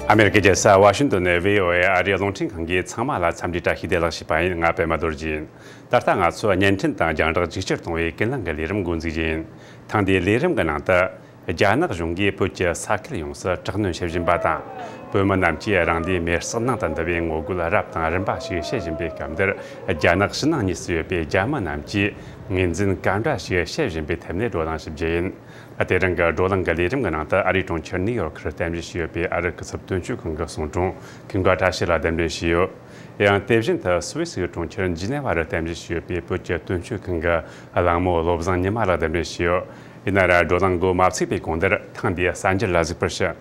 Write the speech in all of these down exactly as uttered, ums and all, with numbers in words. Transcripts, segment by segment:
ཨ་མེ་རི་ཀའི་རྒྱལ་ས་ཝ་ཤིང་ཏོན་ནས་བྷི་ཨོ་ཨེ་ཨ་རིའི་རླུང་འཕྲིན་ཁང་གིས་ཚང་མ་ལ་འཚམས་འདྲི་བཀྲ་ཤིས་བདེ་ལེགས་ཞུས་པ་ཡིན། ང་པད་མ་རྡོ་རྗེ་ཡིན། ད་ལྟ་ང་ཚོ་བརྙན་འཕྲིན་དང་རྒྱང་བསྒྲགས་ཇེ་ཆེར་གཏོང་བའི་ཀུན་གླེང་གི་ལས་རིམ་འགོ་འཛུགས་རྒྱུ་ཡིན། ཐེངས་འདིའི་ལས་རིམ་གྱི་ནང་དུ། རྒྱ་ནག་གཞུང་གིས་བོད་ཀྱི་ས་ཁུལ་ཡོངས་སུ་དྲག་གནོན་བྱེད་བཞིན་པ་དང་། བོད་མི་རྣམས་ཀྱིས་རང་སྡེའི་མེར་བསྲེགས་ནང་དུ་འདུ་བའི་ངོ་རྒོལ་རབ་དང་རིམ་པ་ཞིག་བྱེད་བཞིན་པའི་སྐབས་འདིར། རྒྱ་ནག་ཕྱི་ནང་གཉིས་སུ་ཡོད་པའི་རྒྱ་མི་རྣམས་ཀྱིས་ངོས་འཛིན་ག་འདྲ་ཞིག་བྱེད་བཞིན་པའི་ཐད་ནས་བགྲོ་གླེང་ཞིབ་རྒྱུ་ཡིན། དེ་རིང་གི་བགྲོ་གླེང་གི་ལས་རིམ་གྱི་ནང་དུ། ཨ་རིའི་གྲོང་ཁྱེར་ནིའུ་ཡོག་གིར་རྟེན་གཞི་བྱས་ཡོད་པའི་ཨ་རི་སྐུ་ཚབ་དོན་གཅོད་ཁང་གི་གསུང་དྲུང་ཀུན་དགའ་བཀྲ་ཤིས་ལགས་གདན་འདྲེན་ཞུས་ཡོད། ཡང་དེ་བཞིན་དུ་སུད་སི་གྲོང་ཁྱེར་ཇི་ནེ་ཝ་རུ་རྟེན་གཞི་བྱས་ཡོད་པའི་བོད་ཀྱི་དོན་གཅོད་ཁང་གི་གླེང་མོལ་བློ་བཟང་ཉི་མ་ལགས་གདན་འདྲེན་ཞུས་ཡོད། ཡིན་ན་ར་བགྲོ་གླེང་འགོ་མ་ཚུགས་པའི་གོང་དེར། ཐེངས་འདིའི་གསར་འགྱུར་ལ་གཟིགས་པར་ཞུ།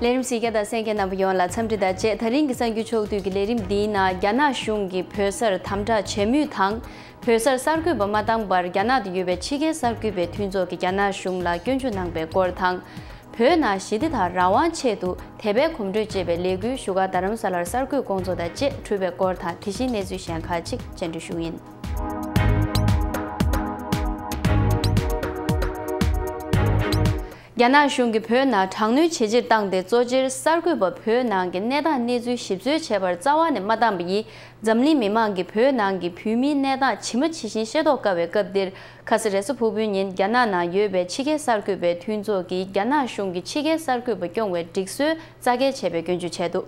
ལས་རིམ་གཟིགས་མཁན་དང་གསན་མཁན་རྣམ་པ་ཡོངས་ལ་འཚམས་འདྲི་དང་བཅས། ད་རིང་གི་གསར་འགྱུར་ཕྱོགས་བསྡུས་ཀྱི་ལས་རིམ་འདིའི་ནང་རྒྱ་ནག་གཞུང་གིས་བོད་སར་དམ་དྲག་བྱེད་མུས་དང་། བོད་སར་གསར་འགོད་པ་མ་བཏང་བར་རྒྱ་ནག་ཏུ་ཡོད་པའི་ཕྱི་རྒྱལ་གསར་འགོད་པའི་མཐུན་ཚོགས་ཀྱིས་རྒྱ་ནག་གཞུང་ལ་སྐྱོན་བརྗོད་གནང་པའི་སྐོར་དང་། བོད་ནང་ཞི་བདེ་དང་རང་དབང་ཆེད་དུ་དད་པའི་གོམ་བགྲོད་ཅེས་པའི་ལས་འགུལ་བཞུགས་སྒར་རྡ་རམ་ས་ལར་གསར་འགོད་སྐོང་ཚོགས་དང་བཅས་གྲུབ་པའི་སྐོར་དང་། དེ་བཞིན་གནས་ཚུལ་གཞན་ཁག་ཅིག་སྤྱན་འབུལ་ཞུ་གི་ཡིན། རྒྱ་ནག་གཞུང་གིས་བོད་ནང་དྲག་གནོན་ཇེ་ཆེར་བཏང་སྟེ། གཙོ་ཆེར་གསར་འགོད་པ་བོད་ནང་གི་གནས་སྟངས་གནས་ཚུལ་ཞིབ་འཚོལ་བྱེད་པར་རྩ་བ་ནས་མ་བཏང་བ་ཡིས། འཛམ་གླིང་མི་མང་གིས་བོད་ནང་གི་བོད་མིའི་གནས་སྟངས་ཇི་མ་ཇི་བཞིན་ཤེས་རྟོགས་དཀའ་བའི་སྐབས་འདིར། ཁ་ས་རེས་གཟའ་ཕུར་བུའི་ཉིན་རྒྱ་ནག་ནང་ཡོད་པའི་ཕྱི་རྒྱལ་གསར་འགོད་པའི་མཐུན་ཚོགས་ཀྱིས་རྒྱ་ནག་གཞུང་གིས་ཕྱི་རྒྱལ་གསར་འགོད་པ་སྐྱོང་བའི་སྒྲིག་སྲོལ་རྩ་འགེལ་བྱས་པའི་སྐྱོན་བརྗོད་བྱས་འདུག་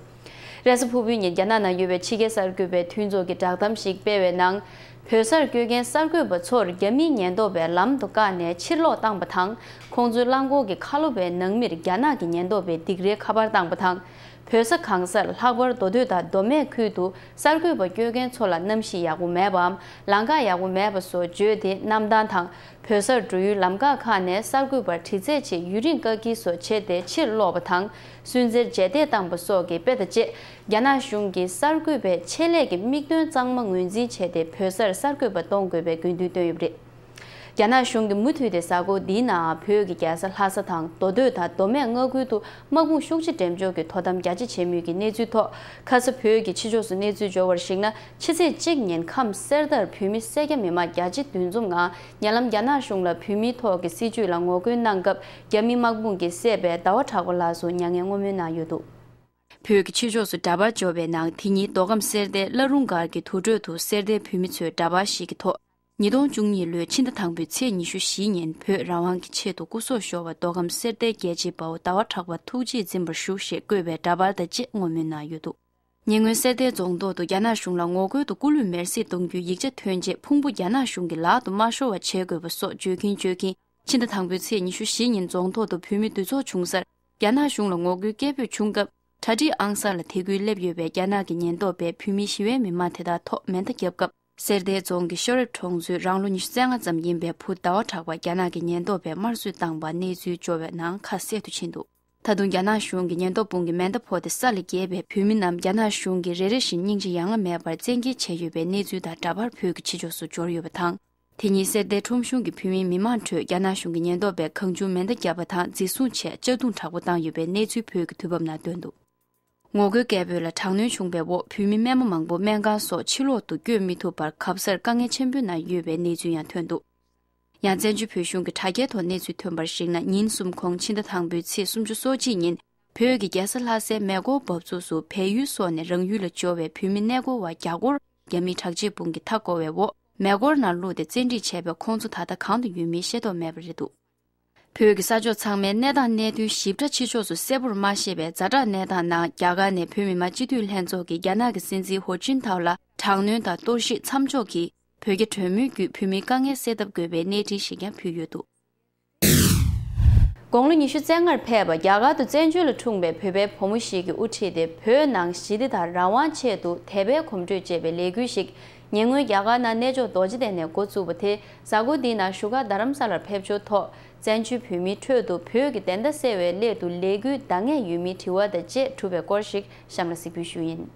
རེས་གཟའ་ཕུར་བུའི་ཉིན་རྒྱ་ནག་ནང་ཡོད་པའི་ཕྱི་རྒྱལ་གསར་འགོད་པའི་མཐུན་ཚོགས་ཀྱི་བསྒྲགས་གཏམ་ཞིག་སྤེལ་བའི་ནང་། བོད་སར་བསྐྱོད་མཁན་གསར་འགོད་པ་ཚོར་རྒྱ་མིའི་ཉེན་རྟོག་པས་ལམ་དུ་བཀག་ནས་ཕྱིར་ལོག་བཏང་བ་དང་། ཁོང་ཚོའི་རླངས་འཁོར་གྱི་ཁ་ལོ་བའི་ནང་མིར་རྒྱ་ནག་གི་ཉེན་རྟོག་པས་སྡིགས་རའི་ཁ་པར་བཏང་བ་དང་། བོད་ས་གང་སར། ལྷག་པར་མདོ་སྟོད་དང་མདོ་སྨད་ཁུལ་དུ་གསར་འགོད་པ་བསྐྱོད་མཁན་ཚོ་ལ་གནམ་གཤིས་ཡག་པོ་མེད་པའམ། ལམ་ཁ་ཡག་པོ་མེད་པ་སོགས་བརྗོད་དེ། གནམ་ཐང་དང་། བོད་སར་འགྲོ་ཡུལ་ལམ་ཁ་ཁག་ནས་གསར་འགོད་པར་དྲི་རྩད་ཆེད་ཡུན་རིང་བཀག་སྐྱིལ་སོགས་བྱས་ཏེ་ཕྱིར་སློག་པ་དང་། སུན་གཙེར་རྗེས་འདེད་བཏང་བ་སོགས་ཀྱི་དཔེ་དང་བཅས། རྒྱ་ནག་གཞུང་གིས་གསར་འགོད་པའི་ཆེད་ལས་ཀྱི་དམིགས་དོན་གཙང་མ་ངོས་འཛིན་བྱས་ཏེ། བོད་སར་གསར་འགོད་པ་གཏོང་དགོས་པའི་དགོས་འདུན་བཏོན་ཡོད་པ་རེད། རྒྱ་ནག་གཞུང་གིས་མུ་མཐུད་དེ་གཟའ་འཁོར་འདིའི་ནང་བོད་ཀྱི་རྒྱལ་ས་ལྷ་ས་དང་མདོ་སྟོད་དང་མདོ་སྨད་མངའ་ཁུལ་དུ་དམག་དཔུང་ཤུགས་ཆེ་འགྲེམས་འཇོག་གི་དོ་དམ་རྒྱ་ཆེ་བྱེད་མུས་ཀྱི་གནས་ཚུལ་ཐོག་ཁ་ས་བོད་ཀྱི་ཕྱི་ཕྱོགས་སུ་གནས་ཚུལ་འབྱོར་བར་གཞིགས་ན། ཕྱི་ཚེས་གཅིག་ཉིན་ཁམས་གསེར་རྟར་བོད་མི་སེར་སྐྱ་མི་མང་བརྒྱ་ཆ་བདུན་འཛོམས་ངང་། ཉེ་ལམ་རྒྱ་ནག་གཞུང་ལ་བོད་མིའི་ཐོག་གི་སྲིད་བྱུས་ལ་ངོ་རྒོལ་གནང་སྐབས། རྒྱ་མི་དམག་དཔུང་གིས་བསད་པའི་ཟླ་བ་གྲགས་པ་ལགས་སུ་མྱ་ངན་བསྔོ་སྨོན་གནང་ཡོད་འདུག་བོད་ཀྱི་ཕྱི་ཕྱོགས་སུ་འདྲ་པར་འབྱོར་བའི་ནང་། དེ་ཉིན་མདོ་ཁམས་གསེར་རྟའི་བླ་རུང་སྒར་གྱི་དུར་ཁྲོད་དུ་གསེར་རྟའི་བོད་མི་ཚོའི་འདྲ་པར་ཞིག་གི་ཐོག་ཉིས་སྟོང་བཅུ་གཉིས་ལོའི་ཕྱི་ཟླ་དང་པོའི་ཚེས་ཉི་ཤུ་བཞི་ཉིན་བོད་རང་དབང་གི་ཆེད་དུ་སྐུ་སྲོག་ཤོར་བ་མདོ་ཁམས་གསེར་རྟའི་རྒྱལ་གཅེས་དཔའ་བོ་ཟླ་བ་གྲགས་པར་ཐུགས་རྗེས་འཛིན་པར་ཞུ་ཞེས་བཀོད་པའི་འདྲ་པར་དང་བཅས་བསྔོ་སྨོན་གནང་ཡོད་འདུག་ཉེ་སྔོན་གསེར་རྟའི་རྫོང་ཐོག་ཏུ་རྒྱ་ནག་གཞུང་ལ་ངོ་རྒོལ་དུ་སྐུ་ལུས་མེར་སྲེག་གཏོང་རྒྱུའི་ཡིག་ཆ་ཐོན་རྗེས། ཕུང་པོ་རྒྱ་ནག་གཞུང་གི་ལག་ཏུ་མ་ཤོར་བ་བྱེད་དགོས་པ་སོགས་བརྗོད་ཀྱིན་བརྗོད་ཀྱིན། ཕྱི་ཟླ་དང་པོའི་ཚེས་ཉི་ཤུ་བཞི་ཉིན་རྫོང་ཐོག་ཏུ་བོད་མི་འདུ་ཚོགས་བྱུང་སར། རྒྱ་ནག་གཞུང་ལ་ངོ་རྒོལ་སྐད་འབོད་བྱུང་སྐབས། གྲ་སྒྲིག་ཨང་གསར་ལ་དད་གུས་སླེབས་ཡོད་པའི་རྒྱ་ནག་གི་ཉེན་རྟོག་པས་བོད་མི་ཞི་བའི་མི་མང་དེ་དག་ཐོག་མེ་མདའ་བརྒྱབ་སྐབས། གསེར་རྟའི་རྫོང་གི་ཤོ་རེབ་གྲོང་ཚོའི་རང་ལོ་ཉི་ཤུ་རྩ་ལྔ་ཙམ་ཡིན་པའི་བུ་ཟླ་བ་གྲགས་པ་རྒྱ་ནག་གི་ཉེན་རྟོག་པས་དམར་གསོད་བཏང་བ་གནས་ཚུལ་འབྱོར་བའི་ནང་ཁ་གསལ་དུ་ཕྱིན་འདུག་ད་དུང་རྒྱ་ནག་གཞུང་གི་ཉེན་རྟོག་དཔུང་གིས་མེ་མདའ་ཕོག་སྟེ་ས་ལ་འགྱེལ་བའི་བོད་མི་རྣམས་རྒྱ་ནག་གཞུང་གིས་རེ་རེ་བཞིན་སྙིང་རྗེ་ཡ་ང་མེད་པར་བཙན་འགེལ་བྱས་ཡོད་པའི་གནས་ཚུལ་དང་འདྲ་པར་བོད་ཀྱི་ཕྱི་ཕྱོགས་སུ་འབྱོར་ཡོད་པ་དང་། དེ་ཉིན་གསེར་རྟའི་ཁྲོམ་གཞུང་གི་བོད་མིའི་མི་མང་ཁྲོད་རྒྱ་ནག་གཞུང་གི་ཉེན་རྟོག་པས་གང་བྱུང་མེ་མདའ་བརྒྱབ་པ་དང་། འཛིན་བཟུང་བྱས་གཅར་རྡུང་དྲག་པོ་བཏང་ཡོད་པའི་གནས་ཚུལ་བོད་ཀྱི་དུས་བབ་ནང་བཏོན་འདུག་ངོ་རྒོལ་སྐད་འབོད་ལ་དྲག་གནོན་བྱུང་བའི་འོག་བོད་མི་སྨན་པ་མང་པོ་སྨན་ཁང་སོགས་ཕྱི་ལོག་ཏུ་བསྐྱོད་མི་ཐུབ་པར་གབ་སར་དཀའ་ངལ་ཆེན་པོའི་ནང་ཡོད་པའི་གནས་ཚུལ་ཡང་ཐོན་འདུག་ཡང་བཙན་བྱོལ་བོད་གཞུང་གི་དྲ་རྒྱའི་ཐོག་གནས་ཚུལ་ཐོན་པར་གཞིགས་ན། ཉིན་གསུམ་གོང་ཕྱི་ཟླ་དང་པོའི་ཚེས་སུམ་ཅུ་སོ་གཅིག་ཉིན་བོད་ཀྱི་རྒྱལ་ས་ལྷ་སའི་མེ་འཁོར་འབབ་ཚུགས་སུ་བལ་ཡུལ་སོགས་ནས་རང་ཡུལ་ལ་འབྱོར་བའི་བོད་མི་གནས་སྐོར་བ་བརྒྱ་སྐོར་རྒྱ་མིའི་དྲག་ཆས་དཔུང་གིས་མཐའ་བསྐོར་བའི་འོག་མེ་འཁོར་ནང་བླུགས་ཏེ་བཙན་ཁྲིད་བྱས་པས། ཁོང་ཚོ་ད་ལྟ་གང་དུ་ཡོད་མིན་ཤེས་རྟོགས་མེད་པ་རེད་འདུག་བོད་ཀྱི་ས་ཕྱོགས་ཚང་མའི་གནས་སྟངས་གནད་དོན་ཞིབ་ཕྲ་ཕྱི་ཕྱོགས་སུ་གསལ་པོར་མ་ཤེས་པའི་ཛ་དྲག་གནས་སྟངས་ནང་། རྒྱ་གར་ནས་བོད་མི་མང་སྤྱི་འཐུས་ལྷན་ཚོགས་ཀྱིས་རྒྱ་ནག་གི་སྲིད་འཛིན་ཧོ་ཅིན་ཐའོ་ལ་དྲག་གནོན་དང་གཏོར་བཤིག་མཚམས་འཇོག་གིས་བོད་རྒྱ་གྲོས་མོལ་བརྒྱུད་བོད་མིའི་དཀའ་ངལ་སེལ་ཐབས་དགོས་པའི་གནས་འཕྲིན་ཞིག་ཀྱང་ཕུལ་ཡོད་འདུག་དགུང་ལོ་ཉི་ཤུ་རྩ་ལྔར་ཕེབས་པ། རྒྱ་གར་དུ་བཙན་བྱོལ་ལ་འཁྲུངས་པའི་བོད་པའི་བུ་མོ་ཞིག་གིས་དབུ་ཁྲིད་དེ། བོད་ནང་ཞི་བདེ་དང་རང་དབང་ཆེད་དུ་དད་པའི་གོམ་བགྲོད་ཅེས་པའི་ལས་འགུལ་ཞིག་ཉེ་སྔོན་རྒྱ་གར་ནང་གནས་མཆོག་རྡོ་རྗེ་གདན་ནས་འགོ་བཙུགས་པ་དེ། གཟའ་འཁོར་འདིའི་ནང་བཞུགས་སྒར་རྡ་རམ་ས་ལར་ཕེབས་འབྱོར་ཐོག་བཙན་བྱོལ་བོད་མིའི་ཁྲོད་དུ་བོད་ཀྱི་བདེན་མཐའ་གསལ་བའི་སླད་དུ་ལས་འགུལ་འདང་ངེས་ཡོད་མིན་དྲི་བ་དང་བཅས་གྲུབ་པའི་སྐོར་ཞིག་གཤམ་ལ་གཟིགས་འབུལ་ཞུ་ཡིན།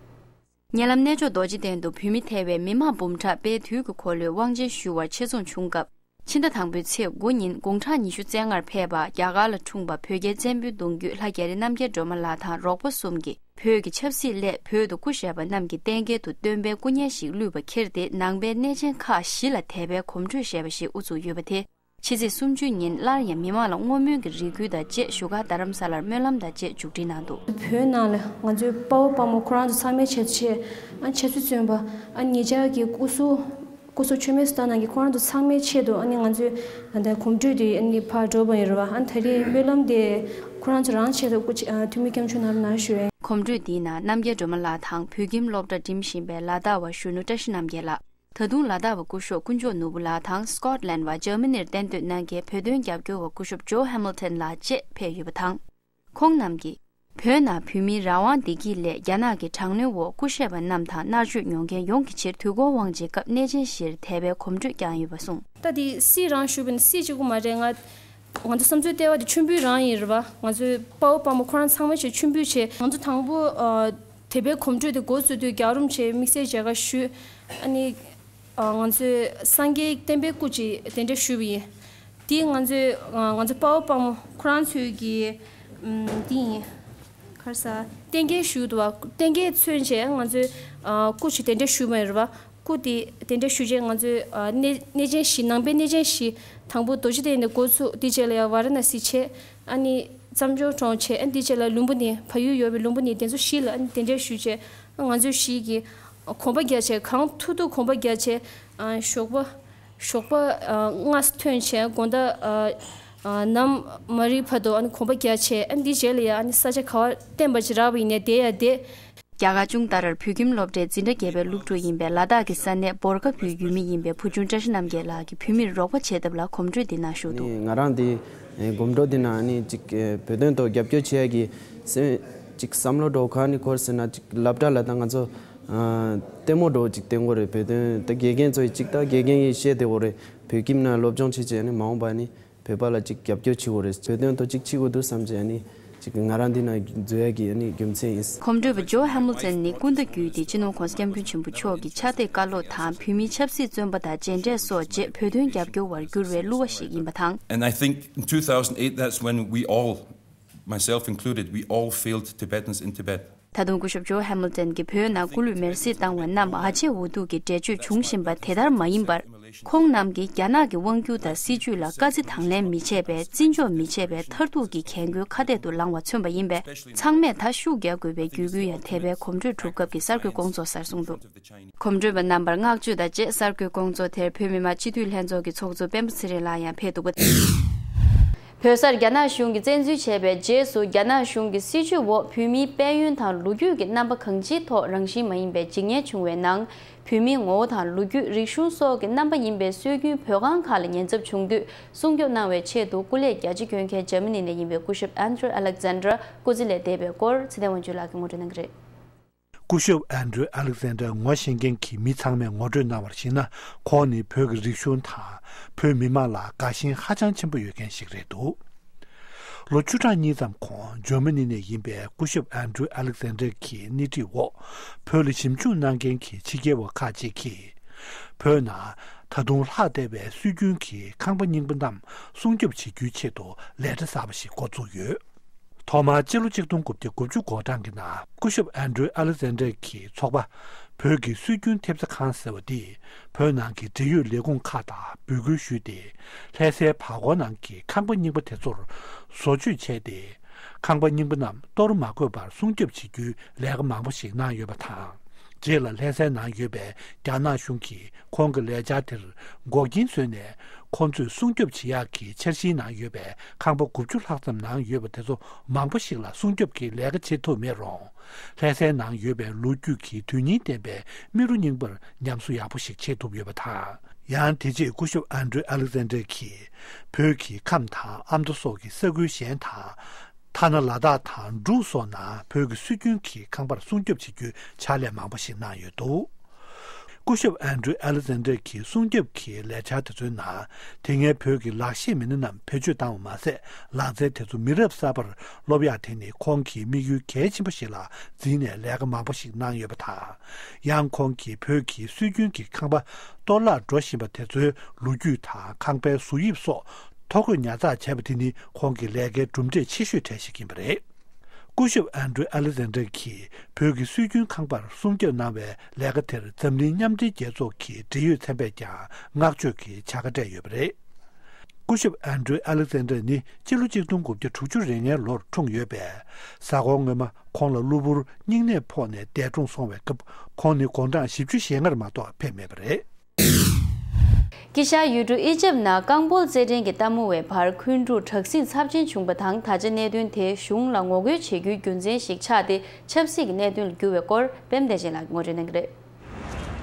ཉེ་ལམ་གནས་མཆོག་རྡོ་རྗེ་གདན་དུ་བོད་མི་ཐེ་བའི་མི་མང་འབུམ་ཕྲག་དཔལ་དུས་ཀྱི་འཁོར་ལོའི་དབང་ཆེན་ཞུ་བར་ཆེད་འཛོམས་བྱུང་སྐབས། ཕྱི་ཟླ་དང་པོའི་ཚེས་དགུ་ཉིན་དགུང་གྲངས་ཉི་ཤུ་རྩ་ལྔར་ཕེབས་པ། རྒྱ་གར་ལ་འཁྲུངས་པ་བོད་རྒྱལ་བཙན་པོའི་གདུང་རྒྱུད་ལྷ་རྒྱ་རི་རྣམ་རྒྱལ་སྒྲོལ་མ་ལགས་དང་རོགས་པ་གསུམ་གྱིས་བོད་ཀྱི་ཆབ་སྲིད་སླད་བོད་དུ་སྐུ་བཞེས་པ་རྣམས་ཀྱི་གཏན་འཁེལ་དུ་སྟོན་པའི་སྐུ་བརྙན་ཞིག་བླུས་པ་ཁྱེར་ཏེ། ནང་པའི་གནས་ཆེན་ཁག་བཞི་ལ་དད་པའི་གོམ་བགྲོད་ཞེས་པ་ཞིག་དབུ་བཙུགས་ཡོད་པ་དེ། ཕྱི་ཚེས་སུམ་ཅུ་ཉིན་སླར་ཡང་མི་མང་ལ་བསྔོ་སྨོན་གྱི་རེ་སྐུལ་དང་བཅས་བཞུགས་སྒར་རྡ་རམ་ས་ལར་སྨོན་ལམ་དང་བཅས་མཇུག་སྒྲིལ་གནང་འདུག། བོད་ནང་ལ་ང་ཚོའི་དཔའ་བོ་དཔའ་མོ་ཁོ་རང་ཚོ་ཚང་མའི་ཆེད་དུ་ཆེད་ཨ་ཆབ་སྲིད་བཙོན་པ་ཨ་ཉེ་ཆར་གྱི་སྐུ་གཟུགས་སྐུ་གཟུགས་མཆོད་མེ་བཏང་གནང་མཁན་ཁོ་རང་ཚོ་ཚང་མའི་ཆེད་དུ་ཨ་ནི་ང་ཚོའི་ད་ལྟ་གོམ་བགྲོད་དེ་ཨ་ནི་ཕར་འགྲོ་བ་ཡིན་རེད་བ། ཨ་ནི་ད་རེས་སྨོན་ལམ་དེ་ཁོ་རང་ཚོ་རང་ཆེད་དུ་སྐུ་ཆེ་ཨ་འཐུས་མི་སྐྱབས་མཆོག་གནང་རོགས་གནང་ཞུ་ཡས། གོམ་བགྲོད་འདིའི་ནང་རྣམ་རྒྱལ་སྒྲོལ་མ་ལགས་དང་བོད་ཁྱིམ་སློབ་གྲྭ་འགྲིམ་བཞིན་པའི་ལ་དྭགས་པ་གཞོན་ནུ་བཀྲ་ཤིས་རྣམ་རྒྱལ་ལགས། ད་དུང་ལ་དྭགས་པ་སྐུ་ཞབས་དཀོན་མཆོག་ནོར་བུ་ལགས་དང་སི་ཀོཊ་ལན་པ་འཇར་མ་ནིར་གཏན་སྡོད་གནང་མཁན་བོད་དོན་རྒྱབ་སྐྱོར་བ་སྐུ་ཞབས་ཇོ་ཧེ་མིལ་ཏོན་ལགས་བཅས་ཕེབས་ཡོད་པ་དང་། ཁོང་རྣམས་ཀྱིས་བོད་ནང་བོད་མིའི་རང་དབང་བདེ་སྐྱིད་སླད་རྒྱ་ནག་གི་དྲག་གནོན་འོག་སྐུ་གཤེགས་པ་རྣམས་དང་མནར་གཅོད་མྱོང་མཁན་ཡོངས་ཀྱི་ཕྱིར་དུས་འཁོར་དབང་ཆེན་སྐབས་གནས་ཆེན་བཞིར་དད་པའི་གོམ་བགྲོད་བསྐྱངས་ཡོད་པ་གསུངས། ད་དེ་སྲིད་རང་ཞུ་བ་ནི་སྲིད་གཅིག་པུ་མ་རེད། ང་ང་ཚོ་བསམ་ཚུལ་ལྟེ་བ་དེ་མཆོད་འབུལ་རང་ཡིན་རེད་བ། ང་ཚོའི་དཔའ་བོ་དཔའ་མོ་ཁོ་རང་ཚང་མའི་ཆེད་མཆོད་འབུལ་བྱས། ང་ཚོ་དང་པོ་ཨ་དད་པའི་གོམ་བགྲོད་དེ་འགོ་བཙུགས་དུས་རྒྱལ་བ་རིན་པོ་ཆེ་དམིགས་བསལ་མཇལ་ཁ་ཞུས། ཨ་ནི་ཨ་ང་ཚོའི་སངས་རྒྱས་བསྟན་པའི་སྐུ་ཅིག་གདན་འདྲེན་ཞུས་པ་ཡིན། དེ་ང་ཚོའི་ཨ་ང་ཚོ་དཔའ་བོ་དཔའ་མོ་ཁོ་རང་ཚོའི་གི་ཨམ་དེ་ཡིན། ག་རེ་ཟ། བསྟན་རྒྱས་ཞུས་འདུག་བ། བསྟན་རྒྱས་མཚོན་བྱས་ང་ཚོའི་ཨ་སྐུ་ཅིག་གདན་འདྲེན་ཞུས་པ་ཡིན་རེད་བ། སྐུ་དེ་གདན་འདྲེན་ཞུས་རྗེས་ང་ཚོའི་ཨ་གནས་གནས་ཆེན་བཞི་ནང་པའི་གནས་ཆེན་བཞི། དང་པོ་རྡོ་རྗེ་གདན་ནས་འགོ་ཚུགས། དེ་རྗེས་ལ་ཡང་ཝཱ་ར་ཎ་སི་བྱས། ཨ་ནི་རྩྭ་མཆོག་གྲོང་བྱས། ཨ་ནི་དེ་རྗེས་ལ་ལུམ་བི་ནི། བལ་ཡུལ་ཡོད་པའི་ལུམ་བི་ནི་དེ་ཚོ་བཞི་ལ་ཨ་ནི་གདན་འདྲེན་ཞུས་རྗེས་ང་ཚོའི་བཞི་གིས་གོམ་པ་རྒྱག་བྱས། གང་ཐུབ་ཐུབ་གོམ་པ་རྒྱག་བྱས། ཨ་ཞོགས་པ་ཞོགས་པ་ཨ་སྔ་ས་ཐོན་བྱས་དགོང་དག་ཨ་ཨ་ནམ་མ་རིལ་བར་དུ་ཨ་ནི་གོམ་པ་རྒྱག་བྱས། ཨ་ནི་དེ་རྗེས་ལ་ཡང་ཨ་ནི་ས་ཆ་ག་བར་བསྟན་པ་ཅིག་རག་པ་ཡིན་ནའི་བསྡད་ཡ་བསྡད། རྒྱ་གར་ཅུང་ཏཱ་རར་བོད་ཁྱིམ་སློབ་གྲྭའི་འཛིན་གྲྭ་བརྒྱད་པའི་སློབ་ཕྲུག་ཡིན་པའི་ལ་དྭགས་ཀྱི་ས་གནས་བོར་ཀ་བུའི་ཡུལ་མི་ཡིན་པའི་བུ་ཆུང་བཀྲ་ཤིས་རྣམ་རྒྱལ་ལགས་ཀྱིས་བོད་མིར་རོགས་པ་བྱེད་ཐབས་ལ་གོམ་བགྲོད་འདི་ནང་ཞུགས་འདུག། ནི་ང་རང་འདི་ཨེ་གོམ་བགྲོད་འདི་ནང་ནི་ཅིག་ཨེ་བོད་དོན་ཐོག་རྒྱབ་སྐྱོར་བྱེད་ཡ་གི་སེམས་ཅིག་བསམ་བློ་འགྲོ་ག་ནི་འཁོར་ཟེར་ན། ཅིག་སློབ་གྲྭ་ལ་ད་ང་ཚོ་ཨ་ལྟད་མོ་འགྲོ་ཅིག་བསྟན་དགོས་རེད། བོད་དོན་ད་དགེ་རྒན་ཚོ་ཡི་ཅིག་ད་དགེ་རྒན་ཡི་བཤད་བསྡད་དགོས་རེད། བོད་ཁྱིམ་ནང་སློབ་སྦྱོང་བྱེད་བྱས་ནི་མ་འོངས་པ་ནི་བོད་པ་ལ་ཅིག་རྒྱབ་སྐྱོར་བྱེད་དགོས་རེད། བོད་དོན་ཐོག་ཅིག་བྱེད་དགོས་འདུག་བསམ་བྱས་ནི་ཅིག་ང་རང་འདི་ན་འཛུལ་ཡ་གི་ནི་རྒྱུ་མཚན་ཡིན། གོམ་བགྲོད་པ་ཇོ་ཧེ་མིལ་ཏོན་ནི་སྐུ་ཟླ་བརྒྱད་དེ་སྤྱི་ནོར་༸གོང་ས་༸སྐྱབས་མགོན་ཆེན་པོ་མཆོག་གི་ཕྱག་དེབ་བཀའ་སློབ་དང་བོད་མིའི་ཆབ་སྲིད་བཙོན་པ་དང་མཇལ་འཕྲད་སོགས་རྗེས་བོད་དོན་རྒྱབ་སྐྱོར་བར་གྱུར་བའི་གླུ་བ་ཞིག་ཡིན་པ་དང་། And I think in two thousand eight, that's when we all, myself included, we all failed Tibetans in Tibet. ད་དུང་སྐུ་ཞབས་ཇོ་ཧེ་མིལ་ཏོན་གྱིས་བོད་ནང་སྐུ་ལུས་མེར་སྲེག་བཏང་བ་རྣམས་ཨ་ཅེ་འུ་ཐུག་གི་འགྲེལ་བརྗོད་བྱུང་བཞིན་པ་དེ་ལྟར་མ་ཡིན་པར། ཁོང་རྣམས་ཀྱིས་རྒྱ་ནག་གི་དབང་སྒྱུར་དང་སྲིད་བྱུས་ལ་དཀའ་ཚེགས་དང་ལེན་མི་བྱེད་པའི་བརྩི་འཇོག་མི་བྱེད་པའི་མཐར་ཐུག་གི་འགན་ཁུར་ཁ་གཏད་དུ་ལངས་པ་མཚོན་པ་ཡིན་པས། ཚང་མས་ད་ཤུགས་རྒྱག་དགོས་པའི་བརྒྱུད་སྐུལ་ཡང་དེ་བས་གོམ་བགྲོད་གྲུབ་སྐབས་ཀྱི་གསར་འགོད་སྐོང་ཚོགས་སར་གསུངས་འདུག། གོམ་བགྲོད་པ་རྣམ་པར་བསྔགས་བརྗོད་དང་བཅས་གསར་འགོད་སྐོང་ཚོགས་དེར་བོད་མི་མང་སྤྱི་འཐུས་ལྷན་ཚོགས་ཀྱི་ཚོགས་གཙོ་སྤེན་པ་ཚེ་རིང་ལགས་ཡང་ཕེབས་འདུག་པ། བོད་སར་རྒྱ་ནག་གཞུང་གིས་བཙན་འཛུལ་བྱས་པའི་རྗེས་སུ་རྒྱ་ནག་གཞུང་གི་སྲིད་བྱུས་འོག་བོད་མིའི་དཔལ་ཡོན་དང་ལོ་རྒྱུས་ཀྱི་རྣམ་པ་གང་ཅིའི་ཐོག་རང་བཞིན་མ་ཡིན་པའི་འཇིག་ཉེན་བྱུང་བའི་ནང་། བོད་མིའི་ངོ་བོ་དང་ལོ་རྒྱུས། རིག་གཞུང་སོགས་ཀྱི་རྣམ་པ་ཡིན་པའི་སྲོལ་རྒྱུན་བོད་ཁང་ཁག་ལ་ཉེན་ཚབས་བྱུང་དུས་སྲུང་སྐྱོབ་གནང་བའི་ཆེད་དུ་སྐུ་ལས་རྒྱ་ཆེ་འཁྱོངས་མཁན་འཇར་མ་ནི་ནས་ཡིན་པའི་སྐུ་ཞབས་ཨན་ཌྲུ་ཨ་ལེག་ཛན་ཌྲ་སྐུ་ཚེ་ལས་འདས་པའི་སྐོར་ཚེ་བརྟན་དབང་ཕྱུག་ལགས་ཀྱིས་ངོ་སྤྲོད་གནང་གི་རེད། སྐུ་ཞབས་ཨན་ཌྲུ་ཨ་ལེག་ཛན་ཌར་ངོ་ཤེས་མཁན་གྱི་མི་ཚང་མས་ངོ་སྤྲོད་གནང་བར་གཞིགས་ན། ཁོང་ནི་བོད་ཀྱི་རིག་གཞུང་དང་བོད་མི་མང་ལ་དགའ་ཞེན་ཧ་ཅང་ཆེན་པོ་ཡོད་མཁན་ཞིག་རེད་འདུག། ལོ་བཅུ་ཕྲག་གཉིས་ཙམ་གོང་འཇར་མ་ནི་ནས་ཡིན་པའི་སྐུ་ཞབས་ཨན་ཌྲུ་ཨ་ལེག་ཛན་ཌར་གྱི་སྣེ་ཁྲིད་འོག་བོད་ལ་ཞིབ་འཇུག་གནང་མཁན་གྱི་ཕྱི་རྒྱལ་བ་ཁག་ཅིག་གིས། བོད་ནང་ད་དུང་ལྷག་བསྡད་པའི་སྲོལ་རྒྱུན་གྱི་ཁང་པ་རྙིང་པ་རྣམས་སྲུང་སྐྱོབ་བྱེད་རྒྱུའི་ཆེད་དུ་ལས་གྲྭ་གསར་པ་ཞིག་འགོ་བཙུགས་ཡོད། ཐོག་མར་སྤྱི་ལོ་ཆིག་སྟོང་དགུ་བརྒྱ་དགུ་བཅུ་གོ་གྲངས་ཀྱི་ནང་སྐུ་ཞབས་ཨན་ཌྲུ་ཨ་ལེག་ཛན་ཌར་གྱི་ཚོགས་པ་བོད་ཀྱི་སྲོལ་རྒྱུན་ཐེབས་རྩ་ཁང་ཟེར་བ་འདིས་བོད་ནང་གི་འབྲེལ་ཡོད་ལས་ཁུངས་ཁག་དང་འབོད་སྐུལ་ཞུས་ཏེ། ལྷ་སའི་བར་སྐོར་ནང་གི་ཁང་པ་རྙིང་པ་དེ་ཚོར་བཟོ་བཅོས་བྱས་ཏེ། ཁང་པ་རྙིང་པ་རྣམས་གཏོར་མ་དགོས་པར་སྲུང་སྐྱོབ་བྱེད་རྒྱུའི་ལས་ཀ་མང་པོ་ཞིག་གནང་ཡོད་པ་དང་། རྗེས་ལ་ལྷ་སའི་ནང་ཡོད་པའི་རྒྱ་ནག་གཞུང་གིས་ཁོང་གི་ལས་འཆར་དེར་འགོག་རྐྱེན་བཟོས་ནས། ཁོང་ཚོས་སྲུང་སྐྱོབ་བྱེད་ཡག་གི་འཆར་གཞིའི་ནང་ཡོད་པའི་ཁང་པ་དགུ་བཅུ་ལྷག་ཙམ་ནང་ཡོད་པ་དེ་ཚོ་མང་པོ་ཞིག་ལ་སྲུང་སྐྱོབ་ཀྱི་ལས་ཀ་བྱེད་ཐུབ་མེད་རུང་། ལྷ་སའི་ནང་ཡོད་པའི་ལོ་རྒྱུས་ཀྱི་དོན་སྙིང་ལྡན་པའི་མི་རུ་རྙིང་པར་ཉམས་གསོ་ཡག་པོ་ཞིག་བྱེད་ཐུབ་ཡོད་པ་དང་། ཡང་དེ་རྗེས་སྐུ་ཞབས་ཨན་ཌྲུ་ཨ་ལེག་ཛན་ཌར་གྱིས་བོད་ཀྱི་ཁམས་དང་ཨ་མདོ་སོགས་ཀྱི་ས་ཁུལ་གཞན་དང་། ཐ་ན་ལ་དྭགས་དང་འབྲུག་སོགས་ནང་བོད་ཀྱི་སྲོལ་རྒྱུན་གྱི་ཁང་པར་སྲུང་སྐྱོབ་བྱེད་རྒྱུའི་ཕྱག་ལས་མང་པོ་ཞིག་གནང་ཡོད་འདུག། སྐུ་ཞབས་ཨན་ཌྲུ་ཨ་ལེག་ཛན་ཌར་གྱི་སྲུང་སྐྱོབ་ཀྱི་ལས་འཆར་དེ་ཚོའི་ནང་། དེ་སྔའི་བོད་ཀྱི་ལག་ཤེས་མི་སྣ་རྣམས་བེད་སྤྱོད་བཏང་བ་མ་ཟད། ལག་རྩལ་དེ་ཚོ་མི་རབས་གསར་པར་སློབ་ཡག་དེ་ནི་ཁོང་གི་དམིགས་ཡུལ་གལ་ཆེན་པོ་ཞིག་ལ་འཛིན་ནས་ལས་ཀ་མང་པོ་ཞིག་གནང་ཡོད་པ་དང་། ཡང་ཁོང་གིས་བོད་ཀྱི་སྲོལ་རྒྱུན་གྱི་ཁང་པ་གཏོར་བརླག་འགྲོ་བཞིན་པ་དེ་ཚོའི་ལོ་རྒྱུས་དང་ཁང་པའི་བཟོ་དབྱིབས་སོགས་ཐོ་འགོད་ཉར་ཚགས་བྱས་པ་དེ་ནི་ཁོང་གི་ལས་ཀའི་གྲུབ་འབྲས་ཆེ་ཤོས་གྲས་ཤིག་ཡིན་པ་རེད། སྐུ་ཞབས་ཨན་ཌྲུ་ཨ་ལེག་ཛན་ཌར་གྱིས་བོད་ཀྱི་སྲོལ་རྒྱུན་ཁང་པར་སྲུང་སྐྱོབ་གནང་བའི་ལས་ཀ་དེར་འཛམ་གླིང་མཉམ་འབྲེལ་རྒྱལ་ཚོགས་ཀྱི་འབྲེལ་ཡོད་ཚན་པས་ཀྱང་བསྔགས་བརྗོད་ཀྱི་བྱ་དགའ་སྤྲད་ཡོད་པ་རེད། སྐུ་ཞབས་ཨན་ཌྲུ་ཨ་ལེག་ཟན་ཌར་ནི་སྤྱི་ལོ་གཅིག་སྟོང་དགུ་བརྒྱ་དྲུག་ཅུ་རེ་ལྔའི་ལོར་འཁྲུངས་ཡོད་པས། གཟའ་འཁོར་སྔོན་མ་ཁོང་ལ་གློ་བུར་སྙིང་ནད་ཕོག་ནས་འདས་གྲོངས་སོང་བའི་སྐབས་ཁོང་ནི་དགུང་གྲངས་བཞི་བཅུ་ཞེ་ལྔར་མ་གཏོགས་ཕེབས་མེད་པ་རེད། དཀྱིལ་ཤར་ཡུལ་གྲུ་ཨི་ཇིབ་ནང་རྐང་སྤོལ་རྩེད་འགྲན་གྱི་ལྟད་མོ་བའི་བར་འཁོན་འཁྲུག་དྲག་ཟིང་ཚབས་ཆེན་བྱུང་བ་དང་། ད་ཆ་གནད་དོན་དེ་གཞུང་ལ་ངོ་རྒོལ་བྱེད་རྒྱུའི་རྒྱུ་མཚན་ཞིག་ཆགས་ཏེ་ཆབ་སྲིད་ཀྱི་གནད་དོན་ལ་གྱུར་བའི་སྐོར་པད་མ་བདེ་ཆེན་ལགས་ཀྱིས་ངོ་སྤྲོད་གནང་གི་རེད།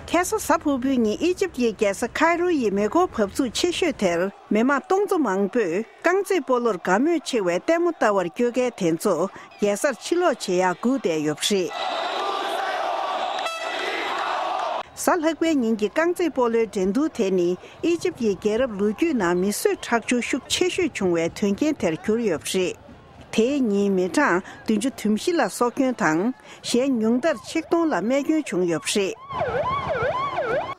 ཁ་སང་གཟའ་ཕུར་བུའི་ཉིན་ཨི་ཇིབ་ཀྱི་རྒྱལ་ས་ཁའི་རོ་ཡི་མེ་འཁོར་བབས་ཚུགས་ཆེ་ཤོས་དེར་མི་མང་སྟོང་ཚོ་མང་པོས་རྐང་རྩེད་སྤོ་ལོར་དགའ་མོས་ཆེ་བའི་ལྟད་མོ་ལྟ་བར་སྐྱོད་མཁན་དེ་ཚོ་རྒྱལ་སར་ཕྱིར་ལོག་བྱེད་ཡག་སྒུག་བསྡད་ཡོད་པ་རེད། གཟའ་ལྷག་པའི་ཉིན་གྱི་རྐང་རྩེད་སྤོ་ལོའི་འགྲན་བསྡུར་དེ་ནི་ཨི་ཇིབ་ཀྱི་རྒྱལ་རབས་ལོ་རྒྱུས་ནང་མི་གསོད་ཁྲག་སྦྱོར་ཤུགས་ཆེ་ཤོས་བྱུང་བའི་དོན་རྐྱེན་དེར་གྱུར་ཡོད་པ་རེད། དེའི་ཉིན་མི་གྲངས་བདུན་ཅུ་དོན་བཞི་ལ་སྲོག་སྐྱོན་དང་། གཞན་ཉུང་མཐར་ཆིག་སྟོང་ལ་རྨས་སྐྱོན་བྱུང་ཡོད་པ་རེད།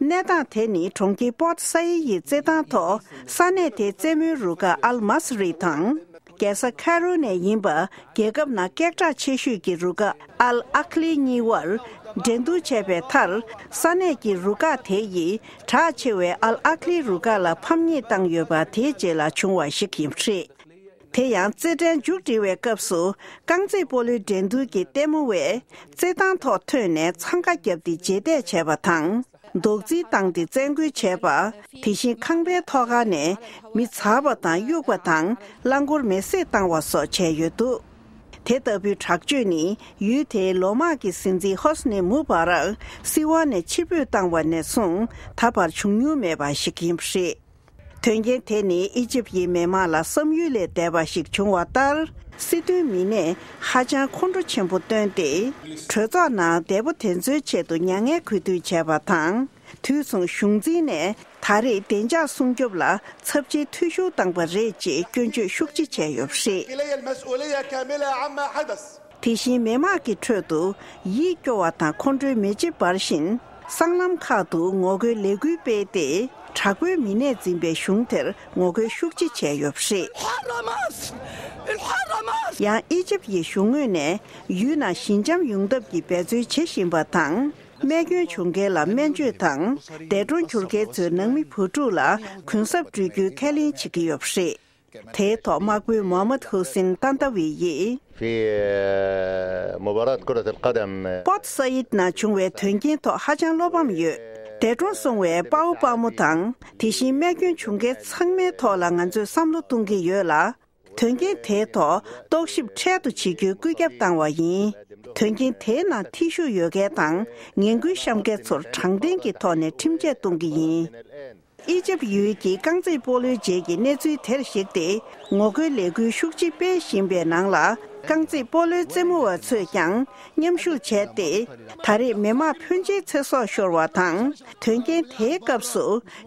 གནས་སྟངས་དེ་ནི་གྲོང་ཁྱེར་པོར་ཊི་སཱ་ཡིད་ཡི་རྩེད་ཐང་ཐོག་ས་གནས་དེའི་རྩེད་མོའི་རུ་ཁག་ཨལ་མཱ་སི་རི་དང་། རྒྱལ་ས་ཁའི་རོ་ནས་ཡིན་པ། རྒྱལ་ཁབ་ནང་སྐད་གྲགས་ཆེ་ཤོས་ཀྱི་རུ་ཁག་ཨལ་ཨག་ལི་གཉིས་དབར་འགྲན་བསྡུར་བྱས་པའི་མཐར། ས་གནས་ཀྱི་རུ་ཁག་དེ་ཡིས་གྲགས་ཆེ་བའི་ཨལ་ཨག་ལི་རུ་ཁག་ལ་ཕམ་ཉེས་བཏང་ཡོད་པ་དེའི་རྗེས་ལ་བྱུང་བ་ཞིག་ཡིན་པ་རེད། དེ་ཡང་རྩེད་འགྲན་མཇུག་སྒྲིལ་བའི་སྐབས་སུ་རྐང་རྩེད་སྤོ་ལོའི་འགྲན་བསྡུར་གྱི་ལྟད་མོ་བས་རྩེད་ཐང་ཐོག་ཐོན་ནས་འཚང་ཁ་བརྒྱབ་སྟེ་རྗེས་འདེད་བྱས་པ་དང་། རྡོག་རྫིས་བཏང་སྟེ་བཙན་རྒོལ་བྱས་པ། དེ་བཞིན་ཁང་པའི་ཐོག་ཁ་ནས་མི་ཟ་བ་དང་གཡུག་པ་དང་རླངས་འཁོར་མེ་བསྲེགས་བཏང་བ་སོགས་བྱས་ཡོད་འདུག་དེ་ལྟ་བུའི་དྲག་སྤྱོད་ནི་ཡུལ་དེའི་ལོ་དམག་གི་སྲིད་འཛིན་ཧོ་སི་ནི་མུ་བྷ་རག་སྲིད་དབང་ནས་ཕྱིར་འབུད་བཏང་བ་ནས་བཟུང་ད་བར་བྱུང་མྱོང་མེད་པ་ཞིག་ཡིན་པ་རེད། དོན་རྐྱེན་དེ་ནི་ཨི་ཇིབ་ཡི་མི་དམངས་ལ་བསམ་ཡུལ་ལས་འདས་པ་ཞིག་བྱུང་བ་ལྟར། སྲིད་དོན་མི་སྣས་ཧ་ཅང་ཁོང་ཁྲོ་ཆེན་པོ་བཏོན་ཏེ། གྲོས་ཚོགས་ནང་འདས་པོ་དེ་ཚོའི་ཆེད་དུ་མྱ་ངན་གུས་འདུད་བྱས་པ་དང་། དུས་མཚུངས་གཞུང་འཛིན་ནས་ད་རེས་བདེ་འཇགས་སྲུང་སྐྱོབ་ལ་ཚབས་ཆེའི་འཐུས་ཤོར་བཏང་པ་རེད་ཅེས་སྐྱོན་བརྗོད་ཤུགས་ཆེ་བྱས་ཡོད་པ་རེད། དེ་བཞིན་མི་དམངས་ཀྱི་ཁྲོད་དུ་ཡིད་སྐྱོ་བ་དང་ཁོང་ཁྲོའི་མེ་ལྕེ་འབར་བཞིན། སྲང་ལམ་ཁག་ཏུ་ངོ་རྒོལ་ལས་འགུལ་སྤེལ་ཏེ། དྲག་པོའི་མི་སྣས་འཛིན་པའི་གཞུང་དེར་ངོ་རྒོལ་ཤུགས་ཆེ་བྱས་ཡོད་པ་རེད། ཡང་ཨི་ཇིབ་ཡི་གཞུང་ངོས་ནས་ཡུལ་ནང་ཞི་འཇམ་ཡོང་ཐབས་ཀྱི་འབད་བརྩོན་བྱེད་བཞིན་པ་དང་། རྨས་སྐྱོན་བྱུང་མཁན་ལ་སྨན་བཅོས་དང་། འདས་གྲོངས་གྱུར་མཁན་ཚོའི་ནང་མི་བུ་ཕྲུག་ལ་གུན་གསབ་སྤྲོད་རྒྱུའི་ཁས་ལེན་བྱེད་ཀྱི་ཡོད་པ་རེད། དེའི་ཐོག་དམག་དཔོན་མོ་ཧམ་མད་ཧུ་སིན་ཏཱན་ཏཱ་ཝི་ཡིས། في مباراة كرة القدم པོར་ཊི་སཱ་ཡིད་ནང་བྱུང་བའི་དོན་རྐྱེན་ཐོག་ཧ་ཅང་བློ་ཕམ་ཡོད། འདས་གྲོངས་སོང་བའི་དཔའ་བོ་དཔའ་མོ་དང་། དེ་བཞིན་རྨས་སྐྱོན་བྱུང་མཁན་ཚང་མའི་ཐོག་ལ་ང་ཚོས་བསམ་བློ་གཏོང་གི་ཡོད་ལ། དོན་རྐྱེན་དེའི་ཐོག་རྟོག་ཞིབ་འཕྲལ་དུ་བྱེད་རྒྱུའི་བཀོད་ཁྱབ་བཏང་བ་ཡིན། དོན་རྐྱེན་དེའི་ནང་ཐེ་ཞུགས་ཡོད་མཁན་དང་ངན་སྐུལ་བཤམས་མཁན་ཚོར་དྲང་བདེན་གྱི་ཐོག་ནས་ཁྲིམས་ཆད་གཏོང་གི་ཡིན། ཨི་ཇིབ་ཡུལ་གྱི་རྐང་རྩེད་སྤོ་ལོའི་རྗེས་ཀྱི་གནས་ཚུལ་དེར་གཞིགས་ཏེ། ངོ་རྒོལ་ལས་འགུལ་ཤུགས་ཆེ་སྤེལ་བཞིན་པའི་ནང་ལ། རྐང་རྩེད་སྤོ་ལོའི་རྩེད་མོ་བ་ཚོས་ཀྱང་མཉམ་ཞུགས་བྱས་ཏེ། ད་རེས་མི་དམངས་ཕོན་ཆེའི་ཚེ་སྲོག་ཤོར་བ་དང་། དོན་རྐྱེན་དེའི་སྐབས་སུ་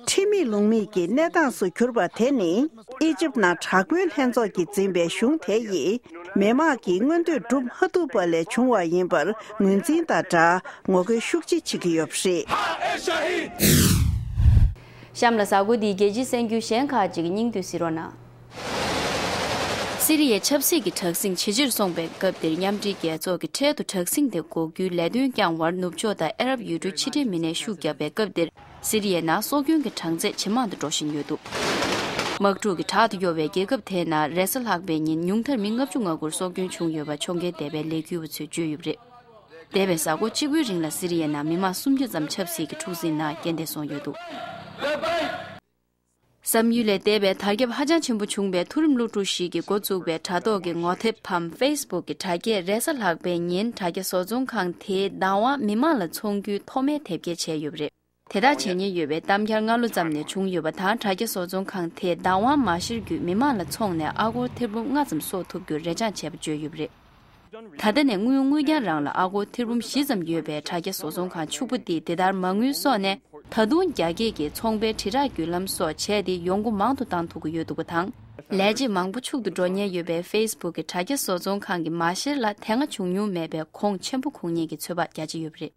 ཁྲིམས་མེད་ལུགས་མེད་ཀྱི་གནས་སྟངས་སུ་གྱུར་པ་དེ་ནི། ཨི་ཇིབ་ནང་དྲག་པོའི་ལྷན་ཚོགས་ཀྱིས་འཛིན་པའི་གཞུང་དེ་ཡིས། མི་དམངས་ཀྱི་མངོན་འདོད་སྒྲུབ་མ་ཐུབ་པ་ལས་བྱུང་བ་ཡིན་པར་ངོས་འཛིན་དང་སྦྲགས་ངོ་རྒོལ་ཤུགས་ཆེ་བྱེད་ཀྱི་ཡོད་པ་རེད། གཤམ་ལ་གཟའ་འཁོར་འདིའི་རྒྱལ་སྤྱིའི་གསར་འགྱུར་གཞན་ཁག་ཅིག་སྙིང་བསྡུས་གཟིགས་རོགས་གནང་། སི་རི་ཡའི་ཆབ་སྲིད་ཀྱི་དྲག་ཟིང་ཇེ་ཆེར་སོང་བའི་སྐབས་འདིར། མཉམ་འབྲེལ་རྒྱལ་ཚོགས་ཀྱིས་འཕྲལ་དུ་དྲག་ཟིང་དེ་འགོག་རྒྱུའི་ལས་དོན་བསྐྱང་བར་ནུབ་ཕྱོགས་དང་ཨ་རབ་ཡུལ་གྲུའི་ཕྱི་འབྲེལ་མི་སྣས་ཤུགས་བརྒྱབ་པའི་སྐབས་འདིར། སི་རི་ཡའི་ནང་སྲོག་སྐྱོན་གྱི་གྲངས་ཚད་ཇེ་མང་དུ་འགྲོ་བཞིན་ཡོད་འདུག་དམག་འཁྲུག་གིས་དྲག་ཏུ་གཡོ་བའི་རྒྱལ་ཁབ་དེའི་ནང་རེས་གཟའ་ལྷག་པའི་ཉིན་ཉུང་མཐར་མི་ལྔ་བཅུ་ང་དགུར་སྲོག་སྐྱོན་བྱུང་ཡོད་པ་ཕྱོགས་འགལ་འདས་པའི་ལས་འགུལ་བ་ཚོས་བརྗོད་ཡོད་པ་རེད། འདས་པའི་གཟའ་འཁོར་གཅིག་པུའི་རིང་ལ་སི་རི་ཡའི་ནང་མི་མང་སུམ་བརྒྱ་ཙམ་ཆབ་སྲིད་ཀྱི་འཁྲུག་ཟིང་ནང་རྐྱེན་འདས་སོང་ཡོད་འདུག་བསམ་ཡུལ་ལས་འདས་པའི་དར་ཁྱབ་ཧ་ཅང་ཆེན་པོ་བྱུང་བའི་མཐོ་རིམ་སློབ་ཕྲུག་ཞིག་གིས་འགོ་བཙུགས་པའི་དྲ་ཐོག་གི་ངོ་དེབ་བམ་ཕེ་སི་བུག་གི་དྲ་རྒྱས་རེས་གཟའ་ལྷག་པའི་ཉིན་དྲ་རྒྱ་བཟོ་ཚོང་ཁང་དེའི་བདག་དབང་མི་མང་ལ་འཚོང་རྒྱུའི་ཐོག་མའི་དེབ་སྐྱེལ་བྱས་ཡོད་པ་རེད། དེ་དག་བྱེད་ཉེན་ཡོད་པའི་གཏམ་འཁྱལ་སྔ་ལོ་ཙམ་ནས་བྱུང་ཡོད་པ་དང་། དྲ་རྒྱ་བཟོ་ཚོང་ཁང་དེས་བདག་དབང་མ་བཤེར་བརྒྱུད་མི་མང་ལ་འཚོང་ནས་ཨ་སྒོར་ཐེར་འབུམ་ལྔ་ཙམ་གསོག་ཐུབ་རྒྱུར་རེ་སྦྱང་བྱས་པ་བརྗོད་ཡོད་པ་རེད། ད་ལྟ་ནས་དངུལ་དངུལ་རྐྱང་རང་ལ་ཨ་སྒོར་ཐེར་འབུམ་བཞི་ཙམ་ཡོད་པའི་དྲ་རྒྱ་བཟོ་ཚོང་ཁང་ཕྱུག་པོ་འདིས་འདི་ལྟར་མ་དངུལ་གསོག་ནས། ད་དུང་རྒྱ་སྐྱེད་ཀྱིས་ཚོང་པའི་དྲིལ་བསྒྲགས་བརྒྱུད་ལམ་སོགས་བྱས་ཏེ་ཡོང་སྒོ་མང་དུ་བཏང་ཐུབ་ཀྱི་ཡོད་འདུག་པ་དང་། ལས་བྱེད་མང་པོ་ཕྱུག་ཏུ་འགྲོ་ཉེན་ཡོད་པའི་ཕེ་སི་བུག་གི་དྲ་རྒྱ་བཟོ་ཚོང་ཁང་གི་མ་བཤེར་ལ་དེ་སྔ་བྱུང་མྱོང་མེད་པའི་གོང་ཆེན་པོ་འཁོར་ཉེན་གྱི་ཚོད་དཔག་རྒྱག་ཀྱི་ཡོད་པ་རེད།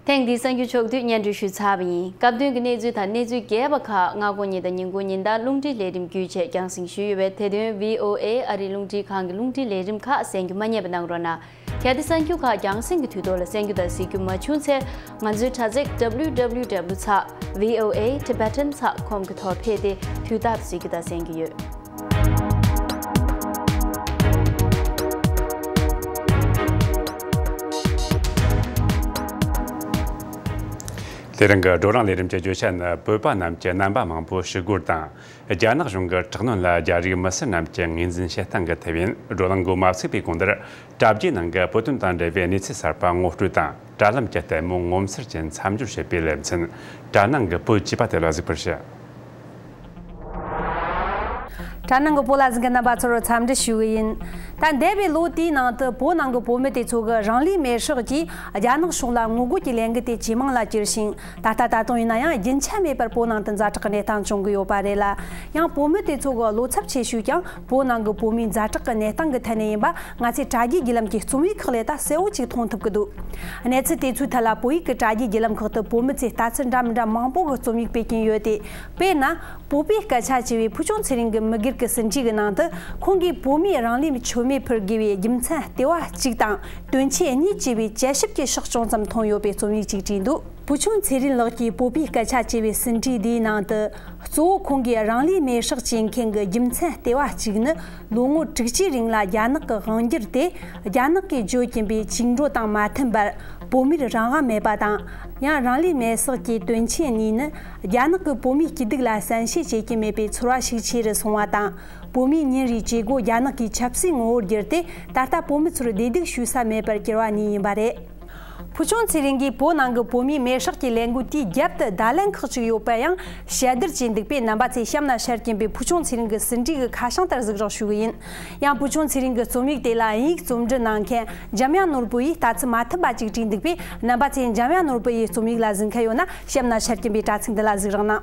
ཐེངས་འདིའི་གསར་འགྱུར་ཕྱོགས་བསྡུས་སྙན་སྒྲོན་ཞུས་ཚར་བ་ཡིན། སྐབས་དོན་གྱི་གནས་ཚུལ་དང་གནས་ཚུལ་རྒྱས་པ་ཁག་སྔ་དགོང་ཉིན་དང་ཉིན་གུང་ཉིན་ལྟར་རླུང་འཕྲིན་ལས་རིམ་བརྒྱུད་བཅས་རྒྱང་སྲིང་ཞུས་ཡོད་པས། དེ་དོན་བྷི་ཨོ་ཨེ་ཨ་རིའི་རླུང་འཕྲིན་ཁང་གི་རླུང་འཕྲིན་ལས་རིམ་ཁག་གསན་རྒྱུ་མ་བསྙེལ་བ་གནང་རོགས་གནང་། གལ་ཏེ་གསར་འགྱུར་ཁག་རྒྱང་སྲིང་གི་དུས་ཐོག་ལ་གསན་རྒྱུ་དང་གཟིགས་རྒྱུ་མ་བྱུང་ཚེ། ང་ཚོའི་དྲ་ཚིགས་W W W ཚེག V O A Tibetan ཚེག་ཁོམ་གི་ཐོག་ཕེབས་ཏེ་དུས་རྟག་ཏུ་གཟིགས་རྒྱུ་དང་གསན་རྒྱུ་ཡོད། དེ་རིང་གི་བགྲོ་གླེང་ལས་རིམ་གྱི་བརྗོད་བྱ་ནི། བོད་པ་རྣམས་ཀྱི་རྣམ་པ་མང་པོ་ཞུ་སྒོར་དང་། རྒྱ་ནག་གཞུང་གི་དྲག་གནོན་ལ་རྒྱ་རིགས་མི་སེར་རྣམས་ཀྱི་ངོས་འཛིན་བྱེད་སྟངས་ཀྱི་ཐད་ཡིན། བགྲོ་གླེང་འགོ་མ་ཚུགས་པའི་གོང་དུ། དྲ་རྒྱའི་ནང་གི་བོད་དོན་དང་འབྲེལ་བའི་གནས་ཚུལ་གསར་པ་ངོ་སྤྲོད་དང་། དྲ་ལམ་གྱི་ལྟད་མོ་ངོ་མཚར་ཅན་མཚམས་སྦྱོར་བྱེད་པའི་ལེ་ཚན། དྲ་ནང་གི་བོད་ཅེས་པ་དེ་ལ་གཟིགས་པར་ཞུ། དྲ་ནང་གི་བོད་ལ་གཟིགས་མཁན་རྣམ་པ་ཚོར་འཚམས་འདྲི་ཞུ་གི་ཡིན། ད་འདས་པའི་ལོ་དེའི་ནང་དུ་བོད་ནང་གི་བོད་མི་དེ་ཚོ་གི་རང་ལུས་མེར་སྲེག་གིས་རྒྱ་ནག་ཕྱོགས་ལ་ངོ་རྒོལ་གྱི་ལས་འགུལ་དེ་ཇེ་མང་ལ་གྱུར་ཞིང་། ད་ལྟ་ད་དུང་ཡིན་ན་ཡང་རྒྱུན་ཆད་མེད་པར་བོད་ནང་དུ་ཛ་དྲག་གི་གནས་སྟངས་བྱུང་གི་ཡོད་པ་རེད་ལ། ཡང་བོད་མི་དེ་ཚོ་གི་བློ་འཚབ་ཆེ་ཤོས་ཀྱང་བོད་ནང་གི་བོད་མིའི་ཛ་དྲག་གི་གནས་སྟངས་ཀྱི་ཐད་ནས་ཡིན་པ། ང་ཚོས་དྲ་རྒྱའི་བརྒྱུད་ལམ་གྱི་རྩོམ་ཡིག་ཁག་ལས་ད་གསལ་བོ་ཅིག་མཐོང་ཐུབ་ཀྱི་འདུག་གནས་ཚུལ་དེ་ཚོའི་ཐད་ལ་བོད་ཡིག་གི་དྲ་རྒྱའི་བརྒྱུད་ལམ་ཁག་ཏུ་བོད་མི་ཚོས་ལྟ་ཚུལ་འདྲ་མི་འདྲ་མང་པོ་གི་རྩོམ་ཡིག་སྤེལ་གྱིན་ཡོད་དེ། དཔེར་ན། བོད་པའི་སྐད་ཆ་བྱས་པའི་ཕུལ་བྱུང་ཚེ་རིང་གི་མི་སྒེར་གྱི་ཟིན་བྲིས་ཀྱི་ནང་དུ། ཁོང་གིས་བོད་མིས་རང་ལུས་མཆོད་མེ་ཕུལ་དགོས་པའི་རྒྱུ་མཚན་ལྟེ་བ་གཅིག་དང་དོན་ཆེན་གཉིས་ཅེས་པའི་དཔྱད་ཞིབ་ཀྱི་ཕྱོགས་ཅུང་ཙམ་མཐོང་ཡོད་པའི་རྩོམ་ཡིག་ཅིག་བྲིས་འདུག་ཕུལ་བྱུང་ཚེ་རིང་ལགས་ཀྱིས་བོད་པའི་སྐད་ཆ་ཅེས་པའི་ཟིན་བྲིས་འདིའི་ནང་དུ། གཙོ་བོ་ཁོང་གིས་རང་ལུས་མེར་སྲེག་བྱེད་མཁན་གྱི་རྒྱུ་མཚན་ལྟེ་བ་གཅིག་ནི། ལོ་ངོ་དྲུག་ཅུའི་རིང་ལ་རྒྱ་ནག་གི་དབང་སྒྱུར་དེ། རྒྱ་ནག་གིས་བརྗོད་ཀྱིན་པའི་བཅིངས་འགྲོལ་དང་མ་མཐུན་པར། བོད་མིར་རང་དབང་མེད་པ་དང་། ཡང་རང་ལུས་མེར་སྲེག་གི་དོན་ཆེན་གཉིས་ནི། རྒྱ་ནག་གིས་བོད་མིའི་སྐྱིད་སྡུག་ལ་བསམ་ཤེས་བྱེད་ཀྱི་མེད་པའི་ཚོར་བ་ཤུགས་ཆེ་རུ་སོང་བ་དང་། བོད་མིའི་ཉིན་རེའི་བྱེད་སྒོ་རྒྱ་ནག་གིས་ཆབ་སྲིད་ངོ་བོར་བསྒྱུར་ཏེ། ད་ལྟ་བོད་མི་ཚོར་བདེ་སྡུག་ཞུ་ས་མེད་པར་གྱུར་བ་གཉིས་ཡིན་པ་རེད། ཕུལ་བྱུང་ཚེ་རིང་གིས་བོད་ནང་གི་བོད་མིའི་མེར་སྲེག་གི་ལས་འགུལ་དེའི་རྒྱབ་ཏུ་བརྡ་ལན་ཁག་ཅིག་ཡོད་པ་ཡང་དཔྱད་བསྡུར་བྱས་འདུག་པས། རྣམ་པ་ཚོས་གཤམ་ན་ཤར་གྱིན་པའི་ཕུལ་བྱུང་ཚེ་རིང་གི་ཟིན་བྲིས་ཀྱི་ཁ་བྱང་ལྟར་གཟིགས་རོགས་ཞུ་གི་ཡིན། ཡང་ཕུལ་བྱུང་ཚེ་རིང་གི་རྩོམ་ཡིག་དེ་ལ་དབྱིན་ཡིག་རྩོམ་འབྲི་གནང་མཁན་འཇམ་དབྱངས་ནོར་བུ་ཡིས་ལྟ་ཚུལ་མ་མཐུན་པ་ཅིག་བྲིས་འདུག་པས། རྣམ་པ་ཚོས་འཇམ་དབྱངས་ནོར་བུ་ཡི་རྩོམ་ཡིག་ལ་གཟིགས་མཁན་ཡོད་ན། གཤམ་ན་ཤར་གྱིན་པའི་དྲ་ཚིགས་འདི་ལ་གཟིགས་རོགས་གནང་།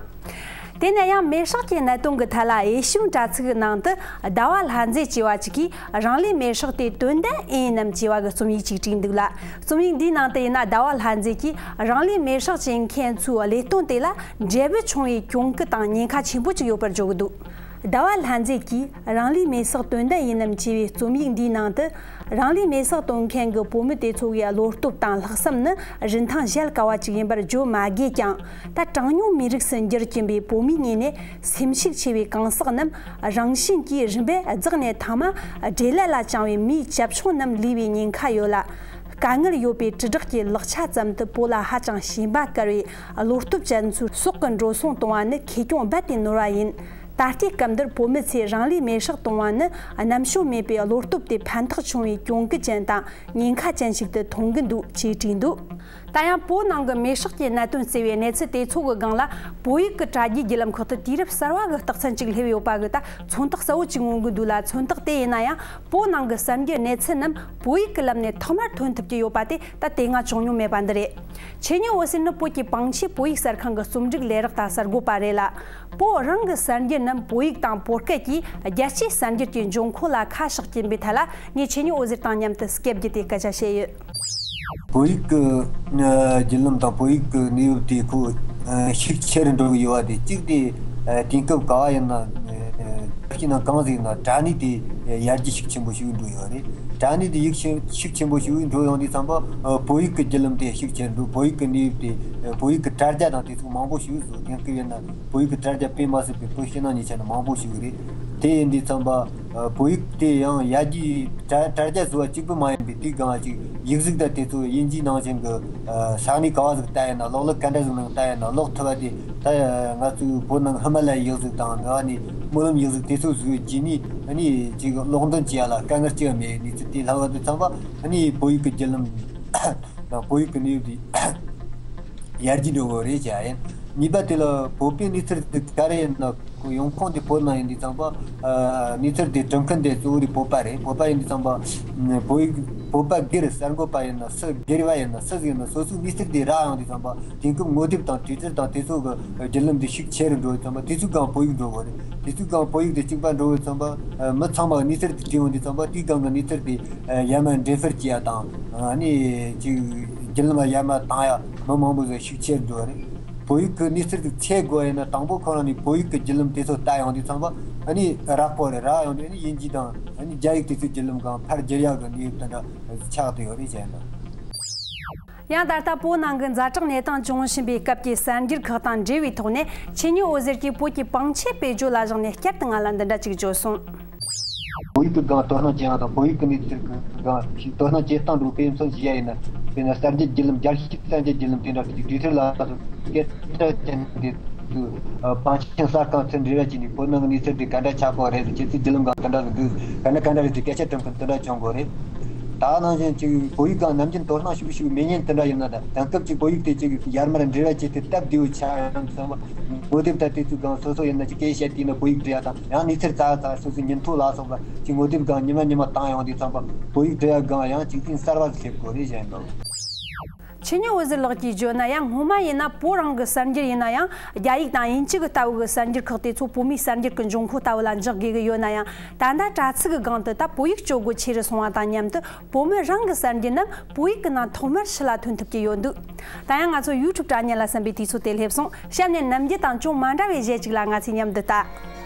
དེ་ནས་ཡང་མེར་སྲེག་གི་གནད་དོན་གྱི་ཐད་ལ་ཨེ་ཤི་ཡོན་དྲ་ཚིགས་ཀྱི་ནང་དུ། ཟླ་བ་ལྷ་མཛེས་ཅེས་པ་ཅིག་གིས། རང་ལུས་མེར་སྲེག་དེ་དོན་ལྡན་ཨེ་ཡིན་ནམ་ཅེས་པ་གི་རྩོམ་ཡིག་ཅིག་བྲིས་འདུག་ལ། རྩོམ་ཡིག་འདིའི་ནང་དུ་ཡིན་ན། ཟླ་བ་ལྷ་མཛེས་ཀྱིས་རང་ལུས་མེར་སྲེག་བྱེད་མཁན་ཚོའི་ལས་དོན་དེ་ལ་འབྲས་བུ་བྱུང་བའི་གྱོང་གུད་དང་ཉེན་ཁ་ཆེན་པོ་ཅིག་ཡོད་པར་བརྗོད་ཀྱི་འདུག་ཟླ་བ་ལྷ་མཛེས་ཀྱིས་རང་ལུས་མེར་སྲེག་དོན་ལྡན་ཡིན་ནམ་ཅེས་པའི་རྩོམ་ཡིག་འདིའི་ནང་དུ། རང་ལུས་མེར་སྲེག་གཏོང་མཁན་གྱི་བོད་མི་དེ་ཚོ་གི་བློ་སྟོབས་དང་ལྷག་བསམ་ནི་རིན་ཐང་གཞལ་དཀའ་བ་ཅིག་ཡིན་པར་བརྗོད་མ་དགོས་ཀྱང་། ད་གྲངས་ཉུང་མི་རིགས་སུ་འགྱུར་གྱིན་པའི་བོད་མིའི་ངོས་ནས། སེམས་ཤུགས་ཆེ་བའི་གང་ཟག་རྣམས་རང་བཞིན་གྱིས་རིམ་པས་རྫོགས་ནས། ཐ་མ་འབྲེལ་ལད་ལ་བཅངས་པའི་མིའི་རྒྱབ་ལྗོངས་རྣམས་ལུས་པའི་ཉེན་ཁ་ཡོད་ལ། དཀའ་ངལ་ཡོད་པའི་དྲིལ་བསྒྲགས་ཀྱི་ལག་ཆ་ཙམ་དུ་བོད་ལ་ཧ་ཅང་ཞེན་པ་དཀར་བའི་བློ་སྟོབས་ཅན་ཚོའི་སྲོག་གི་འགྲོ་སོང་གཏོང་བ་ནི་ཁེ་གྱོང་རྦད་དེ་ནོར་བ་ཡིན། ད་ལྟའི་སྐབས་འདིར་བོད་མི་ཚོས་རང་ལུས་མེར་སྲེག་གཏོང་བ་ནི། རྣམ་དཔྱོད་མེད་པའི་བློ་སྟོབས་དེ་ཕན་ཐོགས་བྱུང་བའི་གྱོང་གུད་ཅན་དང་ཉེན་ཁ་ཅན་ཞིག་ཏུ་མཐོང་གི་འདུག་ཅེས་བྲིས་འདུག་ད་ཡང་བོད་ནང་གི་མེར་སྲེག་གི་གནད་དོན་བརྩི་བའི་གནས་ཚུལ་དེ་ཚོ་གི་སྒང་ལ། བོད་ཡིག་གི་དྲ་རྒྱའི་བརྒྱུད་ལམ་ཁག་ཏུ་དུས་རབས་གསར་བ་གི་རྟགས་མཚན་ཅིག་སླེབས་ཡོད་པ་གི་ད་མཚོན་རྟགས་གསལ་བོ་ཅིག་མངོན་གྱི་འདུག་ལ། མཚོན་རྟགས་དེ་ཡིན་ན་ཡང་། བོད་ནང་གི་གསར་འགྱུར་གནས་ཚུལ་རྣམས་བོད་ཡིག་གི་ལམ་ནས་ཐོག་མར་ཐོན་ཐུབ་ཀྱི་ཡོད་པ་དེ་ད་དེ་སྔ་བྱུང་མྱོང་མེད་པ་འདི་རེད། ཆོས་ཉིད་འོད་ཟེར་ནི་བོད་ཀྱི་པང་ཆེ་བོད་ཡིག་གསར་ཁང་གི་རྩོམ་སྒྲིག་ལས་རོགས་དང་གསར་འགོད་པ་རེད་ལ། བོད་རང་གི་གསར་འགྱུར་རྣམས་བོད་ཡིག་དང་བོད་སྐད་ཀྱིས་རྒྱལ་སྤྱིའི་གསར་འགྱུར་གྱི་འབྱུང་ཁུངས་ལ་ཁ་བཞག་གིན་པའི་ཐད་ལ། ངས་ཆོས་ཉིད་འོད་ཟེར་དང་མཉམ་དུ་སྐད་བརྒྱུད་དེ་སྐད་ཆ་བཤད་ཡོད། བོད་ཡིག་གི་ཨ་བརྒྱུད་ལམ་དང་བོད་ཡིག་གི་གནས་བབ་དེ་ཁོ་ཨ་ཤུགས་ཆེ་རུ་འགྲོ་གི་ཡོད་པ་དེ་གཅིག་དེ། ཨ་དེང་སྐབས་ག་བ་ཡིན་ན། ཨ་ཕྱི་ནང་གང་ཟིག་ཡིན་ན་དྲ་གནས་དེ་ཡར་རྒྱས་ཤུགས་ཆེན་པོ་ཞིག་འགྲོ་ཡོད་རེད། དྲ་གནས་དེ་ཡིག་ཤུགས་ཤུགས་ཆེན་པོ་ཞིག་འགྲོ་ཡོང་དུས་ཙམ་པ། ཨ་བོད་ཡིག་གི་བརྒྱུད་ལམ་དེ་ཤུགས་ཆེ་རུ་འགྲོ། བོད་ཡིག་གི་གནས་བབ་དེ། ཨ་བོད་ཡིག་གི་དྲ་རྒྱ་དང་དེ་ཚོ་མང་པོ་ཞིག་བཟོ། དེང་སྐབས་ཡིན་ན་བོད་ཡིག་གི་དྲ་རྒྱ་དཔེ་མ་སྲིད་པའི་བོད་ཕྱི་ནང་གཉིས་ཆ་ནས་མང་པོ་ཞིག་རེད། དེ་ཡིན་དུས་ཙམ་པ། ཨ་བོད་ཡིག་དེ་ཡང་ཡར་རྒྱས་དྲ་དྲ་རྒྱ་བཟོ་བ་གཅིག་པུ་མ་ཡིན་པའི་དུས་སྒང་ཅིག་ཡིག་གཟུགས་དང་དེ་ཚོ་དབྱིན་ཇིའི་ནང་བཞིན་གྱི། ཨ་ས་གནས་ག་བ་ཟིག་ལྟ་ཡིན་ན། ཀློག་ཀླད་ག་འདྲ་ཟིག་ནང་ལྟ་ཡིན་ན་ཀློག་ཐུབ་པ་དེ། ད་ང་ཚོའི་བོད་ནང་ཧི་མ་ལ་ཡའི་ཡིག་གཟུགས་དང་། འདི་བ་ནི་སྨོན་ལམ་ཡིག་གཟུགས་དེ་ཚོ་བཟོས་རྗེས་ནས་ཨ་ནི་ཅིག་ཀློག་འདོན་བྱེད་ཡ་ལ་དཀའ་ངལ་ཅི་ཡང་མེད། གནས་ཚུལ་དེ་ལྷག་པ་དུས་ཙམ་པ་ཨ་ནི་བོད་ཡིག་གི་བརྒྱུད་ལམ་དང་བོད་ཡིག་གི་གནས་བབ་དེ་ཡར་རྒྱས་འགྲོ་གི་རེད་བྱ་ཡིན། གཉིས་པ་དེ་ལ་བོད་པའི་གནས་ཚུལ་དེ་ག་རེ་ཡིན་ན། ཡོང་ཁུངས་དེ་བོད་ནང་ཡིན་དུས་ཙམ་པ། ཨ་གནས་ཚུལ་དེ་སྒྲུབ་མཁན་དེ་གཙོ་བོ་དེ་བོད་པ་རེད། བོད་པ་ཡིན་དུས་ཙམ་པ། བོད་ཡིག་བོད་པ་སྒེར་གསར་འགོད་པ་ཡིན་ན་སུ། སྒེར་བ་ཡིན་ན་སུ་ཟིག་ཡིན་ན་སོ་སོའི་གནས་ཚུལ་དེ་རག་ཡོང་དུས་ཙམ་པ། དེང་སྐབས་ངོ་དེབ་དང་ཊུའི་ཊར་དང་དེ་ཚོ་གི་བརྒྱུད་ལམ་དེ་ཤུགས་ཆེ་རུ་འགྲོ་དུས་ཙམ་པ། དེ་ཚོའི་སྒང་བོད་ཡིག་འགྲོ་གི་རེད། དེ་ཚོའི་སྒང་བོད་ཡིག་དེ་གཅིག་པ་འགྲོ་དུས་ཙམ་པ། མི་ཚང་མ་གི་གནས་ཚུལ་དེ་བྲིས་ཡོང་དུས་ཙམ་པ། དེའི་སྒང་གི་གནས་ཚུལ་དེ་ཡར་མར་འགྲེམས་སྤེལ་བྱེད་ཡ་དང་། ཨ་ནི་ཅིག་བརྒྱུད་ལམ་ལ་ཡར་མར་བཏང་ཡ་མི་མང་པོ་ཟིག་ཤུགས་ཆེར་འགྲོ་བ་རེད། བོད་ཡིག་གི་གནས་ཚུལ་དེ་འཚོལ་དགོས་ཡིན་ན། དང་པོ་ཁོ་རང་ནས་བོད་ཡིག་གི་བརྒྱུད་ལམ་དེ་ཚོ་ལྟ་ཡོང་དུས་ཙམ་པ། ཨ་ནི་རག་པོ་རེད། རག་ཡོང་དུས་ཨ་ནི་དབྱིན་ཇི་དང་ཨ་ནི་རྒྱ་ཡིག་དེ་ཚོའི་བརྒྱུད་ལམ་སྒང་ཕར་བསྒྱུར་ཡག་གི་གནས་བབ་དེ་འདྲ་ཆགས་བསྡད་ཡོད་རེད་ཟེར་འདུག། ཡང་ད་ལྟ་བོད་ནང་གི་ཛ་དྲག་གནས་སྟངས་བྱུང་བཞིན་པའི་སྐབས་ཀྱི་གསར་འགྱུར་ཁག་དང་འབྲེལ་བའི་ཐོག་ནས། ཆེ་ཉིད་འོད་ཟེར་གྱིས་བོད་ཀྱི་པང་ཆེན་དཔེ་བརྗོད་ལ་བཞག་ནས་བསྐྱར་དུ་ང་ལ་འདི་འདྲ་ཅིག་བརྗོད་སོང་། བོད་ཡིག་གི་སྒང་དོ་སྣང་བྱེད་ཡག་དང་བོད་ཡིག་གི་གནས་ཚུལ་གྱི་སྒང་ཞིག་དོ་སྣང་བྱེད་སྟངས་འདྲ་བོ་དཔེ་མཚོན་བྱེད་ཡག་ཡིན་ན། དཔེར་ན་གསར་འགྱུར་བརྒྱུད་ལམ། རྒྱལ་སྤྱིའི་གསར་འགྱུར་བརྒྱུད་ལམ་དེ་འདྲ་ཞིག་དུས་ཐོག་ལ་སོགས་སྐད་ཆ་བཤད་ནས་དེ་ཚོའི་པང་ཆེན་གསར་ཁང་ཚུར་འབྲེལ་བ་བྱས་ནས་བོད་ནང་གི་གནས་ཚུལ་དེ་ག་འདྲ་ཆགས་ཀྱི་ཡོད་རེད། ཁྱེད་ཚོའི་བརྒྱུད་ལམ་སྒང་ག་འདྲ་ཟིག་འདུག། ག་འདྲ་ག་འདྲ་རེད་ཟེར་སྐད་ཆ་དྲི་མཁན་དེ་འདྲ་བྱུང་གི་ཡོད་རེད། ད་ནང་བཞིན་ཅིག་བོད་ཡིག་སྒང་ནམ་རྒྱུན་དོ་སྣང་ཤུགས་ཤུགས་མེད་མཁན་དེ་འདྲ་ཡིན་ན། ད་དེང་སྐབས་ཅིག་བོད་ཡིག་དེ་ཅིག་ཡར་མར་འབྲེལ་བ་བྱས་ཏེ་སྟབས་བདེ་བོ་ཆགས་ཡོང་དུས་ཙམ་པ། ངོ་དེབ་ད་དེ་ཚོའི་སྒང་སོ་སོ་ཡིན་ན་ཅིག་སྐད་བཤད་དུས་ན་བོད་ཡིག་འབྲི་ཡག་དང་། ཡང་གནས་ཚུལ་ཙག་ཙག་སོ་སོའི་ཉིན་ཐོ་ལ་སོགས་པ་ཅིག་ངོ་དེབ་སྒང་ཉི་མ་ཉི་མ་བཏང་ཡོང་དུས་ཙམ་པ། བོད་ཡིག་འབྲི་ཡག་སྒང་ཡང་ཅིག་ཨིན་གསར་བ་ཟིག་སླེབས་དགོས་རེད་བཞིན་འདུག། ཆེ་ཉིད་འོད་ཟེར་ལགས་ཀྱིས་བརྗོད་ན་ཡང་། སྔོན་མ་ཡིན་ན་བོད་རང་གི་གསར་འགྱུར་ཡིན་ན་ཡང་། རྒྱ་ཡིག་དང་དབྱིན་ཇི་གི་ལྟ་བུ་གི་གསར་འགྱུར་ཁག་དེ་ཚོ་བོད་མིའི་གསར་འགྱུར་གྱི་འབྱུང་ཁུངས་ལྟ་བུ་ལ་འཇོག་དགོས་ཀྱི་ཡོད་ན་ཡང་། ད་ལྟ་དྲ་ཚིགས་ཀྱི་སྒང་དུ་ད་བོད་ཡིག་སྤྱོད་སྒོ་ཆེ་རུ་སོང་བ་དང་མཉམ་དུ། བོད་མི་རང་གི་གསར་འགྱུར་རྣམས་བོད་ཡིག་གི་ནང་ཐོག་མར་ཕྱི་ལ་ཐོན་ཐུབ་ཀྱི་ཡོད་འདུག། ད་ཡང་ང་ཚོ་ཡུ་ཊུབ་དྲ་བརྙན་ལ་གསན་པའི་དུས་ཚོད་དེ་སླེབས་སོང་། གཤམ་ནས་ནམ་རྒྱུན་དང་ཅུང་མ་འདྲ་བའི་གཞས་ཅིག་ལ་ང་ཚོས་མཉམ་དུ་ལྟ།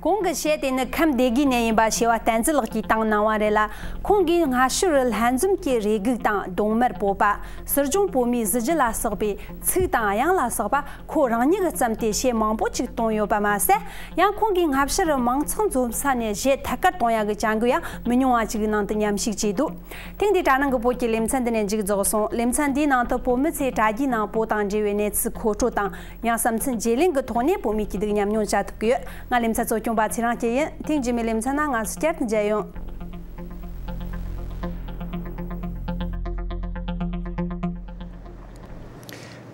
གོང་གི་གཞས་དེ་ནི་ཁམས་སྡེ་དགུའི་ནས་ཡིན་པ་ཞེ་བ་བསྟན་འཛིན་ལགས་ཀྱིས་བཏང་གནང་བ་རེད་ལ། ཁོང་གིས་སྔ་ཕྱི་རུ་ལྷན་འཛོམས་ཀྱི་རེ་སྒུག་དང་གདོང་དམར་བོད་པ། སྲིད་སྐྱོང་བོད་མིའི་གཟི་བརྗིད་ལ་སོགས་པའི་ཚིག་དང་དབྱངས་ལ་སོགས་པ་ཁོ་རང་ཉིད་ཀྱིས་བརྩམས་ཏེ་གཞས་མང་པོ་ཅིག་བཏོན་ཡོད་པ་མ་ཟད། ཡང་ཁོང་གིས་སྔ་ཕྱི་རུ་མང་ཚོགས་འཛོམས་ས་ནས་གཞས་ཐད་ཀར་གཏོང་ཡག་གི་བྱ་འགུལ་ཡང་མི་ཉུང་བ་ཅིག་གི་ནང་དུ་མཉམ་ཞུགས་བྱས་འདུག། ཐེངས་འདིའི་དྲ་ནང་གི་བོད་ཀྱི་ལེ་ཚན་འདི་ནས་མཇུག་རྫོགས་སོང་། ལེ་ཚན་འདིའི་ནང་དུ་བོད་མི་ཚོས་དྲ་རྒྱའི་ནང་བོད་དང་འབྲེལ་བའི་གནས་ཚུལ་མཁོ་སྤྲོད་དང་། ཡང་བསམ་ཚུལ་བརྗེ་ལེན་གྱི་ཐོག་ནས་བོད་མིའི་སྐྱིད་སྡུག་ཉམས་མྱོང་བྱ་ཐུབ་ཀྱི་ཡོད། ང་ལེ་ཚན་གཙོ་སྐྱོང་པ་ཚེ་རིང་སྐྱིད་ཡིན། ཐེངས་རྗེས་མའི་ལེ་ཚན་ནང་ང་ཚོ་བསྐྱར་དུ་མཇལ་ཡོང་།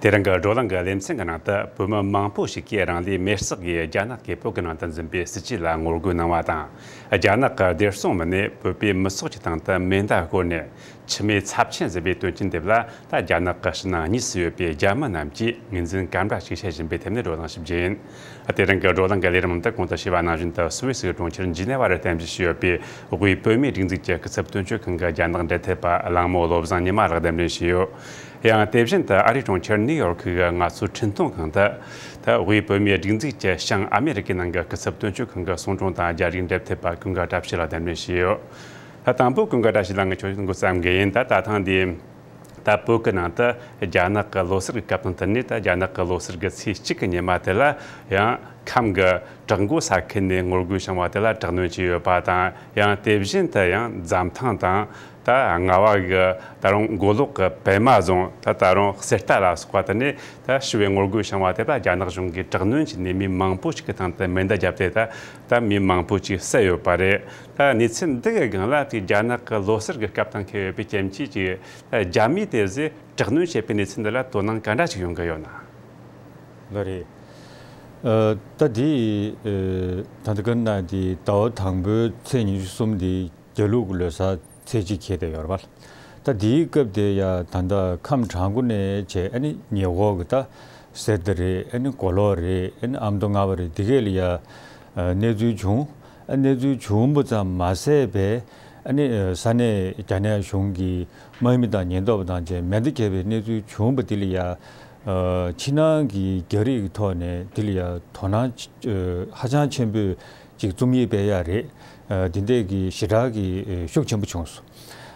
དེ་རིང་གི་བགྲོ་གླེང་གི་ལེ་ཚན་གྱི་ནང་དུ། བོད་མི་མང་པོ་ཞིག་གིས་རང་ལུས་མེར་བསྲེགས་ཀྱིས་རྒྱ་ནག་གིས་བོད་ཀྱི་ནང་དུ་འཛིན་པའི་སྲིད་བྱུས་ལ་ངོ་རྒོལ་གནང་བ་དང་། རྒྱ་ནག་གི་བདེ་སྲུང་མི་སྣས་བོད་པའི་མི་ཚོགས་ཀྱི་སྟེང་དུ་མེ་མདའ་བསྐོར་ནས། འཆི་རྨས་ཚབས་ཆེན་བཟོས་པའི་དོན་རྐྱེན་དེ་ལ། ད་རྒྱ་ནག་གི་ཕྱི་ནང་གཉིས་སུ་ཡོད་པའི་རྒྱ་མི་རྣམས་ཀྱིས་ངོས་འཛིན་ག་འདྲ་ཞིག་བྱེད་བཞིན་པའི་ཐད་ནས་བགྲོ་གླེང་ཞིབ་རྒྱུ་ཡིན། དེ་རིང་གི་བགྲོ་གླེང་གི་ལས་རིམ་འདི་གོང་དུ་ཞུས་པ་ནང་བཞིན་དུ། སུད་སི་གི་གྲོང་ཁྱེར་ཇི་ནེ་ཝ་རུ་རྟེན་གཞི་བྱས་ཡོད་པའི་དབུས་བོད་མིའི་སྒྲིག་འཛུགས་ཀྱི་སྐུ་ཚབ་དོན་གཅོད་ཁང་གི་རྒྱ་ནག་འབྲེལ་མཐུད་པ་གླང་མོ་བློ་བཟང་ཉི་མ་ལགས་གདན་འདྲེན་བྱས་ཡོད། ཡང་དེ་བཞིན་དུ་ཨ་རིའི་གྲོང་ཁྱེར་ནིའུ་ཡོར་ཁུལ་གྱི་ང་ཚོའི་འཕྲིན་གཏོང་ཁང་དུ། ད་དབུས་བོད་མིའི་སྒྲིག་འཛུགས་ཀྱི་བྱང་ཨ་མེ་རི་ཀའི་ནང་གི་སྐུ་ཚབ་དོན་གཅོད་ཁང་གི་གསུང་གྲོང་དང་རྒྱ་རིགས་འབྲེལ་མཐུད་པ་ཀུན་དགའ་བཀྲ་ཤིས་ལགས་གདན་འདྲེན་ཞུས་ཡོད། ད་དང་པོ་ཀུན་དགའ་བཀྲ་ཤིས་ལགས་ངས་ཁྱོད་འགོ་བརྩམ་གི་ཡིན། ད་ད་ཐེངས་འདི་ད་བོད་ཀྱི་ནང་དུ་རྒྱ་ནག་གི་ལོ་གསར་གྱི་སྐབས་དང་བསྟུན་ནས། ད་རྒྱ་ནག་གི་ལོ་གསར་གྱི་ཚེས་གཅིག་གི་ཉི་མ་དེ་ལ་ཡང་ཁམས་ཀྱི་བྲག་མགོ་ས་ཁུལ་ནས་ངོ་རྒོལ་བྱུང་བ་དེ་ལ་དྲག་གནོན་བྱས་ཡོད་པ་དང་། ཡང་དེ་བཞིན་དུ་ཡང་འཛམ་ཐང་དང་། ད་རྔ་བ་གི་ད་རུང་མགོ་ལོག་གི་པད་མ་རྫོང་། ད་ད་རུང་གསེར་རྟ་ལ་སོགས་པ་དེ་ནས་ད་ཞི་བའི་ངོ་རྒོལ་བྱུང་བ་དེ་ལ་རྒྱ་ནག་གཞུང་གིས་དྲག་གནོན་བྱས་ནས་མི་མང་པོ་ཞིག་གི་སྟེང་དུ་མེ་མདའ་བརྒྱབ་སྟེ། ད་ད་མི་མང་པོ་ཞིག་བསད་ཡོད་པ་རེད། ད་གནས་ཚུལ་འདི་གི་སྒང་ལ་དེ་རྒྱ་ནག་གི་ལོ་གསར་གྱི་སྐབས་དང་འཁེལ་ཡོད་པའི་རྐྱེན་གྱིས་ཀྱི་རྒྱ་མིས་དེ་ཟིག་དྲག་གནོན་བྱས་པའི་གནས་ཚུལ་འདི་ལ་དོ་སྣང་ག་འདྲ་ཞིག་ཡོང་གི་ཡོད་ན། ལགས་རེད། ཨ། ད་འདི། ཨ། ད་ལྟ་ག་ན་འདི་ཟླ་བ་དང་པོའི་ཚེས་ཉི་ཤུ་གསུམ་འདི་རྒྱ་ལུགས་ལོ་གསར་ཚེས་གཅིག་འཁེལ་བསྡད་ཡོད་རེད་པ། ད་འདིའི་སྐབས་དེ་ཡ་ད་ལྟ་ཁམས་བྲག་མགོ་ནས་བྱས། ཨ་ནི་ཉེ་འཁོར་གྱི་ད་གསེར་རྟ་རེད། ཨ་ནི་མགོ་ལོག་རེད། ཨ་ནི་ཨ་མདོ་རྔ་བ་རེད། འདི་གས་ལ་ཡ་ཨ་གནས་ཚུལ་བྱུང་། ཨ་གནས་ཚུལ་བྱུང་བ་ཙམ་མ་ཟད་པའི། ཨ་ནི་ས་གནས་རྒྱ་ནག་གཞུང་གི་དམག་མི་དང་ཉེན་རྟོག་པ་དང་བཅས་མེ་མདའ་བརྒྱབ་པའི་གནས་ཚུལ་བྱུང་བ་འདི་ལ་ཡ། ཨ། ཕྱི་ནང་གི་རྒྱ་རིགས་ཀྱི་ཐོག་ནས་འདི་ལ་ཡ་དོ་སྣང་ཧ་ཅང་ཆེན་པོས་ཅིག་རྩོམ་ཡིག་སྤེལ་ཡ་རེད། ཨ། འདི་འདྲས་ཀྱི་ཞེ་དྲག་གི་ཤུགས་ཆེན་པོ་བྱུང་སོང་།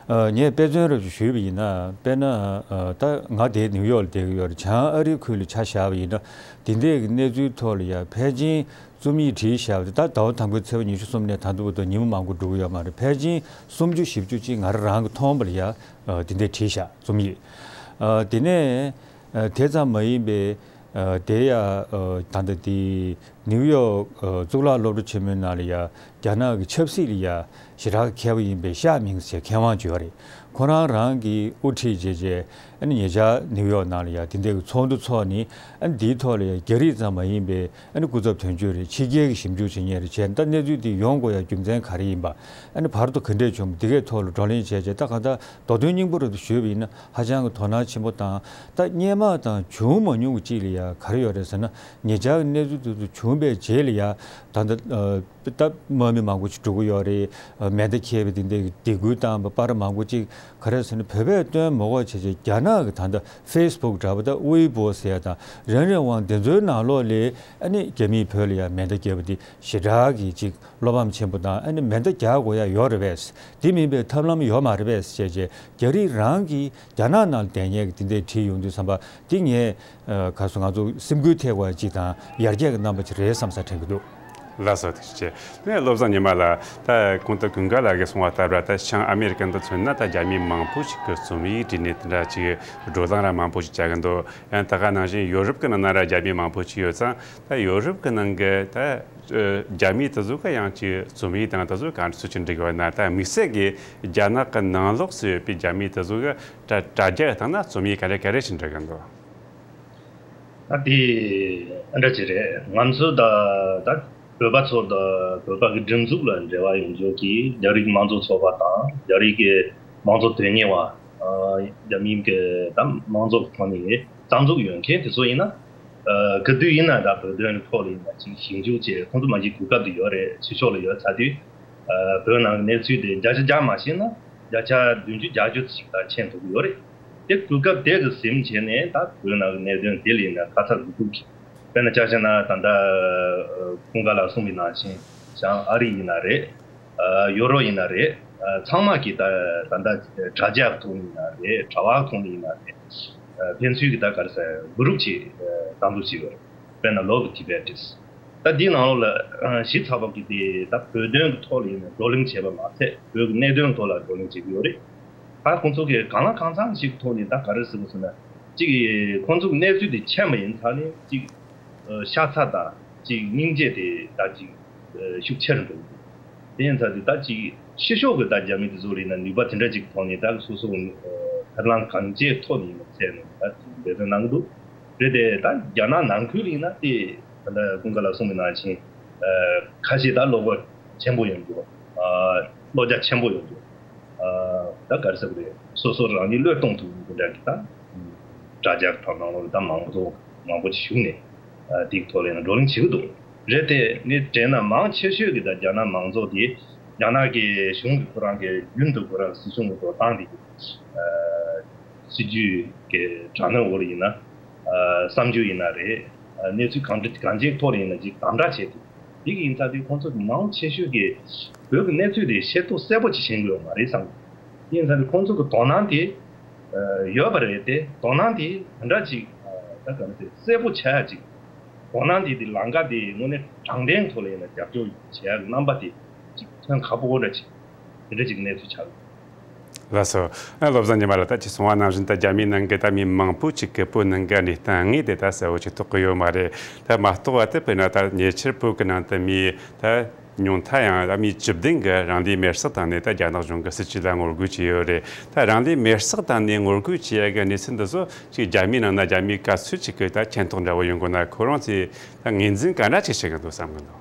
ཨ། ངས་དཔེ་མཚོན་རབ་ཅིག་ཞུས་པ་ཡིན་ན། དཔེར་ན། ཨ། ད་ང་དེ་ནིའུ་ཡོག་ལ་བསྡད་ཀྱི་ཡོད་རེད། བྱང་ཨ་རིའི་ཁུལ་ལ་ཆ་བཞག་པ་ཡིན་ན། འདི་འདྲས་ཀྱི་གནས་ཚུལ་ཐོག་ལ་ཡ་ཕལ་ཆེར་རྩོམ་ཡིག་བྲིས་བཞག་པ་དེ། ད་ཟླ་བ་དང་པོའི་ཚེས་པ་ཉི་ཤུ་གསུམ་ནས་ད་ལྟ་བར་དུ་ཉིན་མོ་མང་པོ་འགྲོ་གི་ཡོད་མ་རེད། ཕལ་ཆེར་སུམ་ཅུ་བཞི་བཅུ་ཅིག་ང་རང་རང་གི་མཐོང་བ་ལ་ཡ། ཨ། འདི་འདྲས་བྲིས་བཞག་རྩོམ་ཡིག་ཨ། དེ་ནས། ཨ། དེ་ཙམ་མ་ཡིན་པའི། ཨ། དེ་ཡ། ཨ། ད་ལྟ་དེ་ནིའུ་ཡོག་ཨ། གཙུག་ལག་སློབ་གྲྭ་ཆེན་མོའི་ནང་ལ་ཡ་རྒྱ་ནག་གི་ཆབ་སྲིད་ལ་ཡ་ཞེ་དྲག་མཁས་པ་ཡིན་པའི་ཤཱ་མིང་ཟེར་མཁས་དབང་ཅིག་ཡོད་རེད། ཁོ་རང་རང་གིས་དབུ་ཁྲིད་བྱས་བྱས། ཨ་ནི་ཉེ་ཆར་ནིའུ་ཡོག་ནང་ལ་ཡ་དེ་འདྲའི་ཚོགས་འདུ་ཚོགས་ནས། ཨ་ནི་དེའི་ཐོག་ལ་ཡ་རྒྱ་རིགས་ཙམ་མ་ཡིན་པའི། ཨ་ནི་སྐུ་ཚབ་དོན་གཅོད་རེད། ཕྱི་རྒྱལ་གྱི་ཞིབ་འཇུག་བྱེད་མཁན་རེད་བྱས། ད་གནས་ཚུལ་འདི་ཡོང་དགོས་ཡ་རྒྱུ་མཚན་ག་རེ་ཡིན་པ། ཨ་ནི་བར་དུ་ག་འདྲས་བྱུང་། འདི་གའི་ཐོག་ལ་བགྲོ་གླེང་བྱས་བྱས། ད་གང་ལྟར་མདོ་དོན་སྙིང་པོ་རེད་འདུག་ཞུས་པ་ཡིན་ན། ཧ་ཅང་གི་དོ་སྣང་ཆེན་པོ་དང་། ད་སྔོན་མ་དང་བྱུང་མ་མྱོང་གི་ཅིག་ལ་ཡ་ག་རེ་ཡོད་རེད་ཟེར་ན། ཉེ་ཆར་གྱི་གནས་ཚུལ་དེ་ཚོ་བྱུང་བའི་རྗེས་ལ་ཡ། ད་ལྟ། ཨ། ད་དམག་མི་མང་པོ་ཅིག་འགྲོ་གི་ཡོད་རེད། ཨ། མེ་མདའ་འཁྱེར་བའི་དེ་འདྲའི་སྡིགས་སྐུལ་བཏང་བ་པར་མང་པོ་ཅིག་ག་རེ་ཟེར་ན། བོད་པས་སྟོན་མ་དགོས་བྱས་བྱས། རྒྱ་ནག་གི་ད་ལྟ་ཧྥེ་སི་བུག་འདྲ་པོ། ད་ཝེ་པོ་ཟེར་ཡ་དང་རན་རན་ཝང་དེ་ཚོའི་ནང་ལོགས་ལ། ཨ་ནི་རྒྱ་མིས་བོད་ལ་ཡ་མེ་མདའ་བརྒྱབ་པ་དེ་ཞེ་དྲག་གི་ཅིག་བློ་ཕམ་ཆེན་པོ་དང་། ཨ་ནི་མེ་མདའ་རྒྱག་དགོས་ཡ་ཡོད་རེད་པས། དེ་མིན་པའི་ཐབས་ལམ་ཡོད་མ་རེད་པས་ཟེར་བྱས་བྱས། རྒྱ་རིགས་རང་གིས་རྒྱ་ནག་ནང་ལ་བསྡད་མཁན་གྱིས་དེ་འདྲས་བྲིས་ཡོང་དུས་ཙམ་པ། དེ་ངས། ཨ། ག་རེ་ཟེར། ང་ཚོ་སེམས་འགུལ་ཐེབས་པ་ཅིག་དང་ཡར་རྒྱས་ཀྱི་རྣམ་པ་ཅིག་རེད་བསམ་ས་དྲན་གྱི་འདུག་ལགས་སོ། ཐུགས་རྗེ་ཆེ། ནས་བློ་བཟང་ཉི་མ་ལགས། ད་གོང་དུ་ཀུན་དགའ་ལགས་ཀྱིས་གསུངས་པ་ལྟར་ར། ད་བྱང་ཨ་མེ་རི་ཀ་འདི་མཚོན་ན། ད་རྒྱ་མི་མང་པོ་ཞིག་གིས་རྩོམ་ཡིག་བྲིས་ནས་དེ་འདྲ་ཅིག་བགྲོ་གླེང་ར་མང་པོ་ཞིག་བྱ་གི་འདུག་ཡང་ད་ག་ནང་བཞིན་ཡོ་རོབ་ཀྱི་ནང་ན་ར་རྒྱ་མི་མང་པོ་ཞིག་ཡོད་ཙང་། ད་ཡོ་རོབ་ཀྱི་ནང་གི་ད། ཨ། རྒྱ་མི་དེ་ཚོ་གིས་ཡང་ཅིག་རྩོམ་ཡིག་དང་དེ་ཚོ་ག་འདྲ་ཚུལ་ཅིག་འབྲི་གི་ཡོད་ན། ད་དམིགས་བསལ་གྱིས་རྒྱ་ནག་གི་ནང་ལོགས་སུ་ཡོད་པའི་རྒྱ་མི་དེ་ཚོ་གིས་དྲ་དྲ་རྒྱ་སྟེང་ན་རྩོམ་ཡིག་ག་རེ་ག་རེ་ཞིག་འབྲི་གི་འདུག་ད་དེ་ཨ་འདྲ་ཅིག་རེད། ང་ཚོ་ད་ད་བོད་པ་ཚོ་དང་བོད་པ་གི་སྒྲིག་འཛུགས་ལ་འབྲེལ་བ་ཡོད་མཁན་གྱི་རྒྱ་རིགས་དམངས་གཙོ་ཚོགས་པ་དང་། རྒྱ་རིགས་ཀྱི་དམངས་གཙོ་དོན་གཉེར་བ། ཨ། རྒྱ་མིའི་གི་ད་དམངས་གཙོ་གི་ཐོག་ནས་རྩ་འཛུགས་ཡོད་མཁན་དེ་ཚོ་ཡིན་ན། ཨ། ག་དུས་ཡིན་ན་ད་བོད་དོན་གྱི་ཐོག་ལ་ཡིན་ན་ཅིག་ཞིབ་འཇུག་བྱས། ཁོང་ཚོ་མ་གཞི་གོ་སྐབས་དེ་ཡོད་རེད། ཕྱི་ཕྱོགས་ལ་ཡོད་ཚར་དུས། ཨ། བོད་ནང་གི་གནས་ཚུལ་དེ་བརྒྱ་ཆ་བརྒྱ་མ་ཤེས་ན་བརྒྱ་ཆ་བདུན་ཅུ་བརྒྱད་ཅུ་ཞིག་ད་མཁྱེན་ཐུབ་ཀྱི་ཡོད་རེད། དེ་གོ་སྐབས་དེ་གི་ཟིན་བྱས་ནས། ད་བོད་ནང་གི་གནད་དོན་དེ་ལ་ཡིན་ན་ཁ་ཚ་དགོས་གཏུགས་ཀྱིས། དཔེར་ན་ཆ་བཞག་ན་ད་ལྟ་ཀུན་དགའ་ལགས་གསུངས་པའི་ནང་བཞིན། བྱང་ཨ་རི་ཡིན་ན་རེད། ཨ། ཡོ་རོབ་ཡིན་ན་རེད། ཨ། ཚང་མ་གིས་ད་ད་ལྟ་དྲ་རྒྱ་གི་ཐོག་ནས་ཡིན་ན་རེད། དྲ་བ་གི་ཐོག་ནས་ཡིན་ན་རེད། ཨ། ཕན་ཚུན་གྱི་ད་ག་རེ་ཟེར། གུ་རུབ་ཅིག་ཨ། རྩ་འཛུགས་བྱས་ཡོད་རེད། དཔེར་ན་ལོ་གི་ཊི་བེ་ཊི་ཟེར། ད་འདིའི་ནང་ལོགས་ལ་ཨ། ཞིབ་ཚགས་པོ་གིས་དེ་ད་བོད་དོན་གྱི་ཐོག་ལ་ཡིན་ན་བགྲོ་གླེང་བྱས་པ་མ་ཟད། བོད་ཀྱི་གནད་དོན་ཐོག་ལ་བགྲོ་གླེང་བྱེད་ཀྱི་ཡོད་རེད། ད་ཁོང་ཚོ་གིས་གང་ལ་གང་འཚམ་ཞིག་ཐོག་ནས་ད་ག་རེ་ཟེར་དགོས་ཟེར་ན། གཅིག་ཁོང་ཚོ་གི་གནས་ཚུལ་དེ་མཁྱེན་པ་ཡིན་ཙང་ནས། གཅིག་ཨ། ཤ་ཚ་དང་གཅིག་སྙིང་རྗེ་དེ་ད་གཅིག་ཨ། ཤུགས་ཆེ་རུ་འགྲོ་གི་འདུག་དེ་ཡིན་ཙང་དེ་ད་གཅིག་ཕྱི་ཕྱོགས་ཀྱི་ད་རྒྱ་མི་དེ་ཚོ་ལ་ཡིན་ན་ནུས་པ་དེ་འདྲ་ཅིག་གི་ཐོག་ནས། ད་སོ་སོ་ཨ། ཐབས་ལམ་གང་ཅིའི་ཐོག་ནས་ཡིན་ན་བཙལ་ནས་ད་འབད་བརྩོན་གནང་གི་འདུག་རེད་དེ། ད་རྒྱ་ནག་ནང་ཁུལ་ལ་ཡིན་ན་དེ་ད་ལྟ་ཀུན་དགའ་ལགས་གསུངས་པའི་ནང་བཞིན། ཨ། ཁ་ཤས་ད་བློ་ཁོག་ཆེན་པོ་ཡོད་འདུག་ཨ། བློ་རྒྱ་ཆེན་པོ་ཡོད་འདུག་ཨ། ད་ག་རེ་ཟེར་དགོས་རེད། སོ་སོ་རང་ཉིད་བློས་གཏོང་ཐུབ་མཁན་དེ་འདྲ་གི་ད་དྲ་རྒྱ་གི་ཐོག་ནང་ལོགས་ལ་ད་མང་པོ་ཚོ་མང་པོ་ཅིག་ཞུགས་ནས། ཨ། དེའི་ཐོག་ལ་ཡང་བགྲོ་གླེང་བྱེད་ཀྱི་འདུག་རེད་དེ། ངས་དྲན་ན་མང་ཆེ་ཤོས་ཀྱི་ད་རྒྱ་ནག་མང་ཚོགས་དེ་རྒྱ་ནག་གི་གཞུང་གི་ཁོ་རང་གི་རྒྱུན་དུ་ཁོ་རང་སྲིད་གཞུང་གི་འགྲོ་སྟངས་དེ། ཨ། སྲིད་ཇུས་ཀྱི་དྲག་གནོན་འོག་ལ་ཡིན་ན། ཨ་བསམ་ཚུལ་ཡིན་ན་རེད། ཨ་གནས་ཚུལ་གང་འདྲ་གང་ཅིའི་ཐོག་ལ་ཡིན་ན་ཅིག་དམ་དྲག་བྱས་འདུག་འདི་གི་ཡིན་ཙང་དེ་ཁོང་ཚོ་མང་ཆེ་ཤོས་ཀྱིས་བོད་ཀྱི་གནས་ཚུལ་དེ་ཤེས་རྟོགས་གསལ་པོ་ཅིག་བྱེད་ཀྱི་ཡོད་མ་རེད་བསམ་གྱི། ཡིན་ཙང་དེ་ཁོང་ཚོ་གི་དོ་སྣང་དེ་ཨ་ཡོད་པ་རེད་དེ། དོ་སྣང་དེ་ག་འདྲ་ཅིག་ཨ་ད་ག་རེ་ཟེར། གསལ་པོ་ཆགས་ཡ་ཅིག་དོ་སྣང་དེ་དེ་ལམ་ཁ་དེ་དངོས་གནས་དྲང་བདེན་ཐོག་ལ་ཡིན་ན་རྒྱབ་སྐྱོར་བྱེད་ཡ་གི་རྣམ་པ་དེ་ཅིག་ཐོན་ཁག་པོ་འདྲ་ཅིག་དེ་འདྲ་ཅིག་གནས་ཚུལ་ཆགས་ཡོད། ལགས་སོ། ཨ་བློ་བཟང་ཉི་མ་ལགས། ད་ཅིག་གསུངས་པ་ནང་བཞིན་ད་རྒྱ་མིའི་ནང་གི་ད་མི་མང་པོ་ཅིག་གིས་བོད་ནང་གི་གནས་སྟངས་དངོས་དེ་ད་གསལ་བོ་ཅིག་རྟོགས་ཀྱི་ཡོད་མ་རེད། ད་མ་རྟོགས་པ་དེ་དཔེར་ན་ད་ཉེ་ཆར་བོད་ཀྱི་ནང་དུ་མི་ད་ཉུང་མཐའ་ཡང་ད་མི་བཅུ་བདུན་གིས་རང་ལུས་མེར་སྲེག་བཏང་ནས་ད་རྒྱ་ནག་གཞུང་གི་སྲིད་ཇུས་ལ་ངོ་རྒོལ་བྱས་ཡོད་རེད། ད་རང་ལུས་མེར་སྲེག་བཏང་ནས་ངོ་རྒོལ་བྱེད་ཡ་གི་གནས་ཚུལ་འདི་ཚོ་ཅིག་རྒྱ་མིའི་ནང་ན་རྒྱ་མིའི་ག་ཚོད་ཅིག་གི་ད་མཁྱེན་རྟོགས་འདྲ་བོ་ཡོང་གི་ན། ཁོ་རང་ཚོས་ད་ངོས་འཛིན་ག་འདྲ་ཅིག་བྱེད་ཀྱི་འདུག་བསམ་གི་འདུག་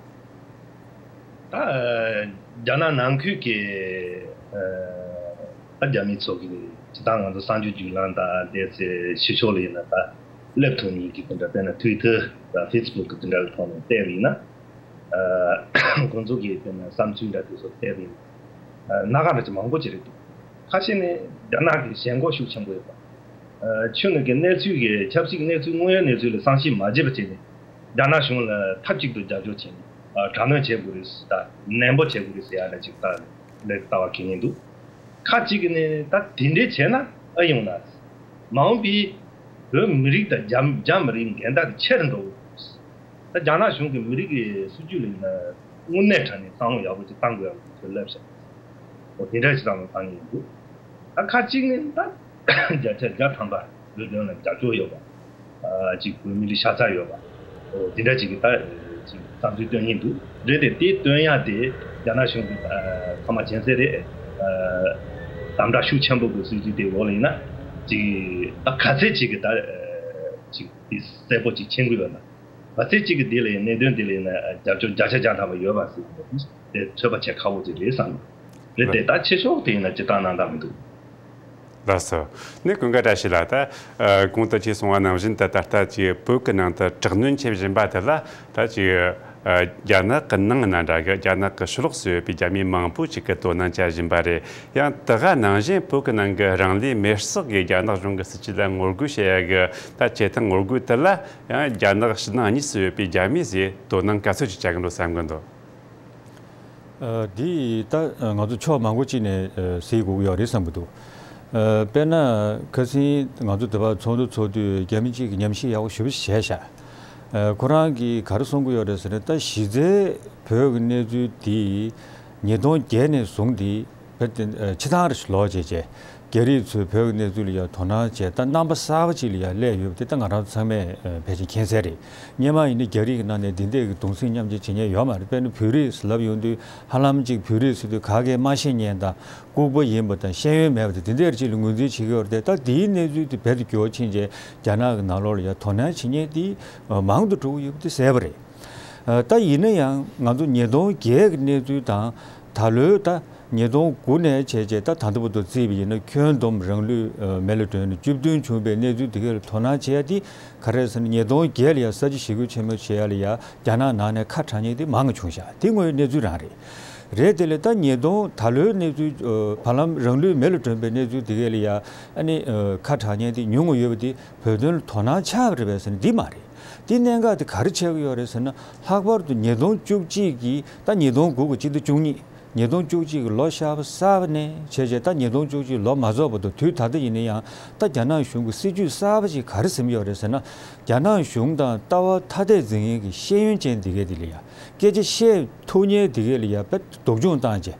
ད་རྒྱ་ནག་ནང་ཁུལ་གྱི་ད་རྒྱ་མི་ཚོ་གི་སྤྱི་བཏང་ང་ཚོ་གསར་འགྱུར་བརྒྱུད་ལམ་དང་དེ་ཚེ་ཕྱི་ཕྱོགས་ལ་ཡིན་ན་ད་སླེབས་ཐུབ་མཁན་གྱི་དེ་འདྲ། དཔེར་ན་ཊུའི་ཊར་དང་ཕེ་སི་བུག་གི་དེ་འདྲ་གི་ཐོག་ནས་བལྟས་པ་ཡིན་ན། ཁོང་ཚོ་གི་དཔེར་ན་བསམ་ཚུལ་འདྲ་དེ་ཚོ་བལྟས་པ་ཡིན་ན། སྣ་ཁ་འདྲ་ཅིག་མང་པོ་ཅིག་རེད་འདུག་ཁ་ཤས་ནས་རྒྱ་ནག་གི་ཞེན་ཁོག་ཤུགས་ཆེན་པོ་ཡོད་པ། ཨ་ཁྱོན་ནས་ཀྱི་གནས་ཚུལ་གྱི་ཆབ་སྲིད་གནས་ཚུལ་དངོས་ཡོད་གནས་ཚུལ་ལ་བསམ་ཤེས་མ་བྱས་པ་བྱས་ནས་རྒྱ་ནག་གཞུང་ལ་མཐའ་གཅིག་ཏུ་རྒྱབ་སྐྱོར་བྱས་ནས་ཨ་དྲག་གནོན་བྱེད་དགོས་རེད་ཟེར། ད་ནན་པོ་བྱེད་དགོས་རེད་ཟེར་ཡ་འདྲ་ཅིག་ད་ལས་ལྟ་བ་གལ་ཡིན་འདུག་ཁ་ཅིག་གིས་ནི་ད་དེ་འདྲས་བྱས་ན་ཨེ་ཡོང་ན། མ་འོངས་པའི་བོད་མི་རིགས་དང་རྒྱ་རྒྱ་མི་རིགས་འགལ་ཟླ་དེ་ཆེ་རུ་འགྲོ་གི་འདུག་ད་རྒྱ་ནག་གཞུང་གི་མི་རིགས་ཀྱི་སྲིད་ཇུས་ལ་ཡིན་ན་དངོས་གནས་དྲང་གནས་བསམ་བློ་ཡག་པོ་ཅིག་བཏང་དགོས་ཡག་པོ་ཅིག་ལབ་བཞག་འོ་དེ་འདྲ་ཞིག་བསམ་བློ་བཏང་གི་ཡོད་འདུག་ད་ཁ་ཅིག་ནི་ད་བརྒྱ་ཆ་བརྒྱ་ཐམ་པ་བོད་དོན་ལ་རྒྱབ་སྐྱོར་ཡོད་པ། ཨ་ཅིག་བོད་མི་ལ་ཤ་ཚ་ཡོད་པ། འོ་དེ་འདྲ་ཅིག་གི་ད་ཅིག་བསམ་ཚུལ་སྟོན་གྱིན་འདུག་རེད་དེ། དེ་སྟོན་ཡ་དེ་རྒྱ་ནག་གཞུང་གི་ཨ་ཚང་མ་མཁྱེན་གསལ་རེད། ཨ་དམ་དྲག་ཤུགས་ཆེན་པོ་གི་སྲིད་ཇུས་དེ་འོག་ལ་ཡིན་ན་ཅིག་ད་ག་ཚད་ཅིག་གི་ད་ཅིག་དེ་གསལ་པོ་ཅིག་མཁྱེན་གྱི་ཡོད་ན། ག་ཚད་ཅིག་གི་དེ་ལ་ཡང་གནད་དོན་དེ་ལ་ཡང་རྒྱབ་སྐྱོར་བརྒྱ་ཆ་བརྒྱ་ཐམ་པ་ཡོད་པ་ཟེར་གྱི་འདུག་དེ་ཚོད་པ་བྱེད་ཁག་པོ་ཅིག་རེད་བསམ། རེད་དེ། ད་ཕྱི་ཕྱོགས་དེ་ཡིན་ན་ཇི་ལྟར་གནང་དགོས་མི་འདུག་ལགས་སོ། ནས་ཀུན་དགའ་བཀྲ་ཤིས་ལགས། ད་ཨ་གོང་དུ་ཅིག་གསུངས་པ་ནང་བཞིན་ད་ད་ལྟ་ཅིག་བོད་ཀྱི་ནང་དུ་དྲག་གནོན་བྱེད་བཞིན་པ་དེ་ལ་ད་ཅིག་ཨ་རྒྱ་ནག་གི་ནང་ན་འདྲ་གི་རྒྱ་ནག་གི་ཕྱི་ལོགས་སུ་ཡོད་པའི་རྒྱ་མི་མང་པོ་ཅིག་གིས་དོ་སྣང་བྱ་བཞིན་པ་རེད། ཡང་དེ་ག་ནང་བཞིན་བོད་ཀྱི་ནང་གི་རང་ལུས་མེར་སྲེག་གིས་རྒྱ་ནག་གཞུང་གི་སྲིད་ཇུས་ལ་ངོ་རྒོལ་བྱེད་ཡ་གི་ད་བྱེད་སྟངས་ངོ་རྒོལ་དེ་ལ་ཡང་རྒྱ་ནག་ཕྱི་ནང་གཉིས་སུ་ཡོད་པའི་རྒྱ་མིས་ཟེར་དོ་སྣང་ག་ཚོད་ཅིག་བྱ་གི་འདུག་བསམ་གི་འདུག་ཨ་འདི་ད་ང་ཚོ་ཕྱོགས་མང་པོ་ཅིག་ནས་ཨ་གཟིགས་དགོས་ཀྱི་ཡོད་རེད་བསམ་གྱི་འདུག་ཨ་དཔེར་ན་ཁ་སང་ང་ཚོ་འདི་པར་ཚོགས་འདུ་ཚོགས་དུས་རྒྱ་མི་གཅིག་གིས་ཉམས་ཞིབ་ཡག་པོ་ཞེ་པོ་ཞིག་བྱས་ཤག་ཨ་ཁོ་རང་གིས་ག་རེ་གསུང་གི་ཡོད་རེད་ཟེར་ན། ད་གཞི་རྩའི་བོད་ཀྱི་གནས་ཚུལ་འདི་ཉིས་སྟོང་བརྒྱད་ནས་བཟུང་སྟེ་བོད་དེ་ཨ་ཕྱི་ཐང་རེ་ཞིག་ལོག་བྱས་བྱས། རྒྱ་རིགས་ཚོས་བོད་ཀྱི་གནས་ཚུལ་ལ་ཡང་དོ་སྣང་བྱས། ད་རྣམ་པ་གསར་པ་ཅིག་ལ་ཡང་སླེབས་ཡོད་པ་དེ་ད་ང་རང་ཚོ་ཚང་མས་ཨ་ཕལ་ཆེར་མཁྱེན་གསལ་རེད། སྔོན་མ་ཡིན་ན་རྒྱ་རིགས་ཀྱི་ནང་ནས་འདི་འདྲས་ཀྱི་གདུང་སེམས་མཉམ་སྐྱེད་བྱེད་མཁན་ཡོད་མ་རེད། དཔེར་ན་བོད་རིགས་ལབ་ཡོང་དུས་ཧ་ལམ་ཅིག་བོད་རིགས་ཟེར་དུས་ག་གེ་མ་ཤེས་མཁན་དང་། ལྐུགས་པ་ཡིན་པ་དང་། ཤེས་ཡོན་མེད་པ་དང་། དེ་འདྲས་ཅིག་ལ་ངོས་འཛིན་བྱེད་ཀྱི་ཡོད་རེད་དེ། ད་དེའི་གནས་ཚུལ་དེ་རྦད་དེ་འགྱུར་བ་ཕྱིན་རྗེས་རྒྱ་ནག་གི་ནང་ལོགས་ལ་ཡང་དོ་སྣང་བྱེད་མཁན་དེ་མང་དུ་འགྲོ་གི་ཡོད་པ་དེ་གསལ་པོ་རེད། ཨ་ད་ཡིན་ན་ཡང་ང་ཚོ་ཉིས་སྟོང་བརྒྱད་ཀྱི་གནས་ཚུལ་དང་ད་ལོའི་ད་ཉིས་སྟོང་དགུ་ནས་བྱས་རྗེས་ད་ད་ལྟ་བར་དུ་བརྩིས་པ་ཡིན་ན། ཁྱོན་བསྡོམས་རང་ལུས་ཨ་མེ་ལ་སྒྲོན་ནས་བཅུ་བདུན་བྱུང་བའི་གནས་ཚུལ་དེ་ག་ལ་དོ་སྣང་བྱེད་ཡ་དེ་ག་རེ་རེད་ཟེར་ན། ཉིས་སྟོང་བརྒྱད་ལ་ཡང་ས་བྱི་ཞི་རྒོལ་ཆེན་མོ་བྱེད་ཡ་ལ་ཡང་རྒྱ་ནག་ནང་ནས་ཁ་གྲག་མཁན་དེ་མང་ང་བྱུང་ཤག་དེ་དངོས་ཡོད་གནས་ཚུལ་རང་རེད། རེད། དེ་ལས་ད་ཉིས་སྟོང་ད་ལོའི་གནས་ཚུལ་ཨ་བར་ལམ་རང་ལུས་མེ་ལ་སྒྲོན་པའི་གནས་ཚུལ་དེ་ག་ལ་ཡང་ཨ་ནི་ཨ་ཁ་གྲག་མཁན་དེ་ཉུང་ང་ཡོད་པ་དེ་བོད་དོན་ལ་དོ་སྣང་ཆགས་པ་རེད་པས་ཟེར་ན་འདི་མ་རེད། དེ་གནད་འགག་དེ་ག་རེ་ཆགས་ཀྱི་ཡོད་རེད་ཟེར་ན། ལྷག་པར་དུ་ཉིས་སྟོང་བཅུ་གཅིག་གི་ད་ཉིས་སྟོང་དགུ་གི་སྤྱི་ཟླ་བཅུ་གཉིས། ཉིས་སྟོང་བཅུ་གཅིག་གི་ལོ་ཤར་བ་གསར་པ་ནས་བྱས་རྗེས་ད་ཉིས་སྟོང་བཅུ་གཅིག་ལོ་མ་རྫོགས་བར་དུ། དུས་ད་ལྟ་ཡིན་ན་ཡང་ད་རྒྱ་ནག་གཞུང་གི་སྲིད་ཇུས་གསར་པ་ཅིག་ག་རེ་ཟིན་ཡོད་རེད་ཟེར་ན། རྒྱ་ནག་གཞུང་དང་ལྟ་བ་ཐ་དད་འཛིན་མཁན་གྱི་ཤེས་ཡོན་ཅན་དེ་གས་དེ་ལ་ཡང་སྐད་ཆ་བཤད་ཐུབ་མཁན་དེ་གས་ལ་ཡང་དཔེ་སྡུག་སྦྱོང་བཏང་བྱས།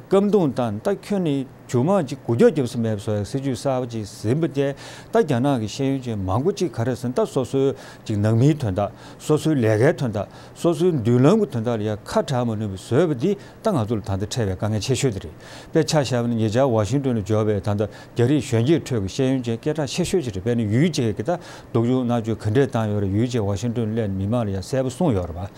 བཀའ་མདུང་བཏང་། ད་ཁྱོན་ནས་མཇུག་མ་ཅིག་འགུལ་སྐྱོད་རྒྱབ་ས་མེད་པ་བཟོ་ཡག་སྲིད་ཇུས་གསར་པ་ཅིག་ཟིན་པ་དེ། ད་རྒྱ་ནག་གི་ཤེས་ཡོན་ཅན་མང་པོ་ཅིག་ག་རེ་ཟེར་ན། ད་སོ་སོའི་ཅིག་ནང་མིའི་དོན་དག་སོ་སོའི་ལས་ཀའི་དོན་དག་སོ་སོའི་མདུན་ལམ་གྱི་དོན་དག་ལ་ཡང་ཁ་གྲག་མ་ནུས་པ་བཟོས་པ་འདི་ད་ང་ཚོ་ལ་ད་ལྟ་འཕྲད་པའི་དཀའ་ངལ་ཆེ་ཤོས་དེ་རེད། དཔེ་ཆ་བཞག་པ་ན་ཉེ་ཆར་ཝ་ཤིང་ཏོན་ལ་འབྱོར་བའི་ད་ལྟ་རྒྱ་རིགས་གཞོན་སྐྱེས་ཁྲོད་ཀྱི་ཤེས་ཡོན་ཅན་སྐད་གྲགས་ཆེ་ཤོས་ཅིག་རེད། དཔེར་ན་ཡུལ་གཅིག་གིས་ད་སྡུག་སྦྱོང་མནར་གཅོད་ག་འདྲས་བཏང་ཡོད་རེད། ཡུལ་གཅིག་ཝ་ཤིང་ཏོན་སླེབས་ནས་མི་མང་ལ་ཡང་གསལ་པོ་གསུངས་ཡོད་རེད་པ།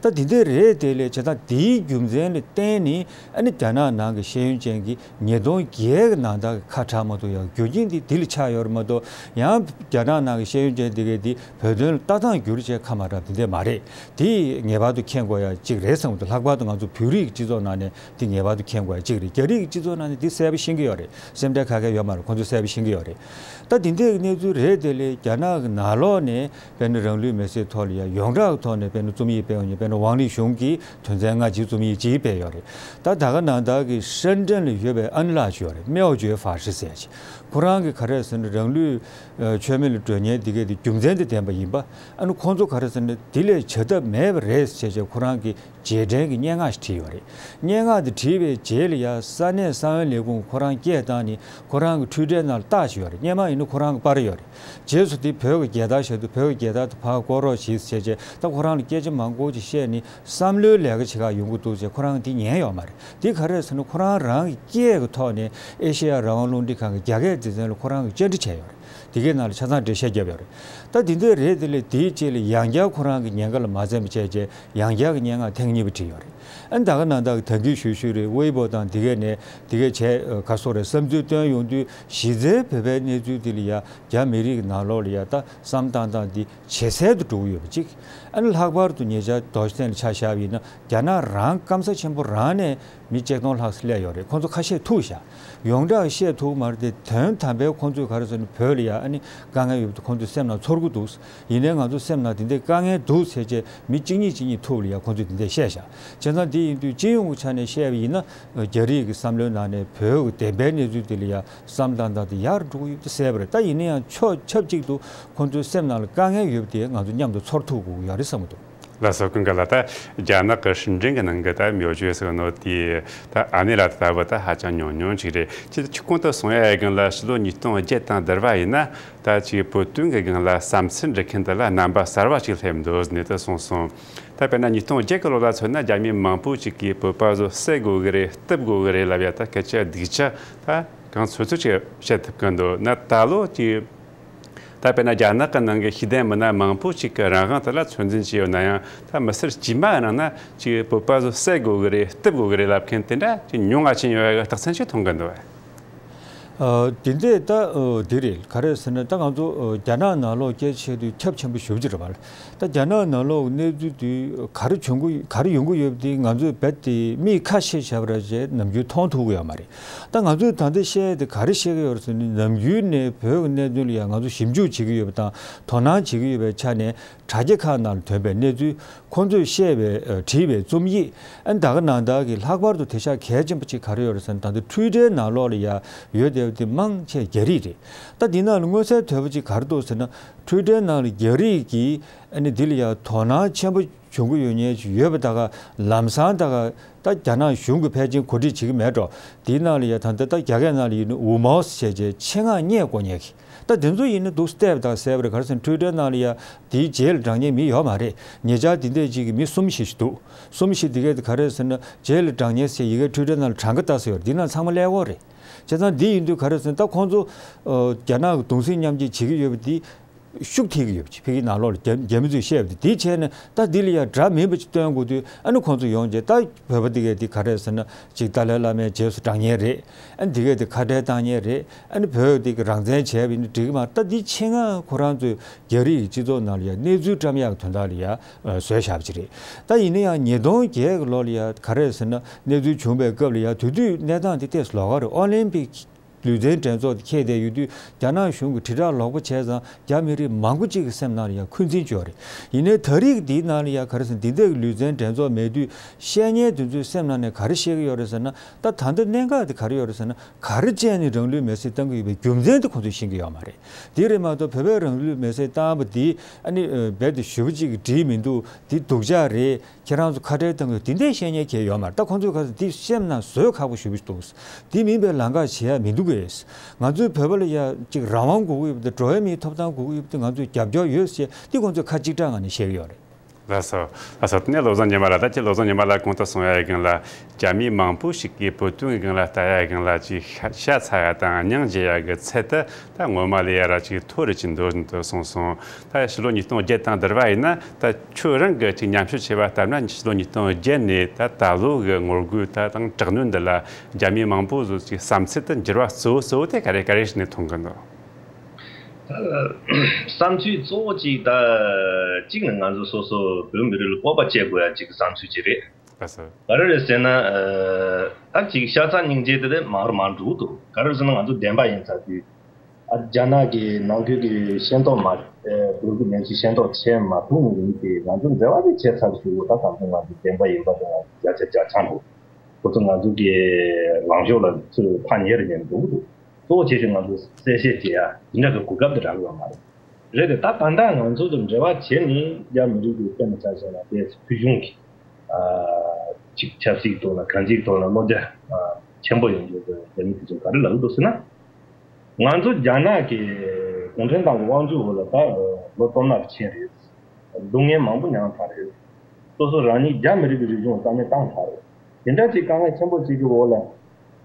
ད་དེ་འདྲས་རེད། དེ་ལས་བྱས་ཙང་དེའི་རྒྱུ་མཚན་ལ་བརྟེན་ནས་ཨ་ནི་རྒྱ་ནག་ནང་གི་ཤེས་ཡོན་ཅན་གྱི་ཉེས་རྡུང་ བརྒྱད་ཀྱི་ནང་ལྟར་གྱི་ཁ་གྲག་མ་ཐུབ་ཡག་རྒྱུ་རྐྱེན་འདི་འདི་ལ་ཆགས་ཡོད་རེད་མ་གཏོགས། ཡང་རྒྱ་ནག་ནང་གི་ཤེས་ཡོན་ཅན་འདི་གས་འདི་བོད་དོན་ལ་ལྟ་སྟངས་བསྒྱུར་བྱས་ཁ་མ་གྲགས་འདི་འདྲ་མ་རེད། དེ་ངེས་པར་དུ་མཁྱེན་དགོས་ཡག་གཅིག་རེད་བསམ་གྱི་འདུག་ལྷག་པར་དུ་ང་ཚོ་བོད་རིགས་སྤྱི་ཚོགས་ནང་ནས་འདི་ངེས་པར་དུ་མཁྱེན་དགོས་ཡག་གཅིག་རེད། རྒྱ་རིགས་ཀྱི་སྤྱི་ཚོགས་ནང་ནས་འདི་གསལ་པོ་ཤེས་ཀྱི་ཡོད་རེད། སེམས་ཁྲལ་ག་གེ་ཡོད་མ་རེད། ཁོང་ཚོས་གསལ་པོ་ཤེས་ཀྱི་ཡོད་རེད། ད་འདི་འདྲའི་གནས་ཚུལ་རེད། དེ་ལས་རྒྱ་ནག་གི་ནང་ལོགས་ནས་དཔེར་ན་རང་ལུས་མེར་སྲེག་ཐོག་ལ་ཡང་ཡོངས་གྲགས་ཀྱི་ཐོག་ནས་དཔེར་ན་རྩོམ་ཡིག་སྤེལ་བ་ཡིན། དཔེར་ན་ཝང་ལི་ཞུང་གིས་དོན་ཚན་ལྔ་གཅིག་རྩོམ་ཡིག་ཅིག་སྤེལ་ཡོད་རེད། ད་ད་ག་ནང་ལྟར་གྱི་ཧྲེན་ཀྲེན་ལ་ཡོད་པའི་ཨན་ལགས་ཅིག་ཡོད་རེད། མེའོ་ཅོའེ་ཧྥ་ཧྲི་ཟེར་ཡག་ཅིག་ཁོ་རང་གིས་ག་རེ་ཟེར་ན་རང་ལུས་མཆོད་མེ་ལ་སྒྲོན་མཁན་འདི་གས་དེ་རྒྱུ་མཚན་དེ་ལྡན་པ་ཡིན་པ། ཨ་ནི་ཁོང་ཚོ་ག་རེ་ཟེར་ན་འདི་ལས་བྱ་ཐབས་མེད་པ་རེད་ཟེར་བྱས་ཁོ་རང་གིས་རྗེས་དྲན་གྱི་སྙན་ངག་ཞིག་བྲིས་ཡོད་རེད། སྙན་ངག་དེ་བྲིས་པའི་རྗེས་ལ་ཡ་ས་གནས་གསང་བའི་ལས་ཁུངས་ཁོ་རང་སྐད་བཏང་ནས་ཁོ་རང་གི་ཊུའི་ཊར་ནང་ལ་བཏགས་བཞག་ཡོད་རེད། སྔོན་མ་ཡིན་ན་ཁོ་རང་གིས་སྤར་ཡོད་རེད། རྗེས་སུ་དེ་བོད་ཀྱི་རྒྱལ་དར་བཞག་འདུག་བོད་ཀྱི་རྒྱལ་དར་དེ་ཕར་བསྐོར་རོགས་བྱེད་ཟེར་བྱས། ད་ཁོ་རང་ལ་སྐད་ཆ་མང་པོ་ཅིག་བཤད་ནས་བསམ་བློའི་ལས་ཀ་བྱེད་ག་ཡོང་གི་འདུག་ཟེར། ཁོ་རང་གིས་དེ་ཉན་ཡོད་མ་རེད། དེ་ག་རེ་ཟེར་ན་ཁོ་རང་རང་གི་སྐད་ཀྱི་ཐོག་ནས་ཨེ་ཤེ་ཡ་རང་དབང་རླུང་འཕྲིན་ཁང་གི་རྒྱ་སྐད་སྡེ་ཚན་ལ་ཁོ་རང་གིས་བཅར་འདྲི་བྱས་ཡོད་རེད། དེ་གའི་ནང་ལ་ཆ་ཚང་འགྲེལ་བཤད་བརྒྱབ་ཡོད་རེད། ད་དེ་འདྲ་རེད། དེ་ལས་དེའི་རྗེས་ལ་ཡང་བསྐྱར་ཁོ་རང་གི་ཉེན་ཁ་ལ་མ་འཛེམས་པ་བྱས་རྗེས་ཡང་བསྐྱར་གྱི་སྙན་ངག་ཐེངས་གཉིས་པ་བྲིས་ཡོད་རེད། ཨ་ནི་ད་ག་ནང་ལྟར་གྱི་ད་གིན་ཞུས་ཞུས་རེད། ཝེ་པོ་དང་དེ་གས་ནས་དེ་གས་བྱས་ག་སོགས་རེད། བསམ་ཚུལ་བཏོན་ཡོང་དུས་གཞི་རྩའི་བོད་པའི་གནས་ཚུལ་དེ་ལ་ཡ་རྒྱ་མི་རིགས་ཀྱི་ནང་ལོགས་ལ་ཡ་ད་བསམ་བཏང་སྟངས་འདི་ཇེ་གསལ་དུ་འགྲོ་གི་ཡོད་པ་གཅིག་ཨ་ནི་ལྷག་པར་དུ་ཉེ་ཆར་རྡོ་རྗེ་གདན་ལ་ཆ་བཞག་པ་ཡིན་ན་རྒྱ་ནག་རང་སྐམ་ས་ཆེན་པོ་རང་ནས་མི་ཆིག་སྟོང་ལྷག་ཙམ་སླེབས་ཡོད་རེད། ཁོང་ཚོ་ཁ་ཤས་ཐུག་བཞག་ཡོངས་གྲགས་བཤད་ཐུབ་མ་རེད་དེ། དོན་དམ་པའི་ཁོང་ཚོས་ག་རེ་ཟེར་ན་བོད་ལ་ཡ་ཨ་ནི་དཀའ་ངལ་ཡོད་པ་དེ་ཁོང་ཚོའི་སེམས་ནང་ཚོར་གི་འདུག་ཡིན་ནའི་ང་ཚོ་སེམས་ནང་དེ་འདྲའི་དཀའ་ངལ་འདུག་ཟེར་བྱས་མི་གཅིག་གཉིས་གཅིག་གཉིས་ཐུག་ལ་ཡ་ཁོང་ཚོས་དེ་འདྲས་བཤད་བཞག་བྱས་ཙང་དེ་ཡིན་དུས་སྤྱི་ཡོངས་ཀྱི་ཆ་ནས་བཤད་པ་ཡིན་ན་རྒྱ་རིགས་ཀྱི་བསམ་བློའི་ནང་ནས་བོད་ཀྱི་བདེན་པའི་གནས་ཚུལ་དེ་ལ་ཡ་བསམ་བཏང་སྟངས་དེ་ཡར་འགྲོ་གི་ཡོད་པ་དེ་གསལ་པོ་རེད། ད་ཡིན་ན་ཡང་ཕྱོགས་ཆབས་ཅིག་ཏུ་ཁོང་ཚོའི་སེམས་ནང་ལ་དཀའ་ངལ་ཡོད་པ་དེ་ང་ཚོ་མཉམ་དུ་ཚོར་ཐུབ་དགོས་ཀྱི་ཡོད་རེད་བསམ་གྱི་འདུག་ལགས་སོ། ཀུན་དགའ་ལགས། ད་རྒྱ་ནག་གི་ཧྲིན་ཀྲེན་གྱི་ནང་གི་ད་མེའོ་ཅོའེ་ཟེར་ནོ་དེ་ད་ཨ་ནེ་ལགས་ད་ལྟ་བུ་ད་ཧ་ཅང་ཉུང་ཉུང་ཅིག་རེད། ཁྱེད་ཁྱི་གོང་དུ་གསུང་ཡ་སྒང་ལ་ཕྱི་ལོ་ཉིས་སྟོང་བརྒྱད་དང་བསྡུར་བ་ཡིན་ན་ད་ཅིག་བོད་དོན་གྱི་སྒང་ལ་བསམ་ཚུལ་འབྲི་མཁན་དེ་ལ་རྣམ་པ་གསར་བ་ཅིག་སླེབས་འདུག་ནས་ད་གསུངས་སོང་། ད་དཔེར་ན་ཉིས་སྟོང་བརྒྱད་ཀྱི་ལོ་ལ་མཚོན་ན་རྒྱ་མི་མང་པོ་ཅིག་གིས་བོད་པ་ཚོ་བསད་དགོས་གི་རེད། གཏུབ་དགོས་གི་རེད་ལབ་ཡ་ད་སྐད་ཆ་སྡུག་ཅག་ད་གང་ཚོད་ཚོད་ཅིག་བཤད་ཐུབ་ཀྱི་འདུག་ན་ད་ལོ་ཅིག་ད་དཔེར་ན་རྒྱ་ནག་གི་ནང་གི་ཤེས་ལྡན་མི་སྣ་མང་པོ་ཅིག་གིས་རང་དབང་དེ་ལ་ཚོད་འཛིན་བྱས་ཡོད་ན་ཡང་ད་མི་སེར་དཀྱུས་མ་ནང་ན་ཅིག་བོད་པ་ཚོ་བསད་དགོས་གི་རེད། གཏུབ་དགོས་གི་རེད་ལབ་མཁན་དེ་འདྲ་ཅིག་ཉུང་ང་ཅིག་ཡོད་ཡ་གི་རྟགས་མཚན་ཅིག་མཐོང་གི་འདུག་བས། ཨ། དེ་འདྲས་ད་ཨ་དེ་རེད། ག་རེ་ཟེར་ན་ད་ང་ཚོ་ཨ་རྒྱ་ནག་ནང་ལོགས་སྐད་ཆ་བཤད་དུས་ཁྱབ་ཆེན་པོ་ཞེ་པོ་ཅིག་རེད་པ། ད་རྒྱ་ནག་ནང་ལོགས་གནས་ཚུལ་དེ་ག་རེ་བྱུང་གི་ག་རེ་ཡོང་གི་ཡོད་པ་དེ་ང་ཚོས་རྦད་དེ་མིག་ཁ་ཕྱེ་བྱས་པ་རེད་བྱས་ནམ་རྒྱུན་མཐོང་ཐུབ་ཀྱི་ཡོད་མ་རེད། ད་ང་ཚོས་ད་ལྟ་བཤད་ཡ་དེ་ག་རེ་བཤད་ཀྱི་ཡོད་རེད་ཟེར་ན་ནམ་རྒྱུན་ནས་བོད་ཀྱི་གནད་དོན་ལ་ཡང་ང་ཚོ་ཞིབ་འཇུག་བྱེད་ཀྱི་ཡོད་པ་དང་དོ་སྣང་བྱེད་ཀྱི་ཡོད་པའི་ཆ་ནས་དྲ་རྒྱ་ཁག་ནང་ལ་ཐོན་པའི་གནས་ཚུལ། ཁོང་ཚོས་བཤད་པའི་ཨ་བྲིས་པའི་རྩོམ་ཡིག་ཨ་ནི་ད་ག་ནང་ལྟར་གྱི་ལྷག་པར་དུ་དེང་སང་གལ་ཆེན་པོ་ཅིག་ག་རེ་ཡོད་རེད་ཟེར་ན་ད་ལྟ་ཊུའི་ཊར་ནང་ལོགས་ལ་ཡ་ཡོད་བསྡད་པ་དེ་མང་ཆེ་རྒྱ་རིགས་རེད། ད་འདི་ནང་ལ་མངོན་གསལ་དོད་པོ་ཅིག་ག་རེ་འདུག་ཟེར་ན་ཊུའི་ཊར་ནང་ལ་རྒྱ་རིགས་ཀྱིས་ཨ་ནི་འདི་ལ་ཡ་དོ་སྣང་ཆེན་པོ་བྱུང་གི་ཡོད་མཁན་ཅིག་ཡོད་པ་ད་ག་ལམ་སང་ད་ག་ད་རྒྱ་ནག་གཞུང་གིས་ཕལ་ཆེར་གོ་སྒྲིག་བྱེད་ཀྱི་མེད་འགྲོ། དེའི་ནང་ལ་ཡ་ད་ལྟ་ད་རྒྱ་སྐད་ནང་ལ་ཡིན་ན་ཝུ་མའོ་ཟེར་བྱས་ཆེད་མངགས་བརྙན་བཀོད་མཁན་གྱི་ད་དེ་ཚོ་ཡིན་ན་འདུག་སྟེ་ད་གསལ་པོ་རེད། ག་རེ་ཟེར་ན་ཊུའི་ཊར་ནང་ལ་ཡ་དེའི་རྗེས་ལ་འབྲང་མཁན་མི་ཡོད་མ་རེད། ཉེ་ཆར་དེ་འདྲས་ཅིག་གི་མི་གསུམ་བཞི་ཞིག་འདུག་གསུམ་བཞི་དེ་གས་དེ་ག་རེ་ཟེར་ན་རྗེས་ལ་འབྲང་མཁན་ཟེར་ཡི་གེ་ཊུའི་ཊར་ནང་ལ་གྲངས་ཀ་བཏགས་ས་ཡོད་རེད། འདི་ནང་ཚང་མ་ཀླད་ཀོར་རེད། བྱས་ཙང་འདི་ཡིན་དུས་ག་རེ་ཟེར་ན་ད་ཁོང་ཚོ་ཨ་རྒྱ་ནག་གི་གདུང་སེམས་མཉམ་སྐྱེད་བྱེད་ཀྱི་ཡོད་པ་འདི་ཤུགས་ཐེབས་ཀྱི་ཡོད་པ་ཅིག་ཕ་གི་ནང་ལོགས་ལ་རྒྱ་རྒྱ་མི་ཚོས་བཤད་པ་འདི་འདི་བྱས་ནས་ད་འདི་ལ་ཡ་འདྲ་མིན་པ་ཅིག་སྟོན་དགོས་དུས་ཨ་ནི་ཁོང་ཚོ་ཡོང་རྗེས་ད་བོད་པ་འདི་གས་འདི་ག་རེ་ཟེར་ན་ཅིག་ཏཱ་ལའི་བླ་མའི་རྗེས་སུ་འབྲང་མཁན་རེད། ཨ་ནི་འདི་གས་འདི་ཁ་བྲལ་བཏང་མཁན་རེད། ཨ་ནི་བོད་འདི་གི་རང་བཙན་བྱས་པ་ཡིན་ན་འགྲིག་གི་མ་རེད། ད་འདི་ཆེད་མངགས་ཁོ་རང་ཚོས་རྒྱ་རིགས་ཀྱི་སྤྱི་ཚོགས་ནང་ལ་ཡ་གནས་ཚུལ་བཀྲམ་ཡག་གི་དོན་དག་ལ་ཡ་བཟོས་བཞག་པ་ཅིག་རེད། ད་ཡིན་ན་ཡང་ཉིས་སྟོང་བརྒྱད་གི་ལོ་ལ་ཡ་ག་རེ་ཟེར་ན་གནས་ཚུལ་བྱུང་བའི་སྐབས་ལ་ཡ་དེ་དུས་གནས་སྟངས་འདི་ཏོག་ཙམ་ལོགས་ཀ་རེད། ཨོ་ལིམ་པིག་ལུས་རྩལ་འགྲན་ཚོགས་དེ་འཁེལ་བསྡད་ཡོད་དུས་རྒྱ་ནག་གཞུང་གིས་དྲིལ་བསྒྲགས་ལོག་པ་བྱས་ཙང་རྒྱ་མི་རིགས་མང་པོ་གཅིག་གི་སེམས་ནང་ལ་ཡང་འཁོན་འཛིན་བྱུང་བ་རེད། ཡིན་ནའི་ད་རེས་ཀྱི་འདིའི་ནང་ལ་ཡང་ག་རེ་ཟེར་འདི་འདྲ་གི་ལུས་རྩལ་འགྲན་ཚོགས་མེད་དུས་བཤད་མཁན་དེ་ཚོའི་སེམས་ནང་ནས་ག་རེ་བཤད་ཀྱི་ཡོད་རེད་ཟེར་ན། ད་ད་ལྟ་གནད་འགག་དེ་ག་རེ་ཡོད་རེད་ཟེར་ན། ག་རེ་བྱས་ནས་རང་ལུས་མེར་སྲེག་བཏང་གི་ཡོད་པའི་རྒྱུ་མཚན་དེ་ཁོང་ཚོས་ཤེས་ཀྱི་ཡོད་མ་རེད། དེ་རེད་མ་གཏོགས་བོད་པས་རང་ལུས་མེར་སྲེག་བཏང་བ་འདི་ཨ་ནི་རྦད་དེ་ཞེ་པོ་ཅིག་གིས་འགྲིག་མི་འདུག་འདི་སྡུག་ཅག་རེད། ཁྱེད་རང་ཚོ་ཁ་བྲལ་གཏོང་དགོས་དེ་འདྲས་བཤད་མཁན་གང་ཡང་ཡོད་མ་རེད། ད་ཁོང་ཚོས་ག་ཚོད་འདི་སེམས་ནང་བཟོ་ཁག་པོ་ཞེ་པོ་ཞིག་འདུག་འདི་མིན་པའི་ལམ་ཁ་བྱེད་ཡ་མི་འདུག་གས། ང་ཚོའི་བོད་པ་ལ་ཡ་གཅིག་རང་དབང་དགོས་ཀྱི་ཡོད་པ་དང་འགྲོ་བའི་མིའི་ཐོབ་ཐང་དགོས་ཀྱི་ཡོད་པ་དང་ང་ཚོས་རྒྱབ་སྐྱོར་ཡོད་ཟེར་འདི་ཁོང་ཚོས་ཁ་གཅིག་གྲགས་ངང་ནས་བཤད་ཀྱི་ཡོད་རེད། ལགས་སོ། ལགས་སོ། དེ་ནས་བློ་བཟང་ཉི་མ་ལགས། ད་ཁྱེད་བློ་བཟང་ཉི་མ་ལགས་གོང་དུ་གསུངས་ཡ་ཡི་སྒང་ལ། རྒྱ་མི་མང་པོ་ཞིག་གིས་བོད་དོན་གྱི་སྒང་ལ་ལྟ་ཡ་ཡི་སྒང་ལ་ཅིག་ཤ་ཤ་ཚ་ཡ་དང་སྙིང་རྗེ་ཡ་གི་ཚད་དེ་ད་སྔོན་མ་ལས་ཡ་ར་ཅིག་མཐོ་རུ་ཅིག་འགྲོ་བཞིན་དུ་སོང་སོང་། ད་ཕྱི་ལོ་ཉིས་སྟོང་བརྒྱད་དང་བསྡུར་བ་ཡིན་ན། ད་ཁྱོད་རང་གི་ཅིག་ཉམས་ཞིབ་བྱས་པ་ལྟར་ན། ཕྱི་ལོ་ཉིས་སྟོང་བརྒྱད་ནས་ད་ད་ལོ་གི་ངོ་རྒོལ་ད་དང་དྲག་གནོན་འདི་ལ་རྒྱ་མི་མང་པོ་ཚོ་ཅིག་བསམ་ཚུལ་དུ་འགྱུར་བ་གཙོ་བོ་གཙོ་བོ་དེ་ག་རེ་ག་རེ་ཞིག་ནས་མཐོང་གི་འདུག། ད་བསམ་ཚུལ་གཙོ་བོ་གཅིག་ད་གཅིག་ནི་ང་ཚོ་སོ་སོ་བོད་མི་རིགས་ལ་སྤོབས་པ་བྱེད་དགོས་ཡ་གཅིག་གི་བསམ་ཚུལ་གཅིག་རེད། ལགས་སོ། ག་རེ་རེད་ཟེར་ན། ཨ། ད་གཅིག་ཤ་ཚ་སྙིང་རྗེ་དེ་དེ་མང་རུ་མང་འགྲོ་གི་འདུག། ག་རེ་རེད་ཟེར་ན་ང་ཚོ་བདེན་པ་ཡིན་ཚར་དུས། ཨ། རྒྱ་ནག་གི་ནང་ཁུལ་གྱི་ཤེས་རྟོགས་མ། ཨེ། བོད་ཀྱི་གནས་ཚུལ་ཤེས་རྟོགས་བྱས་མ་ཐུབ་ནི་ཡིན་ཏེ། ང་ཚོ་འབྲེལ་བ་དེ་བྱས་ཚར་ཞུ་དགོས། ད་གང་ཚོད་ང་ཚོ་བདེན་པ་ཡིན་པ་དེ་ང་ཚོ་བརྒྱ་ཆ་བརྒྱ་ཆ་འགྲོ། ཁོ་ཚོ་ང་ཚོ་གི་ལངས་ཕྱོགས་ལ་ཚུར་ཐག་ཉེ་རུ་ཉེ་རུ་འགྲོ་གི་འདུག། གཙོ་བོ་ཆེ་ཤོས་ང་ཚོ་གསལ་བཤད་བྱེད་ཡ་དེ་འདྲ་གི་གོ་སྐབས་དེ་རག་གི་ཡོད་མ་རེད། རེད་དེ། ད་ད་ལྟ་ང་ཚོ་དང་འབྲེལ་བ་བྱས་ནས་རྒྱ་མི་རིགས་ཀྱི་དཔེར་ན་ཆ་བཞག་ན་དེ་ཕུལ་བྱུང་གི། ཨ། ཅིག་ཆབ་སྲིད་ཐོག་ལ་གང་ཅིའི་ཐོག་ལ་བློ་རྒྱ། ཨ། ཆེན་པོ་ཡོང་རྒྱུ་དེ་རྒྱ་མི་དེ་ཚོ་ག་རེ་ལབ་འདུག་ཟེར་ན། ང་ཚོ་རྒྱ་ནག་གི་གུང་ཁྲན་ཏང་གི་དབང་སྒྱུར་འོག་ལ་ད་ལོ་སྟོང་ཕྲག་ཕྱིན་རེད། སྡུག་བསྔལ་མང་པོ་མྱངས་ཚར་རེད། སོ་སོ་རང་ཉིད་རྒྱ་མི་རིགས་ཀྱི་རིག་གཞུང་རྩ་མེད་བཏང་ཚར་རེད། དེ་འདྲ་ཅིག་དཀའ་ངལ་ཆེན་པོ་ཅིག་གི་འོག་ལ།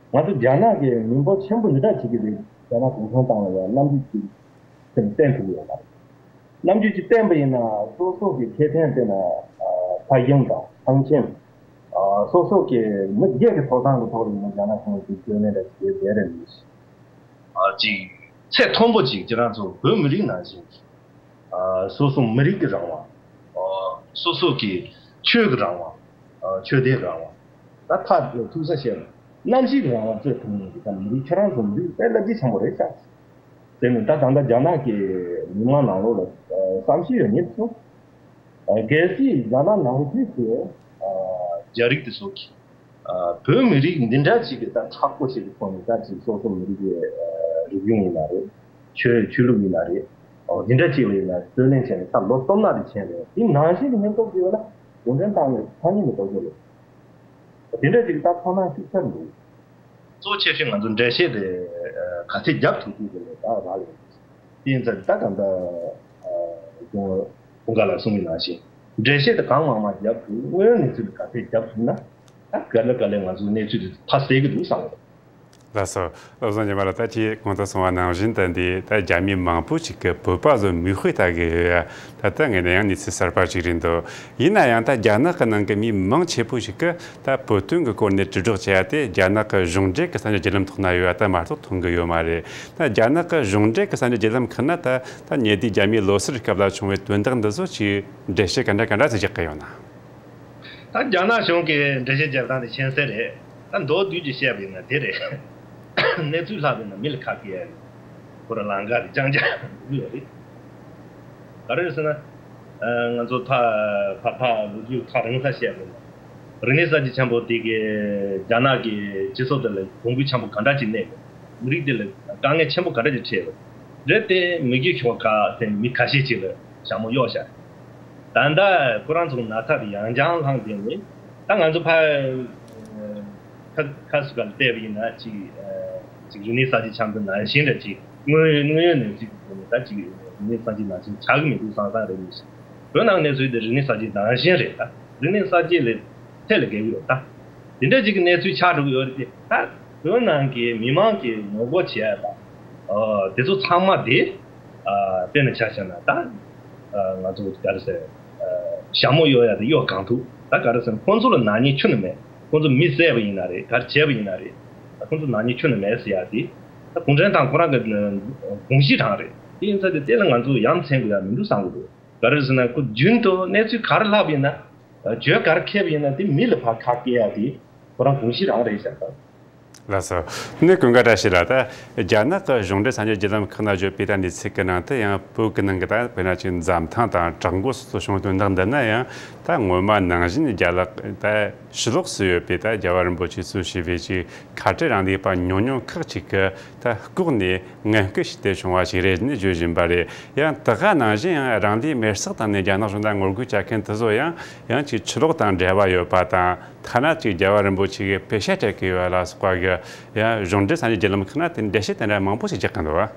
ང་ཚོ་རྒྱ་ནག་གི་མི་འབོར་ཆེན་པོ་འདི་འདྲ་ཅིག་གི་རིགས་རྒྱ་ནག་གུང་ཁྲན་ཏང་ལ་ཡང་རྣམ་འགྱུར་ཅིག་བསྟན་ཐུབ་ཡོད་མ་རེད། རྣམ་འགྱུར་ཅིག་བསྟན་པ་ཡིན་ན་སོ་སོ་གི་ཁེ་ཕན་དེ་ན་ཕ་ཡུལ་དང་ཐང་ཆེན། སོ་སོ་གི་མི་སྒེར་གྱི་ཐོབ་ཐང་གི་ཐོག་ལ་ཡིན་ན་རྒྱ་ནག་གཞུང་གིས་རྩོད་ལེན་རེ་བྱེད་བསྡད་རེད་མི་ཤེས། ཨ། ཅིག་ཚད་མཐོན་པོ་ཅིག་ཁྱེད་རང་ཚོ་བོད་མི་རིགས་ནང་བཞིན་གྱི། ཨ། སོ་སོ་མི་རིགས་ཀྱི་རང་དབང་། ཨ། སོ་སོ་གི་ཆོས་ཀྱི་རང་དབང་། ཨ། ཆོས་དད་རང་དབང་། ད་ཐག་ཐུག་ས་བཤད་ན། གནམ་གཤིས་ཀྱི་རང་དབང་རྩོད་ཐུབ་མཁན་གྱི་ད་མི་རིགས་ཁྱེད་རང་ཚོ་མི་རིགས་དཔེ་རླབས་ཆེན་ཆེན་པོ་རེད་ཤག། དེ་ནི་ད་ད་ལྟ་རྒྱ་ནག་གི་མི་མང་ནང་ལོགས་ལ། ཨ། བསམ་ཤེས་ཡོད་མཁན་ཚོ། ཨ། གལ་སྲིད་རྒྱ་ནག་ནང་ཁུལ་གྱི། ཨ། རྒྱ་རིགས་དེ་ཚོ་གིས། ཨ། བོད་མི་རིགས་འདི་འདྲ་ཅིག་གི་ད་མཁྲེགས་པོ་ཞིག་གི་ཐོག་ནས་ད་ཅིག་སོ་སོ་མི་རིགས་ཀྱི། ཨ། རིག་གཞུང་ཡིན་ན་རེད། ཆོས་ཆོས་ལུགས་ཡིན་ན་རེད། འོ། འདི་འདྲ་ཅིག་ལ་ཡིན་ན་རྩོད་ལེན་བྱས་ནས་ད་ལོ་སྟོང་ཕྲག་རེ་ཕྱིན་རེད། དེ་ནང་བཞིན་གྱི་སྙིང་སྟོབས་ཅིག་ཡོད་ན་གུང་ཁྲན་ཏང་ནས་ཐང་ཉིད་ནས་གཏོར་རྒྱུ་རེད། དེ་འདྲ་ཅིག་ད་མཐོང་སྣང་ཤུགས་ཆེར་འདུག། གཙོ་ཆེ་ཤོས་ང་ཚོ་འགྲེལ་བཤད་དེ་ག་ཚད་རྒྱབ་ཐུབ་ཐུབ་དེ་ལས་ད་རག་ལས། དེ་ཡིན་ཙང་ད་ག་འདྲ། ཨ། ཀུན་དགའ་ལགས་གསུངས་པའི་ནང་བཞིན་འགྲེལ་བཤད་དེ་གང་མང་མང་རྒྱབ་ཐུབ། དངོས་ཡོད་གནས་ཚུལ་དེ་ག་ཚད་རྒྱབ་ཐུབ་ན། ད་ག་ལེ་ག་ལེ་ང་ཚོའི་གནས་ཚུལ་དེ་ཕར་གསལ་གྱི་འདུག་བསམ་གི་འདུག། ལགས་སོ། བློ་བཟང་ཉི་མ་ལགས། ད་ཁྱེད་གོང་དུ་གསུངས་པ་ནང་བཞིན་དུ་འདི་ད་རྒྱ་མི་མང་པོ་ཞིག་གིས་བོད་པ་ཚོར་མིག་དཔེ་ལྟ་གི་ཡོད་ཡ། ད་ལྟ་ངས་ནས་ཡང་གནས་ཚུལ་གསར་པ་ཞིག་རེད་འདུག། ཡིན་ན་ཡང་ད་རྒྱ་ནག་གི་ནང་གི་མི་མང་ཆེ་པོ་ཞིག་གིས་ད་བོད་དོན་གྱི་སྐོར་ནས་དྲིལ་བསྒྲགས་བྱེད་ཡ་དེ་རྒྱ་ནག་གི་གཞུང་འབྲེལ་གྱི་གསར་འགྱུར་བརྒྱུད་ལམ་ཐོག་ན་ཡོད་ཡ་ད་མ་གཏོགས་མཐོང་གི་ཡོད་མ་རེད། ད་རྒྱ་ནག་གི་གཞུང་འབྲེལ་གྱི་གསར་འགྱུར་བརྒྱུད་ལམ་ཁག་ན་ད་ད་ཉེ་དུས་རྒྱ་མིའི་ལོ་སར་སྐབས་ལ་བྱུང་བའི་དོན་དག་འདི་ཚོ་ཅིག་འགྲེལ་བཤད་ག་འདྲ་ག་འདྲ་ཞིག་རྒྱག་གི་ཡོད་ན། ད་རྒྱ་ནག་གཞུང་གིས་འགྲེལ་བཤད་རྒྱབ་སྟངས་དེ་མཁྱེན་གསལ་རེད། ད་མདོར་བསྡུས་ཀྱིས་བཤད་པ་ཡིན་ན་དེ་རེད། གནས་ཚུལ་ལྷག་པ་ཡིན་ན་མི་ལ་ཁག་གི་ཡ་རེད། ཁོ་རང་ལང་ཀ་རེད། ལྕང་སྐྱ་ཡོད་རེད། ག་རེ་རེད་ཟེར་ན། ཨ། ང་ཚོ་ཐག་ཕར་ཐག་ལོ་རྒྱུས་ཐག་རིང་ས་བཤད་པ་ཡིན་ན། རིག་གནས་གསར་བརྗེ་ཆེན་པོ་དེ་གི་རྒྱ་ནག་གི་སྤྱི་ཚོགས་དེ་ལ་གོང་འཕེལ་ཆེན་པོ་ག་འདྲ་ཅིག་གནས་ཡོད། མི་རིགས་དེ་ལ་དཀའ་ངལ་ཆེན་པོ་ག་འདྲ་ཅིག་འཕྲད་ཡོད། རེད་དེ། མི་རྒྱུ་ཤོག་ཁག་དེ་མི་ཁ་ཤས་ཅིག་ལ་ཞྭ་མོ་གཡོགས་བཞག། ད་ལྟ་ཁོ་རང་ཚོ་ན་ཚ་དེ་ཡང་བསྐྱར་ལངས་བསྡད་ནས། ད་ང་ཚོ་ཕ་ཁ་ཁ་སུ་ག་ལ་བལྟས་པ་ཡིན་ན་ཅིག་ཨ། ཅིག་རིག་གནས་གསར་བརྗེ་ཆེན་པོ་ནང་བཞིན་རེད། ཅིག་དངོས་དངོས་ཡོད་གནས་ཚུལ་གྱི་ཐོག་ནས་ད་ཅིག་རིག་གནས་གསར་བརྗེ་ནང་བཞིན་ཆགས་ཀྱི་མི་འདུག་བསམ་བསམ་རེད། མི་ཤེས། བོད་ནང་གནས་ཚུལ་དེ་རིག་གནས་གསར་བརྗེ་ནང་བཞིན་རེད། ད་རིག་གནས་གསར་བརྗེ་ལས་ཐད་ལ་བརྒལ་གྱི་ཡོད། ད་དེ་འདྲ་ཅིག་གི་གནས་ཚུལ་ཆགས་འགྲོ་གི་ཡོད་རེད་དེ། ད་བོད་ནང་གི་མི་མང་གི་ངོ་རྒོལ་བྱེད་ཡ་དང་། ཨ། དེ་ཚོ་ཚང་མ་དེ། ཨ། དཔེར་ན་ཆ་བཞག་ན་ད། ཨ། ང་ཚོ་ག་རེ་ཟེར། ཨ། ཞྭ་མོ་གཡོག་ཡ་དེ་གཡོག་གང་ཐུབ། ད་ག་རེ་ཟེར་ན་ཁོང་ཚོ་ལ་ནག་ཉེས་ཁྱོན་ནས་མེད། ཁོང་ཚོ་མི་བསད་པ་ཡིན་ན་རེད། ག་རེ་བྱས་པ་ཡིན་ན་རེད། ད་ཁོང་ཚོ་ནག་ཉེས་ཁྱོན་ནས་མེད་ཟེར་ཡ་དེ། ད་གུང་ཁྲན་ཏང་ཁོ་རང་གི་དགོངས་གཞི་རང་རེད། དེ་ཡིན་ཙང་དེ་དེ་ལ་ང་ཚོ་ཡ་མཚན་དགོས་ཡ་མི་འདུག་བསམ་གི་འདུག། ག་རེ་ཟེར་ན་ཁོ་རྒྱུན་དུ་གནས་ཚུལ་ག་རེ་ལྷག་པ་ཡིན་ན། བརྗོད་ག་རེ་མཁས་པ་ཡིན་ན་དེ་མི་ལ་ཕར་ཁག་སྐྱེལ་ཡ་དེ་ཁོ་རང་དགོངས་གཞི་རང་རེད་བཞག་པ། ལགས་སོ། ནས་ཀུན་དགའ་བཀྲ་ཤིས་ལགས། ད་རྒྱ་ནག་གི་གཞུང་འབྲེལ་གསར་འགྱུར་བརྒྱུད་ལམ་ཁག་ན་བརྗོད་པའི་ད་གནས་ཚུལ་གྱི་ནང་དུ་ཡང་བོད་ཀྱི་ནང་གི་ད་དཔེར་ན་ཅིག་འཛམ་ཐང་དང་བྲག་འགོ་སོགས་སུ་བྱུང་བའི་དོན་དག་འདི་ན་ཡང་ད་སྔོན་མ་ནང་བཞིན་རྒྱ་ལག་ད་ཕྱི་ལོགས་སུ་ཡོད་པའི་ད་རྒྱལ་བ་རིན་པོ་ཆེ་གཙོས་བྱས་པའི་ཅིག་ཁ་བྲལ་རང་བདེན་པ་ཉུང་ཉུང་ཁག་ཅིག་གིས་ད་ལྐོག་ནས་ངན་སྐུལ་ཞིག་དེ་བྱུང་བ་ཞིག་རེད་ནས་བརྗོད་བཞིན་པ་རེད། ཡང་དེ་ག་ནང་བཞིན་ཡང་རང་ལུས་མེར་སྲེག་བཏང་ནས་རྒྱ་ནག་གཞུང་ལ་ངོ་རྒོལ་བྱ་མཁན་དེ་ཚོ་ཡང་ཡང་ཅིག་ཕྱི་ལོགས་དང་འབྲེལ་བ་ཡོད་པ་དང་། ཐ་ན་ཅིག་རྒྱལ་བ་རིན་པོ་ཆེ་གིས་པེ་ཤ་སྤྲད་ཀྱི་ཡོད་ལ་སོགས་པ་གི་ཡང་གཞུང་འབྲེལ་གསར་འགྱུར་བརྒྱུད་ལམ་ཁག་ན་དེ་འགྲེལ་བཤད་དེ་འདྲ་མང་པོ་ཞིག་རྒྱག་གི་འདུག་བ།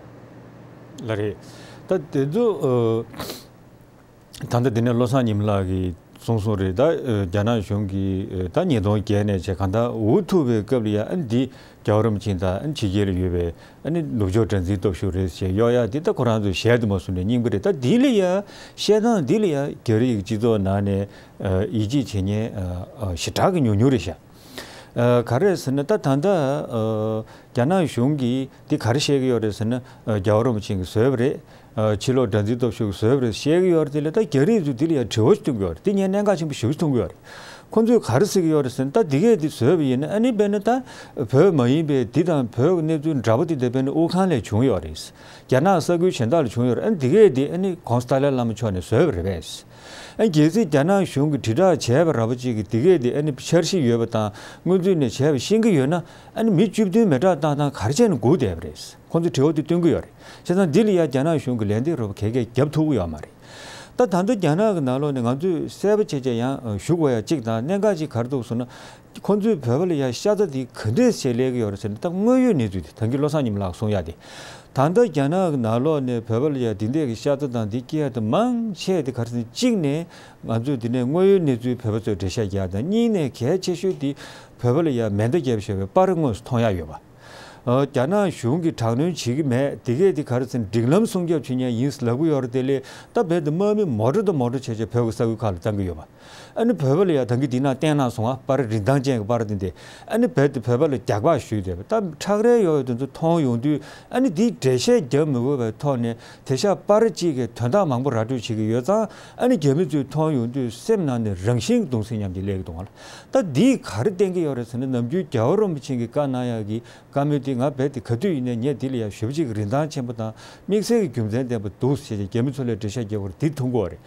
ལགས་རེད། ད་དེ་ཚོ། ཨ། ད་ལྟ་འདི་ནས་བློ་བཟང་ཉི་མ་ལགས་ཀྱིས་གསུངས་གསུངས་རེད། ད་རྒྱ་ནག་གཞུང་གིས་ད་ཉིས་སྟོང་བརྒྱད་ནས་བྱས་གང་ལྟར་འུ་ཐུག་པའི་སྐབས་ལ་ཡ་ཨ་ནི་འདི་རྒྱལ་བ་རིན་པོ་ཆེ་དང་ཨ་ནི་ཕྱི་རྒྱལ་ལ་ཡོད་པའི་ཨ་ནི་ནུབ་ཕྱོགས་དགྲར་འཛིན་སྟོབས་ཤུགས་རེད་ཅེས་གཡོག་ཡ་འདི་ད་ཁོ་རང་ཚོས་ཞལ་དུ་མ་གསུངས་ནས་རྙིང་པ་རེད། ད་འདི་ལ་ཡ་བཤད་སྟངས་འདི་ལ་ཡ་རྒྱ་རིགས་སྤྱི་ཚོགས་ནང་ནས་ཡིད་ཆེས་བྱེད་མཁན་ཞེ་དྲག་གི་ཉུང་ཉུང་རེད་ཤག་ཨ། ག་རེ་ཟེར་ན་ད་ད་ལྟ་ཨ། རྒྱ་ནག་གཞུང་གིས་འདི་ག་རེ་བཤད་ཀྱི་ཡོད་རེད་ཟེར་ན། ཨ། རྒྱལ་བ་རིན་པོ་ཆེ་གིས་བཟོས་པ་རེད། ཨ། ཕྱི་ལོགས་དགྲར་འཛིན་སྟོབས་ཤུགས་ཀྱིས་བཟོས་པ་རེད་བཤད་ཀྱི་ཡོད་རེད། དེ་ལས་ད་རྒྱ་རིགས་ཚོས་འདི་ལ་ཡང་དྲི་བ་ཞིག་གཏོང་གི་ཡོད་རེད། འདི་ངས་གནད་འགག་ཆེན་པོ་ཞེ་པོ་ཞིག་མཐོང་གི་ཡོད་རེད། ཁོང་ཚོས་ག་རེ་ཟེར་གྱི་ཡོད་རེད་ཟེར་ན། ད་འདི་གས་འདི་བཟོས་པ་ཡིན་ན་ཨ་ནི་དཔེར་ན་ད་བོད་མ་ཡིན་པའི་འདི་དང་བོད་ཀྱི་གནས་ཚུལ་འདྲ་པོ་འདི་འདི་དཔེར་ན་དབུ་ཁང་ལ་བྱུང་ཡོད་རེད། རྒྱ་ནག་ས་ཁུལ་གཞན་དག་ལ་བྱུང་ཡོད་རེད། ཨ་ནི་འདི་གས་འདི་ཨ་ནི་༸གོང་ས་ཏཱ་ལའི་བླ་མ་མཆོག་ནས་བཟོས་པ་རེད་པས། ཨ། གལ་སྲིད་རྒྱ་ནག་གཞུང་གིས་དྲིལ་བསྒྲགས་བྱས་པ་འདྲ་པོ་ཅིག་གིས་འདི་གས་འདི་ཨ་ནི་འཆར་གཞི་ཡོད་པ་དང་སྔོན་ཚུད་ནས་བྱས་པ་ཤེས་ཀྱི་ཡོད་ན། ཨ་ནི་མི་བཅུ་བདུན་མེ་སྲེག་བཏང་སྟངས་ག་རེ་བྱས་ནས་སྒུག་བསྡད་པ་རེད། ཁོང་ཚོས་དྲི་བ་དེ་བཏོན་གྱི་ཡོད་རེད། བྱས་ཙང་འདི་ལ་ཡ་རྒྱ་ནག་གཞུང་གིས་ལན་འདེབས་རོབ་ག་གེ་རྒྱབ་ཐུབ་ཀྱི་ཡོད་མ་རེད། ད་ད་ལྟ་རྒྱ་ནག་གི་ནང་ལོགས་ནས་ང་ཚོས་གསལ་པོ་བྱས་བྱས་ཡང་ཞུ་དགོས་ཡ་གཅིག་དང་གནད་འགག་ཅིག་ག་རེ་འདུག་ཟེར་ན། ཁོང་ཚོས་བོད་པ་ལ་ཡ་ཤ་ཚ་དེ་ག་འདྲས་བྱས་སླེབས་ཀྱི་ཡོད་རེད་ཟེར་ན། ད་དངོས་ཡོད་གནས་ཚུལ་དེ་ད་གིན་བློ་བཟང་ཉི་མ་ལགས་གསུངས་ཡ་དེ། ད་ལྟ་རྒྱ་ནག་གི་ནང་ལོགས་ནས་བོད་པ་ལ་ཡ་འདི་འདྲས་ཀྱི་ཤ་ཚ་དང་འདི་སྐྱེ་ཡ་དེ་མང་ཆེ་དེ་ག་རེ་ཟེར་ན། གཅིག་ནས་ང་ཚོས་འདི་ནས་དངོས་ཡོད་གནས་ཚུལ་བོད་པ་ཚོས་འགྲེལ་བཤད་རྒྱག་དང་། གཉིས་ནས་གལ་ཆེ་ཤོས་དེ་བོད་པ་ལ་ཡ་མེ་མདའ་བརྒྱབ་བཞག་པའི་པར་དངོས་སུ་མཐོང་ཡ་ཡོད་པ། ཨ། རྒྱ་ནག་གཞུང་གིས་དྲག་གནོན་བྱེད་ཀྱི་མེད། འདི་གས་འདི་ག་རེ་ཟེར་ན་སྒྲིག་ལམ་སྲུང་སྐྱོབ་བྱེད་མཁན་ཡིན་ལབ་ཀྱི་ཡོད་རེད། དེ་ལས་ད་བོད་དུ་དམག་མི་མོ་ཊ་དང་མོ་ཊ་བྱས་བྱས་བོད་ཀྱི་ས་ཁུལ་ཁག་ལ་བཏང་གི་ཡོད་པ། ཨ་ནི་བོད་པ་ལ་ཡ་ད་གིན་འདི་ན་བསྟན་གནང་སོང་ང་། པར་རིན་ཐང་ཅན་གྱི་པར་དེ་འདི་ཨ་ནི་བོད་དུ་བོད་པ་ལ་རྒྱག་པ་ཞུས་ཏེ། ད་ཁྲག་རལ་ཡོད་ཡོད་དེ་ཚོ་མཐོང་ཡོང་དུས་ཨ་ནི་འདི་འགྲེལ་བཤད་རྒྱབ་མི་དགོས་པའི་ཐོག་ནས། དེ་ཤ་པར་གཅིག་གི་དོན་དག་མང་པོ་ར་སྤྲོད་བྱེད་ཀྱི་ཡོད་ཙང་། ཨ་ནི་རྒྱ་མི་ཚོས་མཐོང་ཡོང་དུས་སེམས་ནང་ནས་རང་བཞིན་གྱི་གདུང་སེམས་མཉམ་སྐྱེད་སླེབས་ཀྱི་འདུག་ག་ལ། ད་འདིས་ག་རེ་བསྟན་གྱི་ཡོད་རེད་ཟེར་ན། ནམ་རྒྱུན་རྒྱལ་བ་རིན་པོ་ཆེ་གིས་བཀའ་གནང་ཡག་གི་བཀའ་མོལ་འདི་ང་རྦད་དེ་ག་དུས་ཡིན་ནའི་ངས་འདི་ལ་ཡ་ཞེ་པོ་ཅིག་རིན་ཐང་ཆེན་པོ་དང་དམིགས་བསལ་གྱི་རྒྱུ་མཚན་ལྡན་པ་འདུག་ཟེར་བྱས་རྒྱ་མི་ཚོ་ལ་འགྲེལ་བཤད་རྒྱག་དགོས་རེད། འདི་མཐོང་གི་ཡོད་རེད།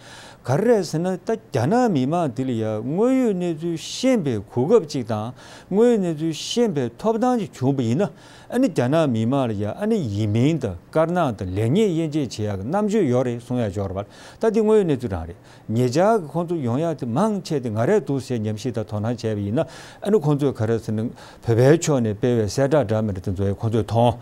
ག་རེ་རེད་ཟེར་ན། ད་རྒྱ་ནག་མི་མང་འདི་ལ་ཡ་དངོས་ཡོད་གནས་ཚུལ་ཤེས་པའི་གོ་སྐབས་ཅིག་དང་། དངོས་ཡོད་གནས་ཚུལ་ཤེས་པའི་ཐོབ་ཐང་ཅིག་བྱུང་བ་ཡིན་ན། ཨ་ནི་རྒྱ་ནག་མི་མང་ལ་ཡ་ཨ་ནི་ཡིན་མིན་དང་དཀར་ནག་དང་ལེགས་ཉེས་དབྱེ་འབྱེད་བྱེད་ཡག་གི་རྣམ་དཔྱོད་ཡོད་རེད་གསུང་ཡག་ཅིག་ཡོད་རེད་པ། ད་འདི་དངོས་ཡོད་གནས་ཚུལ་རང་རེད། ཉེ་ཆར་གྱི་ཁོང་ཚོ་ཡོང་ཡག་དེ་མང་ཆེ་དེ་ང་རང་འདུག་ཟེར་ཉམས་ཞིབ་དང་དོ་སྣང་བྱས་པ་ཡིན་ན། ཨ་ནི་ཁོང་ཚོས་ག་རེ་ཟེར་ན། བོད་པའི་ཕྱོགས་ནས་སྤེལ་བའི་གསལ་བསྒྲགས་འདྲ་མི་འདྲ་དེ་ཚོ་ཡང་ཁོང་ཚོས་མཐོང་།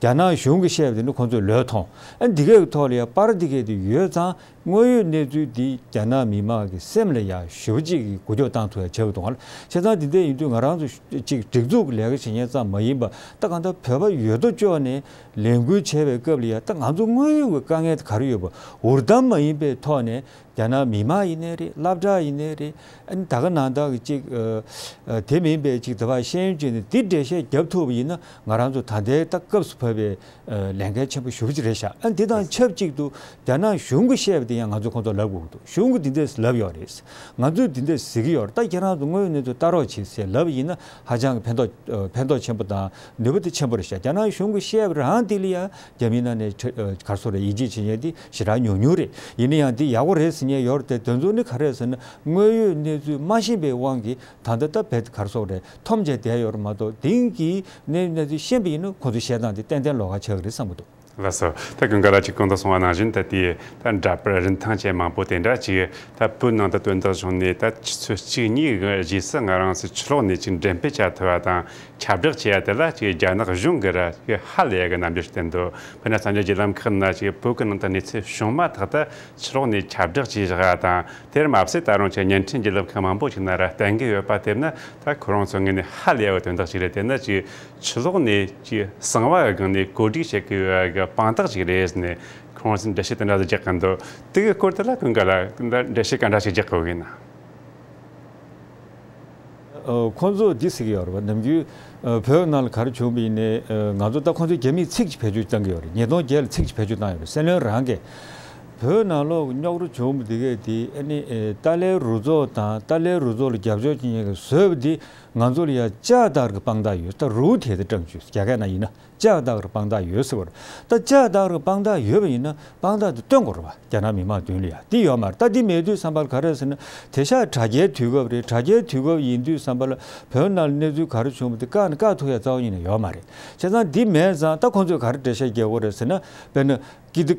རྒྱ་ནག་གཞུང་གིས་བཤད་པ་དེ་ནི་ཁོང་ཚོས་ལོས་མཐོང་། ཨ་ནི་འདི་གས་ཀྱི་ཐོག་ལ་ཡང་པར་འདི་གས་དེ་ཡོད་ཙང་། དངོས་ཡོད་གནས་ཚུལ་འདི་རྒྱ་ནག་མི་མང་གི་སེམས་ལ་ཡང་ཞེ་པོ་ཅིག་གི་འགུལ་སྐྱོད་བཏང་ཐུབ་ཡ་བྱེད་དགོས་འདུག་ག་ལ། བྱས་ཙང་འདི་འདྲ་ཡིན་དུས་ང་རང་ཚོ་ཅིག་སྒྲིག་འཛུགས་ཀྱི་ལས་ཀ་བྱེད་མཁན་ཙམ་མ་ཡིན་པ། ད་གང་ལྟར་བོད་པ་ཡོད་དོ་ཅོག་ནས་ལས་འགུལ་བྱས་པའི་སྐབས་ལ་ཡང་། ད་ང་ཚོ་དངོས་ཡོད་ཀྱི་དཀའ་ངལ་དེ་ག་རེ་ཡོད་པ། འུར་གཏམ་མ་ཡིན་པའི་ཐོག་ནས། རྒྱ་ནག་མི་མང་ཡིན་ནའི་རེད། སློབ་གྲྭ་ཡིན་ནའི་རེད། ཨ་ནི་ད་ག་ནང་བཞིན་གྱི་ཅིག་ཨ་ཨ་དེ་མིན་པའི་ཅིག་དེ་བ་ཤེས་ཡོན་ཅན་ནས་འདི་འགྲེལ་བཤད་རྒྱབ་ཐུབ་པ་ཡིན་ན། ང་རང་ཚོ་ད་ལྟའི་ད་སྐབས་སུ་བབས་པའི་ཨ་ལས་འགན་ཆེན་པོ་ཞེ་པོ་ཅིག་རེད་ཤག་ཨ་ནི་དེ་དང་ཆབས་ཅིག་ཏུ་རྒྱ་ནག་གཞུང་གིས་བཤད་པ་དེ་ཡང་ང་ཚོས་ཁོང་ཚོར་ལབ་དགོས་ཀྱི་འདུག་གཞུང་གིས་འདི་འདྲས་ལབ་ཡོད་རེད། ང་ཚོས་འདི་འདྲས་ཟེར་གྱི་ཡོད་རེད། ད་ཁྱེད་རང་ཚོ་དངོས་ཡོད་གནས་ཚུལ་ལྟ་རོགས་བྱེད་ཟེར་ལབ་པ་ཡིན་ན། ཧ་ཅང་གི་ཕན་ཐོགས་ཨ་ཕན་ཐོགས་ཆེན་པོ་དང་ནུས་པ་དེ་ཆེན་པོ་རེད་ཤག་རྒྱ་ནག་གཞུང་གིས་བཤད་པ་རང་དེ་ལ་ཡང་རྒྱ་མིའི་ནང་ནས་ཁྲ་ཨ་ག་རེ་ཟེར་དགོས་རེད། ཡིད་ཆེས་བྱེད་མཁན་དེ་ཞེ་དྲག་ཉུང་ཉུང་རེད། ཡིན་ན་ཡང་འདི་ཡག་པོ་རེད་ཟེར་མཁན་ཡོད་རེད་དེ། དེ་ཚོ་ནི་ག་རེ་རེད་ཟེར་ན། དངོས་ཡོད་གནས་ཚུལ་མ་ཤེས་པའི་དབང་གིས་ད་ལྟ་ད་བེད་ག་རེ་ཟེར་དགོས་རེད། འཐོམ་བྱས་བསྡད་ཡོད་རེད་མ་གཏོགས། དེང་གི་གནས་གནས་ཚུལ་ཤེས་པ་ཡིན་ན་ཁོང་ཚོས་བཤད་སྟངས་དེ་ཏན་ཏན་ལོགས་ཀ་ཆགས་ཀྱི་རེད་བསམ་གྱི་འདུག་ལགས་སོ། ད་ཀུན་དགའ་ལགས་ཀྱིས་གོང་དུ་གསུངས་པ་ནང་བཞིན། ད་དེའི་ད་འདྲ་པར་རིན་ཐང་ཅན་མང་པོ་དེ་འདྲ་ཅིག་ད་བོད་ནང་དུ་དོན་དག་བྱུང་ནས་ད་ཆུ་ཚོད་གཅིག་གཉིས་ཀྱི་རྗེས་སུ་ང་རང་ཚོའི་ཕྱི་ལོགས་ནས་ཅིག་འགྲེམས་སྤེལ་བྱ་ཐུབ་པ་དང་ཁྱབ་བསྒྲགས་བྱེད་ཡ་དེ་ལ་ཅིག་རྒྱ་ནག་གཞུང་གིས་ར་ཅིག་ཧ་ལས་ཡ་གི་རྣམ་འགྱུར་བསྟན་འདུག་དཔེར་ན་གསར་འགྱུར་བརྒྱུད་ལམ་ཁག་ན་ཅིག་བོད་ཀྱི་ནང་དུ་གནས་ཚུལ་བྱུང་མ་ཐག་ཏུ་ཕྱི་ལོགས་ནས་ཁྱབ་བསྒྲགས་བྱས་བཞག་ཡ་དང་། དེར་མ་ཟད་ད་རུང་ཅིག་བརྙན་འཕྲིན་བརྒྱུད་ལམ་ཁག་མང་པོ་ཞིག་ན་ར་བསྟན་གྱི་ཡོད་པ་དེ་ནི། ད་ཁོ་རང་ཚོའི་ངོས་ནས་ཧ་ལས་ཡ་གི་དོན་དག་ཅིག་རེད། དེ་ནི་ཅིག་ཕྱི་ལོགས་ནས་ཅིག་གསང་བ་གི་སྒང་ནས་བཀོད་སྒྲིག་བྱེད་ཀྱི་ཡོད་ཡ་གི་དཔང་རྟགས་ཅིག་རེད་ཟེར་ནས་ཁོ་རང་ཚོས་འགྲེལ་བཤད་དེ་འདྲ་ཞིག་རྒྱག་གི་འདུག་དེ་གི་སྐོར་དེ་ལ་ཀུན་དགའ་ལགས་འགྲེལ་བཤད་ག་འདྲ་ཞིག་རྒྱག་དགོས་ཀྱི་ཡིན་ན། ཨ། ཁོང་ཚོས་འདི་ཟེར་གྱི་ཡོད་རེད་པ། ནམ་རྒྱུན་ཨ་བོད་ནང་ལ་ག་རེ་བྱུང་བ་ཡིན་ནའི། ཨ། ང་ཚོ་ད་ཁོང་ཚོས་རྒྱ་མིའི་ཚིག་ཅིག་བེད་སྤྱོད་བཏང་གི་ཡོད་རེད། ཉིས་སྟོང་བརྒྱད་ལ་ཚིག་ཅིག་བེད་སྤྱོད་བཏང་ཡོད་རེད། སྲིད་བློན་རང་གིས་བོད་ནང་ལོགས་ཀྱི་རྙོག་དྲ་བྱུང་བ་འདི་གས་དེ། ཨ་ནི་ཨེ་ཏཱ་ལའི་རུ་ཚོགས་དང་ཏཱ་ལའི་རུ་ཚོགས་ལ་རྒྱབ་སྐྱོར་བྱེད་མཁན་གྱིས་བཟོས་པ་འདི་ང་ཚོ་ལ་ཡ་ལྕགས་ཐག་གི་དཔང་རྟགས་ཡོད། ད་རུ་དེ་དེ་སྤྲང་བཅུག་རྒྱ་སྐད་ནང་ཡིན་ན། ལྕགས་ཐག་གི་དཔང་རྟགས་ཡོད་ཟེར་བ་རེད། ད་ལྕགས་ཐག་གི་དཔང་རྟགས་ཡོད་པ་ཡིན་ན་དཔང་རྟགས་དེ་སྟོན་དགོས་རེད་པ། རྒྱ་ནག་མི་མང་མདུན་ལ་ཡ་དེ་ཡོད་མ་རེད། ད་དེ་མེད་དུས་ཙམ་པ་ལ་ག་རེ་ཟེར་ན། དེང་སང་དྲ་རྒྱའི་དུས་སྐབས་རེད། དྲ་རྒྱའི་དུས་སྐབས་ཡིན་དུས་ཙམ་པ་ལ་བོད་ནང་ལ་གནས་ཚུལ་ག་རེ་བྱུང་བ་དེ་བཀག་ནས་བཀག་ཐུབ་ཡ་རྩ་བ་ཉིད་ནས་ཡོད་མ་རེད། བྱས་ཙང་འདི་མེད་ཙང་ད་ཁོང་ཚོས་ག་རེ་འགྲེལ་བཤད་རྒྱག་དགོས་རེད་ཟེར་ན། དཔེར་ན་ཀི་ཏི།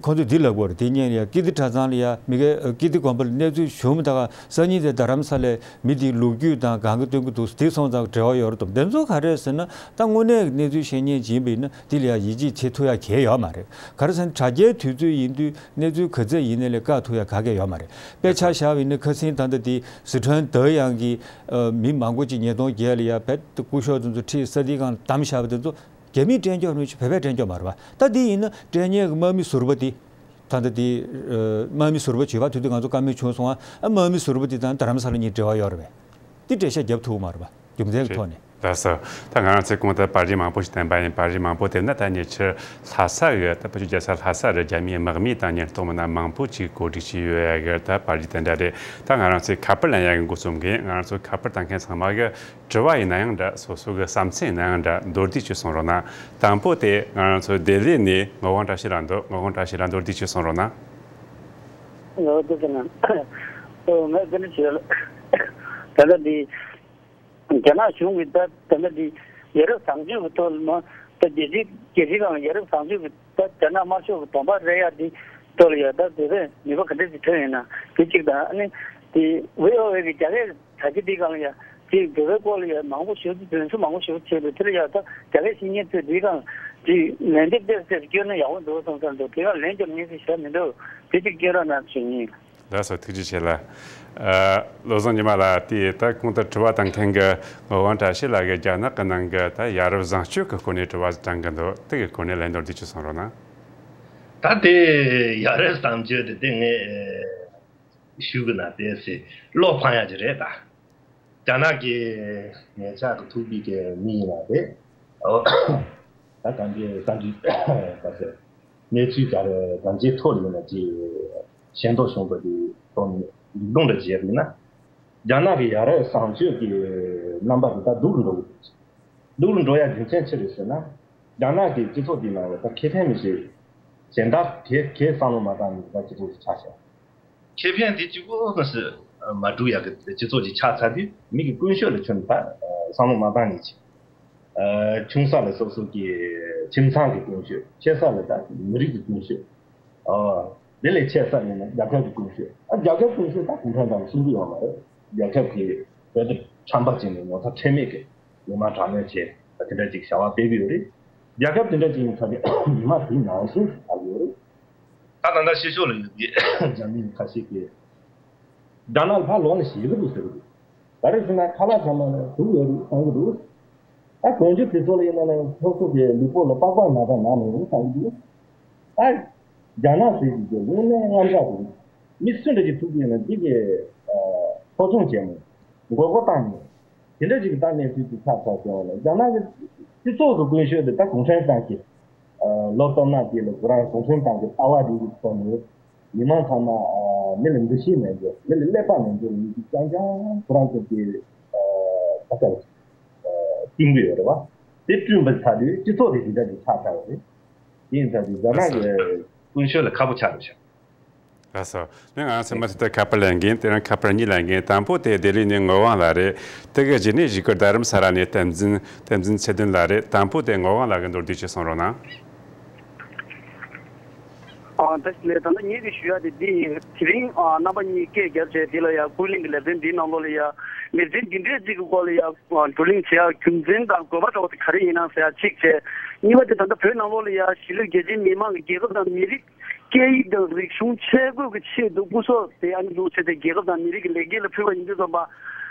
ཁོང་ཚོས་འདི་ལབ་དགོས་རེད། དེ་སྔོན་ཡ་ཀིརྟི་གྲྭ་ཚང་ལ་ཡ་མི་གེ་ཀིརྟི་དགོན་པ་ལ་གནས་ཚུལ་བྱུང་མི་ད་ག་སང་ཉིན་དེ་རྡ་རམ་ས་ལའི་མི་དེའི་ལོ་རྒྱུས་དང་གང་ག་སྟོན་གི་འདུག་དེ་སོང་ཙང་འབྲེལ་བ་ཡོད་རེད་དམ། དེ་ཚོ་ག་རེད་ཟེར་ན། ད་དངོས་གནས་གནས་ཚུལ་ཤེས་མཁན་ཅིག་ཡིན་པ་ཡིན་ན་དེ་ལ་ཡ་ཡིད་ཆེས་བྱེད་ཐུབ་ཡ་གང་ཡང་ཡོད་མ་རེད། ག་རེ་ཟེར་ན་དྲ་རྒྱའི་དུས་ཚོད་ཡིན་དུས་གནས་ཚུལ་ག་ཚད་ཡིན་ནའི་ལས་བཀག་ཐུབ་ཡ་ག་གེ་ཡོད་མ་རེད། དཔེ་ཆ་བཞག་པ་ཡིན་ན་ཁ་སང་ད་ལྟ་དེ་སི་ཁྲོན་ཏེ་དབྱང་གི་མི་མང་པོ་ཅིག་ཉིས་སྟོང་བརྒྱད་ལ་ཡ་བོད་དུ་སྐུ་ཞབས་དེ་ཚོ་ཁྲིད་ས་དེའི་སྒང་བསྡམས་བཞག་པ་དེ་ཚོ། རྒྱ་མིས་སྤྲད་རྒྱུ་རེད་ཅེས་བོད་པས་སྤྲད་རྒྱུ་མ་རེད་པ། ད་འདི་ཡིན་ན་སྤྲད་མཁན་གྱི་དམག་མི་ཟུར་པ་འདི། ད་ལྟ་འདི་དམག་མི་ཟུར་པ་བྱེད་པ་དུས་དུས་ང་ཚོ་བཀའ་མོལ་བྱུང་སོང་ཨ། དམག་མི་ཟུར་པ་འདི་དང་རྡ་རམ་ས་ལ་གཉིས་འབྲེལ་བ་ཡོད་རེད་པས། འདི་འགྲེལ་བཤད་རྒྱབ་ཐུབ་ཀྱི་མ་རེད་པ། རྒྱུ་མཚན་གྱི་ཐོག་ནས། ལགས་སོ། ད་ང་རང་ཚོས་གོང་དུ་པར་རིས་མང་པོ་ཞིག་བསྟན་པ་ཡིན། པར་རིས་མང་པོ་དེ་ན་ད་ཉེ་ཆར་ལྷ་ས་གི་ད་བོད་ཀྱི་རྒྱལ་ས་ལྷ་ས་རུ་རྒྱ་མིའི་དམག་མི་དང་ཉེན་རྟོག་མི་སྣ་མང་པོ་ཅིག་གོ་སྒྲིག་བྱས་ཡོད་ཡ་གི་ད་པར་རིས་དེ་འདྲ་རེད། ད་ང་རང་ཚོས་ཁ་པར་ལེན་ཡ་གི་འགོ་རྩོམ་གིན་ང་རང་ཚོ་ཁ་པར་བཏང་མཁན་ཚང་མ་གི་དྲི་བ་ཡིན་ན་ཡང་འདྲ། སོ་སོ་གི་བསམ་ཚུལ་ཡིན་ན་ཡང་འདྲ། མདོར་བསྡུས་ཅིག་གསུང་རོགས་གནང་། དང་པོ་དེ་ང་རང་ཚོ་ལྡི་ལི་ནས་ངག་དབང་བཀྲ་ཤིས་ལགས་འདུག་ངག་དབང་བཀྲ་ཤིས་ལགས་མདོར་བསྡུས་ཅིག་གསུང་རོགས་གནང་། ངག་དབང་བཀྲ་ཤིས་ལགས། ཨོ་ངས་དེ་འདྲ་བྱས་ལ། ད་ལྟ་འདི་རྒྱ་ནག་གཞུང་གིས་ད་ད་ལྟ་འདི་ཡ་རབས་བཟང་སྤྱོད་ཀྱི་ཐོག་ལ་མ་ད་རྒྱལ་སྤྱིའི་རྒྱལ་སྤྱིའི་སྒང་ལ་ཡ་རབས་བཟང་སྤྱོད་ཀྱི་ད་རྒྱ་ནག་དམར་ཤོག་གི་གདོང་པ་རེག་ཡ་འདི་ཐོག་ལ་ཡ་ད་དེ་བས་ནུས་པ་ག་འདྲ་ཞིག་ཐོན་ཡོད་ན་དེ་གཅིག་དང་ཨ་ནི་དེ་ཝི་ཨོ་ཨེ་གི་རྒྱ་སྐད། ད་ཅི་འདི་གང་ཡ། ཅིག་བོད་པའི་སྐོར་ལ་ཡ་མང་པོ་ཞིག་དོན་ཚན་མང་པོ་ཞིག་བྱས་འདུག་དེ་ལ་ཡ་ད་རྒྱ་སྐད་ཤེས་མཁན་ཚོས་འདི་གང་ཅིག་ལན་འདེབས་ཏོག་ཙམ་སྐྱོན་ན་ཡག་པོ་འདུག་བསམ་བསམ་འདུག་དེ་གང་ལན་རྒྱབ་མཁན་ཚོས་བྱས་མི་འདུག་དེ་ཅིག་སྐྱོན་ར་ན་ཞུ་ཡིན། ལགས་སོ། ཐུགས་རྗེ་ཆེ་ལ། ཨ། བློ་བཟང་ཉི་མ་ལགས། དེ་ད་གོང་དུ་དྲི་བ་བཏང་མཁན་གྱི་ངག་དབང་བཀྲ་ཤིས་ལགས་ཀྱིས་རྒྱ་ནག་གི་ནང་གི་ད་ཡ་རབས་བཟང་སྤྱོད་ཀྱི་སྐོར་ནས་དྲི་བ་དྲངས་གི་འདུག་དེ་གི་སྐོར་ནས་ལན་མདོར་བསྡུས་ཅིག་གསུང་རོགས་གནང་། ད་དེ་ཡ་རབས་བཟང་སྤྱོད་དེ་དེ་ངས། ཞུ་གི་ན་དེ་སེ་བློ་ཕངས་ཡ་ཅིག་རེད་ད། རྒྱ་ནག་གི་ངེད་ཅག་གི་ཐུག་པའི་གི་མི་ཡིན་ན་རེད། ད་གང་གི་ས་འདི་ད་སེ་གནས་ཚུལ་ག་རེ་གང་ཅིའི་ཐོག་ཡིན་ན་ཅིག་ཞེན་ཐོག་བྱུང་བ་དེ་ཐོག་ནས་ལུགས་ལྡོག་འདྲ་བྱས་ཡིན་ན། རྒྱ་ནག་གི་ཡ་རབས་བཟང་སྤྱོད་ཀྱི་རྣམ་པ་དེ་ད་སྡུག་རུ་འགྲོ་གི་འདུག་སྡུག་རུ་འགྲོ་ཡ་རྒྱུ་མཚན་ཅི་རེད་ཟེར་ན། རྒྱ་ནག་གི་སྤྱི་ཚོགས་འདི་ནང་ལ་ད་ཁེ་ཕན་མི་ཤེས། གཞན་དག་གས་གས་བསམ་བློ་མ་བཏང་ནས་ད་སྤྱི་ཚོགས་ཤིག་ཆགས་ཤག་ཁེ་ཕན་དེ་གཅིག་པོ་ཟེར་མ་འགྲུབ་ཡག་གི་སྤྱི་ཚོགས་ཅིག་ཆགས་ཚར་དུས་མི་གི་ཀུན་སྤྱོད་ལ་ཁྱོན་ནས་ད་བསམ་བློ་མ་བཏང་ནས་ཅིག་ཆུང་ས་ལ་སོ་སོ་གི་ཁྱིམ་ཚང་གི་ཀུན་སྤྱོད། ཆེ་ས་ལ་ད་མི་རིགས་ཀྱི་ཀུན་སྤྱོད། དེ་ལས་ཆེ་ས་ཡིན་ན་རྒྱལ་ཁབ་ཀྱི་ཀུན་སྤྱོད། ཨ་རྒྱལ་ཁབ་ཀུན་སྤྱོད་ད་གུང་ཁྲན་ཏང་ཤེས་ཀྱི་ཡོད་མ་རེད། རྒྱལ་ཁབ་ཀྱི་བོད་དུ་ཁྲམ་པ་བྱས་ནས་ངོ་ཚ་ཁྲེལ་མེད་ཀྱི་ཡོང་མ་དྲག་མོལ་བྱས་ད་དེ་འདྲ་ཅིག་བྱ་བ་སྤེལ་གྱི་ཡོད་རེད། རྒྱལ་ཁབ་དེ་འདྲ་ཅིག་ཡིན་ཚ་ནས་མི་མང་དེའི་ནང་བཞིན་ཞིག་ཆགས་ཡོད་རེད། ད་ད་ལྟ་ཕྱི་ཕྱོགས་ལ་ཡོད་པའི་རྒྱ་མི་ཁ་ཤས་ཀྱིས་རྒྱ་ནག་ལ་ཕར་ལོག་ནས་ཞེད་ཀྱི་འདུག་ཟེར་གྱི་འདུག་ག་རེ་ཟེར་ན་ཁ་ལག་ཚང་མ་ལ་དུག་ཡོད་རེད་བསམ་གྱི་འདུག་ད་གོང་ཆུ་དེ་ཚོ་ལ་ཡིན་ན་ནི་སོ་སོ་གི་ལུས་པོ་ལ་པགས་པ་མ་དང་ན་མི་རུང་བསམ་གྱི་འདུག་ད་རྒྱ་ནག་ཟེར་གྱི་དེ་དངོས་གནས་དངངས་སྐྲག་འདུག་མི་སུ་འདྲ་ཞིག་ཐུག་གི་ཡིན་ན་འདི་གི་ཨ་འཕྲོག་བཅོམ་བྱས་ནས་མགོ་སྐོར་བཏང་ནས་དེ་འདྲ་ཞིག་གི་ད་གནས་ཚུལ་ཅིག་ཆགས་ཚར་སོང་བ་ལ་རྒྱ་ནག་གི་སྤྱི་ཚོགས་ཀྱི་ཀུན་སྤྱོད་དེ་ད་གུང་ཁྲན་ཏང་གི་ལོ་སྟོང་ན་དེ་ལ་ཁོ་རང་གུང་ཁྲན་ཏང་གི་ལྟ་བ་རེད་ཀྱི་ཐོག་ནས་མི་མང་ཚང་མ་མི་ལ་འདུ་ཤེས་མེད་འགྱུར། མི་ལ་ཀླད་པ་མེད་འགྱུར་ཡིན་གྱི་རྐྱང་རྐྱང་ཁོ་རང་ཚོ་གི་ད་ལྟ་བསྟན་གྱི་ཡོད་རེད་བ། དེ་བསྐྲུན་པ་ཚར་དུས་སྤྱི་ཚོགས་དེ་དེ་འདྲ་ཞིག་ཆགས་ཚར་བ་རེད། དེ་ཡིན་ཚར་དུས་རྒྱ་ནག་གི་ཀུན་སྤྱོད་ལ་ཁག་པོ་ཆགས་འགྲོ་ཤག་ལགས་སོ། ནི་ང་ཚོས་མུ་མཐུད་དུ་ཁ་པར་ལེན་གིན། དེ་རིང་ཁ་པར་གཉིས་ལེན་གིན། དང་པོ་དེ་ལྡི་ལི་ནས་ངག་དབང་ལགས་རེད། དེ་གི་རྗེས་ནས་བཞུགས་སྒར་རྡ་རམ་ས་ལ་ནས་བསྟན་འཛིན། བསྟན་འཛིན་ཚེ་བརྟན་ལགས་རེད། དང་པོ་དེ་ངག་དབང་ལགས་ཀྱིས་མདོར་བསྡུས་ཅིག་གསུང་རོགས་གནང་། ཨ་ད་ལས་ད་ལྟ་ངེད་ཀྱིས་ཞུ་ཡ་དེ་འདི་ཡིན། དེ་རིང་ཨ་རྣམ་པ་གཉིས་སྐད་བརྒྱབ་བྱས་དེ་ལ་ཡ་ཀུན་གླེང་གི་ལེ་ཚན་འདིའི་ནང་ལོགས་ལ་ཡ་ལེ་ཚན་འདི་འདྲས་ཅིག་གི་སྐོར་ལ་ཡ་བགྲོ་གླེང་བྱེད་ཡ་རྒྱུ་མཚན་དང་དགོས་པ་འདྲ་བོ་དེ་ག་རེ་ཡིན་ནམ་ཟེར་ཡ་གཅིག་བྱས། གཉིས་པ་དེ་ད་ལྟ་བོད་ནང་ལོགས་ལ་ཡ་གཞིས་ལུས་རྒྱ་ཆེའི་མི་མང་གི་རྒྱལ་ཁབ་དང་མི་རིགས། སྐད་ཡིག་དང་རིག་གཞུང་ཆས་གོས་ཀྱི་ཆེད་དུ་སྐུ་སྲོག་དེ་ཨ་ནི་བླུགས་བྱས་ཏེ་རྒྱལ་ཁབ་དང་མི་རིགས་ཀྱི་ལེགས་སྐྱེས་ལ་ཕུལ་བ་ཡིན་དུས་ཙམ་པ།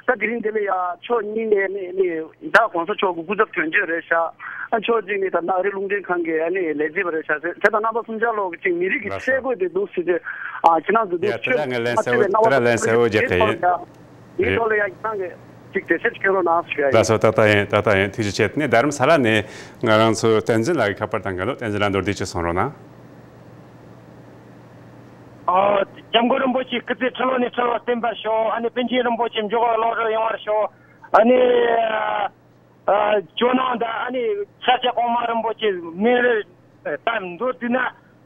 ད་དེ་རིང་འདི་ལ་ཡ་ཕྱོགས་གཉིས་ནས་ནས་ནས་ད་གོང་ས་མཆོག་གི་སྐུ་ཚབ་དོན་གཅོད་རེད་ཤག་ཨ་ཕྱོགས་གཅིག་ནས་ད་ཨ་རི་རླུང་འཕྲིན་ཁང་གི་ཨ་ནི་ལས་བྱེད་པ་རེད་ཤག་དེ་དང་རྣམ་པ་གསུམ་ཆར་ལོག་གི་ཅིག་མི་རིགས་ཀྱི་ཆས་གོས་དེ་འདུག་ཟེར་དུས་ཨ་ཁྱེད་རང་ཚོ་འདུག་ཡ་ཆོས་དེ་ལ་ངས་ལན་གསལ་བོ་དེ་ལ་ལན་གསལ་བོ་རྒྱག་གི་ཡིན། དེའི་ཐོག་ལ་ཡང་ཁྱེད་རང་གིས་ཅིག་འགྲེལ་བཤད་ཅིག་སྐྱོན་རོགས་གནང་ཞུ་ཡ་ཡིན། ལགས་སོ། ཏག་ཏག་ཡིན། ཏག་ཏག་ཡིན། ཐུགས་རྗེ་ཆེ། དེ་ནས་རྡ་རམ་ས་ལ་ནས་ང་རང་ཚོ་བསྟན་འཛིན་ལགས་ཀྱིས་ཁ་པར་བཏང་གི་འདུག་བསྟན་འཛིན་ལགས་མདོར་བསྡུས་ཅིག་གསུང་རོགས་གནང་། ཨ། སྐྱབས་མགོན་རིན་པོ་ཆེ་སྐུ་ཚེ་ཁྲི་ལོ་ནས་ཁྲི་ལོ་བརྟན་པར་ཤོག་ཨ་ནི་པཎ་ཆེན་རིན་པོ་ཆེ་མཆོག་ལོག་རོལ་ཡོང་བར་ཤོག་ཨ་ནི། ཨ། ཇོ་ནང་དང་ཨ་ནི་ཤཱཀྱ་གོང་མ་རིན་པོ་ཆེ་མེ་རི་དང་མདོར་བསྡུས་ན་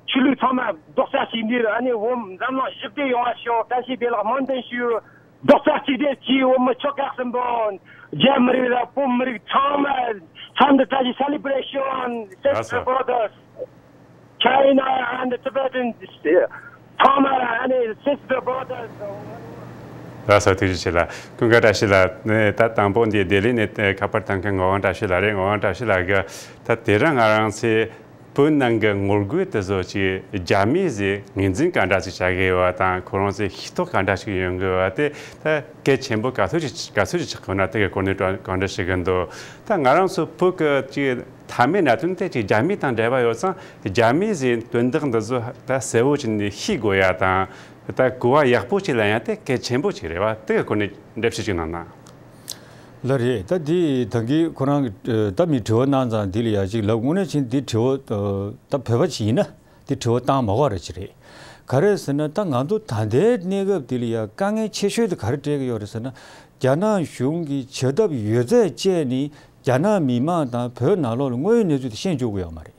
ཆོས་ལུགས་ཚང་མ་རྡོག་རྩ་གཅིག་སྒྲིལ། ཨ་ནི་བོད་འཛམ་གླིང་ཞི་བདེ་ཡོང་བར་ཤོག་བཀྲ་ཤིས་བདེ་ལེགས་སྨོན་འདུན་ཞུ། རྡོག་རྩ་གཅིག་སྒྲིལ་གྱིས་བོད་མི་ཆོལ་ཁ་གསུམ་པོ་རྒྱ་མི་རིགས་དང་བོད་མི་རིགས་ཚང་མ་ཚང་འདི་བཀྲ་ཤིས་celebration, ལགས་སོ། Brothers. China and Tibetan, uh, Burma and his sister brothers. ལགས་སོ། ཐུགས་རྗེ་ཆེ་ལགས། ཀུན་དགའ་བཀྲ་ཤིས་ལགས་ནས་ད་དང་པོ་འདི་ལྡི་ལི་ནས་ཁ་པར་བཏང་མཁན་ངག་དབང་བཀྲ་ཤིས་ལགས་རེད། ངག་དབང་བཀྲ་ཤིས་ལགས་ཀྱིས་ད་དེ་རིང་ང་རང་ཚོའི་བོད་ནང་གི་ངོ་རྒོལ་དེ་ཚོ་ཅིག་རྒྱ་མིས་ཟིག་ངོས་འཛིན་ག་འདྲ་ཅིག་བྱ་གི་ཡོད་པ་དང་། ཁོ་རང་ཚོས་ཤེས་རྟོགས་ག་འདྲ་ཅིག་ཡོང་གི་ཡོད་པ་དེ་ད་གལ་ཆེན་པོ་ག་ཚོད་ཅིག་ག་ཚོད་ཅིག་ཆགས་ཀྱི་ཡོད་ན། དེ་གི་སྐོར་ནས་བཀའ་འདྲི་ཞུ་གི་འདུག་ད་ང་རང་ཚོ་བོད་ཀྱི་ཅིག་མཐའ་མའི་གནད་དོན་དེ་ཅིག་རྒྱ་མི་དང་འབྲེལ་བ་ཡོད་ཙང་། རྒྱ་མིས་ཟིག་དོན་དག་འདི་ཚོ་ད་གསལ་བོ་བྱས་ནས་ཤེས་དགོས་ཡ་དང་། ད་གོ་བ་ཡག་པོ་ཅིག་ལེན་ཡ་དེ་གལ་ཆེན་པོ་ཅིག་རེད་པ། དེ་གི་སྐོར་ནས་འགྲེལ་བཤད་ཅིག་གནང་ན། ལགས་རེད། ད་འདི་ད་གིན་ཁོ་རང་གིས་ད་མི་དྲི་བ་གནང་ཙང་འདི་ལ་ཡ་ཅིག་ལབ། དངོས་གནས་བྱས་ན་འདི་དྲི་བ་ད་བོད་པ་ཅིག་ཡིན་ན་འདི་དྲི་བ་བཏང་མ་དགོས་ར་ཅིག་རེད། ག་རེ་ཟེར་ན་ད་ང་ཚོ་ད་ལྟའི་གནས་སྐབས་འདི་ལ་ཡ་དཀའ་ངལ་ཆེ་ཤོས་དེ་ག་རེ་འཕྲད་ཀྱི་ཡོད་རེད་ཟེར་ན། རྒྱ་ནག་གཞུང་གིས་བྱ་ཐབས་ཡོད་ཚད་སྤྱད་ནས་རྒྱ་ནག་མི་མང་དང་བོད་ནང་ལོགས་ལ་དངོས་ཡོད་གནས་ཚུལ་དེ་ཤེས་འཇུག་གི་ཡོད་མ་རེད།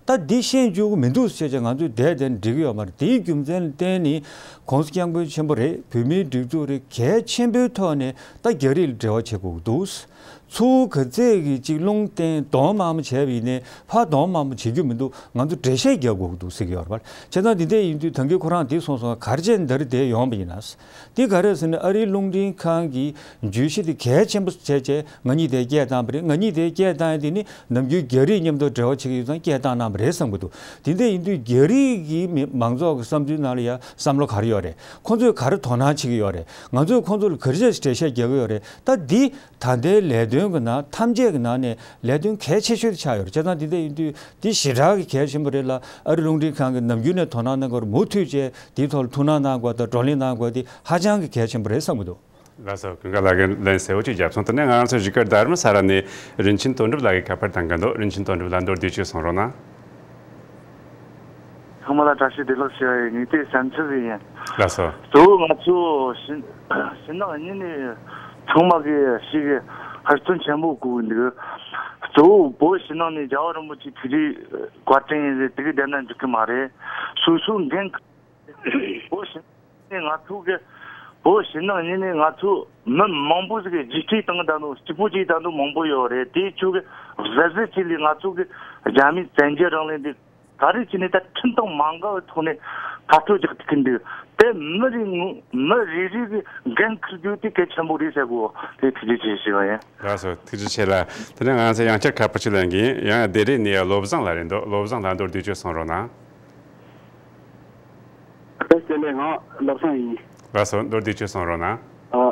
ད་འདི་ཤེས་འཇུག་གི་མི་འདུག་ཟེར་བྱས་ང་ཚོས་བསྡད་བསྡད་ནས་འགྲིག་གི་ཡོད་མ་རེད། དེའི་རྒྱུ་མཚན་ལ་བརྟེན་ནས་གོང་ས་སྐྱབས་མགོན་ཆེན་པོ་རེད། བོད་མིའི་སྒྲིག་འཛུགས་རེད། གལ་ཆེན་པོའི་ཐོག་ནས་ད་རྒྱ་རིགས་ལ་འབྲེལ་བ་བྱེད་དགོས་ཀྱི་འདུག་ཚུར་ག་ཚད་ཀྱི་ཅིག་རླུང་བསྟན་གདོང་དམར་མོ་བྱས་པ་ཡིན་ནའི་ཕར་གདོང་དམར་མོ་བྱེད་རྒྱུ་མི་འདུག་ང་ཚོ་འགྲེལ་བཤད་རྒྱག་དགོས་ཀྱི་འདུག་ཟེར་གྱི་ཡོད་རེད་པ། བྱས་ཙང་འདི་འདྲ་ཡིན་དུས་ད་གིན་ཁོ་རང་འདི་གསུངས་སོང་། ག་རེ་བྱས་ནས་འདི་རུ་བསྡད་ཡོང་བ་ཡིན་ན། འདི་ག་རེ་ཟེར་ན་ཨ་རིའི་རླུང་འཕྲིན་ཁང་གིས་བརྗོད་གཞི་དེ་གལ་ཆེན་པོ་བྱས་བྱས་ང་གཉིས་དེ་སྐད་བཏང་བ་རེད། ང་གཉིས་དེ་སྐད་བཏང་ཡ་དེ་ནི་ནམ་རྒྱུན་རྒྱ་རིགས་མཉམ་དུ་འབྲེལ་བ་བྱེད་ཀྱི་ཡོད་ཙང་སྐད་བཏང་གནང་བ་རེད་བསམ་གྱི་འདུག་དེ་འདྲ་ཡིན་དུས་རྒྱ་རིགས་ཀྱི་མི་མང་ཚོགས་ཀྱི་བསམ་ཚུལ་ནང་ལ་ཡ་བསམ་བློ་ག་རེ་ཡོད་རེད། ཁོང་ཚོས་ག་རེ་དོ་སྣང་བྱེད་ཀྱི་ཡོད་རེད། ང་ཚོས་ཁོང་ཚོ་ལ་ག་རེ་བྱས་འགྲེལ་བཤད་རྒྱག་གི་ཡོད་རེད། ད་འདི་ད་ལྟའི་ལས་དོན་གྱི་ནང་ཐམས་ཅད་ཀྱི་ནང་ནས་ལས་དོན་གལ་ཆེ་ཤོས་དེ་ཆགས་ཡོད་རེད། བྱས་ཙང་འདི་འདྲ་ཡིན་དུས་འདི་ཞེ་དྲག་གི་གལ་ཆེན་པོ་རེད་ལ། ཨ་རི་རླུང་འཕྲིན་ཁང་གིས་ནམ་རྒྱུན་ནས་དོ་སྣང་གནང་དགོས་རེད། མུ་མཐུད་བྱས་འདིའི་ཐོག་ལ་ཐུགས་སྣང་གནང་དགོས་དང་བགྲོ་གླེང་གནང་དགོས་དེ་ཧ་ཅང་གི་གལ་ཆེན་པོ་རེད་བསམ་གྱི་འདུག་ལགས་སོ། ཀུན་དགའ་ལགས་ཀྱིས་ལན་གསལ་བོ་ཅིག་བརྒྱབ་སོང་། དེ་ནས་ང་རང་ཚོ་གཞིས་ཀ་རྡ་རམ་ས་ལ་ནས་རིན་ཆེན་དོན་གྲུབ་ལགས་ཀྱིས་ཁ་པར་བཏང་གི་འདུག་རིན་ཆེན་དོན་གྲུབ་ལགས་མདོར་བསྡུས་ཅིག་གསུང་རོགས་གནང་། ཚང་མ་ལ་བཀྲ་ཤིས་བདེ་ལེགས་ཞུ་བ་ཡིན། ངས་དེ་བྱམས་ཆེན་ཟིག་ཡིན། ལགས་སོ། གཙོ་བོ་ང་ཚོ་ཕྱི་ཕྱི་ནང་གཉིས་ནས་ཚང་མ་གིས་ཞིག་གི་ཧུར་བརྩོན་ཆེན་པོ་དགོས་ཀྱི་འདུག་གཙོ་བོ་བོད་ཕྱི་ནང་ནས་རྒྱལ་བ་རིན་པོ་ཆེ་ཐུགས་རྗེ་བཀའ་དྲིན་ཡིན་ཟེར་དེ་གི་བསྡད་ན་འགྲིག་གི་མ་རེད། སོ་སོའི་འགན་ཁུར། བོད་ཕྱི་ནང་ནས་ང་ཚོ་གི་བོད་ཕྱི་ནང་གཉིས་ནས་ང་ཚོ་མི་མང་པོ་ཟིག་གིས་རྗེས་དྲན་བཏང་གི་ད་ནོ་སྐྱིད་པོ་ཅིག་ད་ནོ་མང་པོ་ཡོད་རེད། དེའི་ཆོ་གི་གཟབ་གཟབ་བྱས་ལས་ང་ཚོ་གི་རྒྱ་མིའི་བཙན་རྒྱལ་རིང་ལུགས་འདི་ག་རེ་བྱས་ནས་ད་ཁྲིམས་དང་མ་འགལ་བའི་ཐོག་ནས་ཐག་གཅོད་རྒྱག་ཐུབ་ཀྱི་འདུག་དེ་མི་རེ་ངོ་མི་རེ་རེ་གི་འགན་འཁུར་རྒྱུ་དེ་གལ་ཆེན་པོ་རེད་ཟེར་གོ། དེ་ཐུགས་རྗེ་ཆེ་ཞུ་བ་ཡིན། ལགས་སོ། ཐུགས་རྗེ་ཆེ་ལགས། དེ་ནས་ང་ཚོ་ཡང་བསྐྱར་ཁ་པར་ཅིག་ལེན་གྱི་ཡིན། ཡང་ལྡི་ལི་ནས་བློ་བཟང་ལགས་རེད་འདུག་བློ་བཟང་ལགས་མདོར་བསྡུས་ཅིག་གསུང་རོགས་གནང་། བཀྲ་ཤིས་བདེ་ལེགས། ང་བློ་བཟང་ཡིན། ལགས་སོ། མདོར་བསྡུས་ཅིག་གསུང་རོགས་གནང་། ཨ།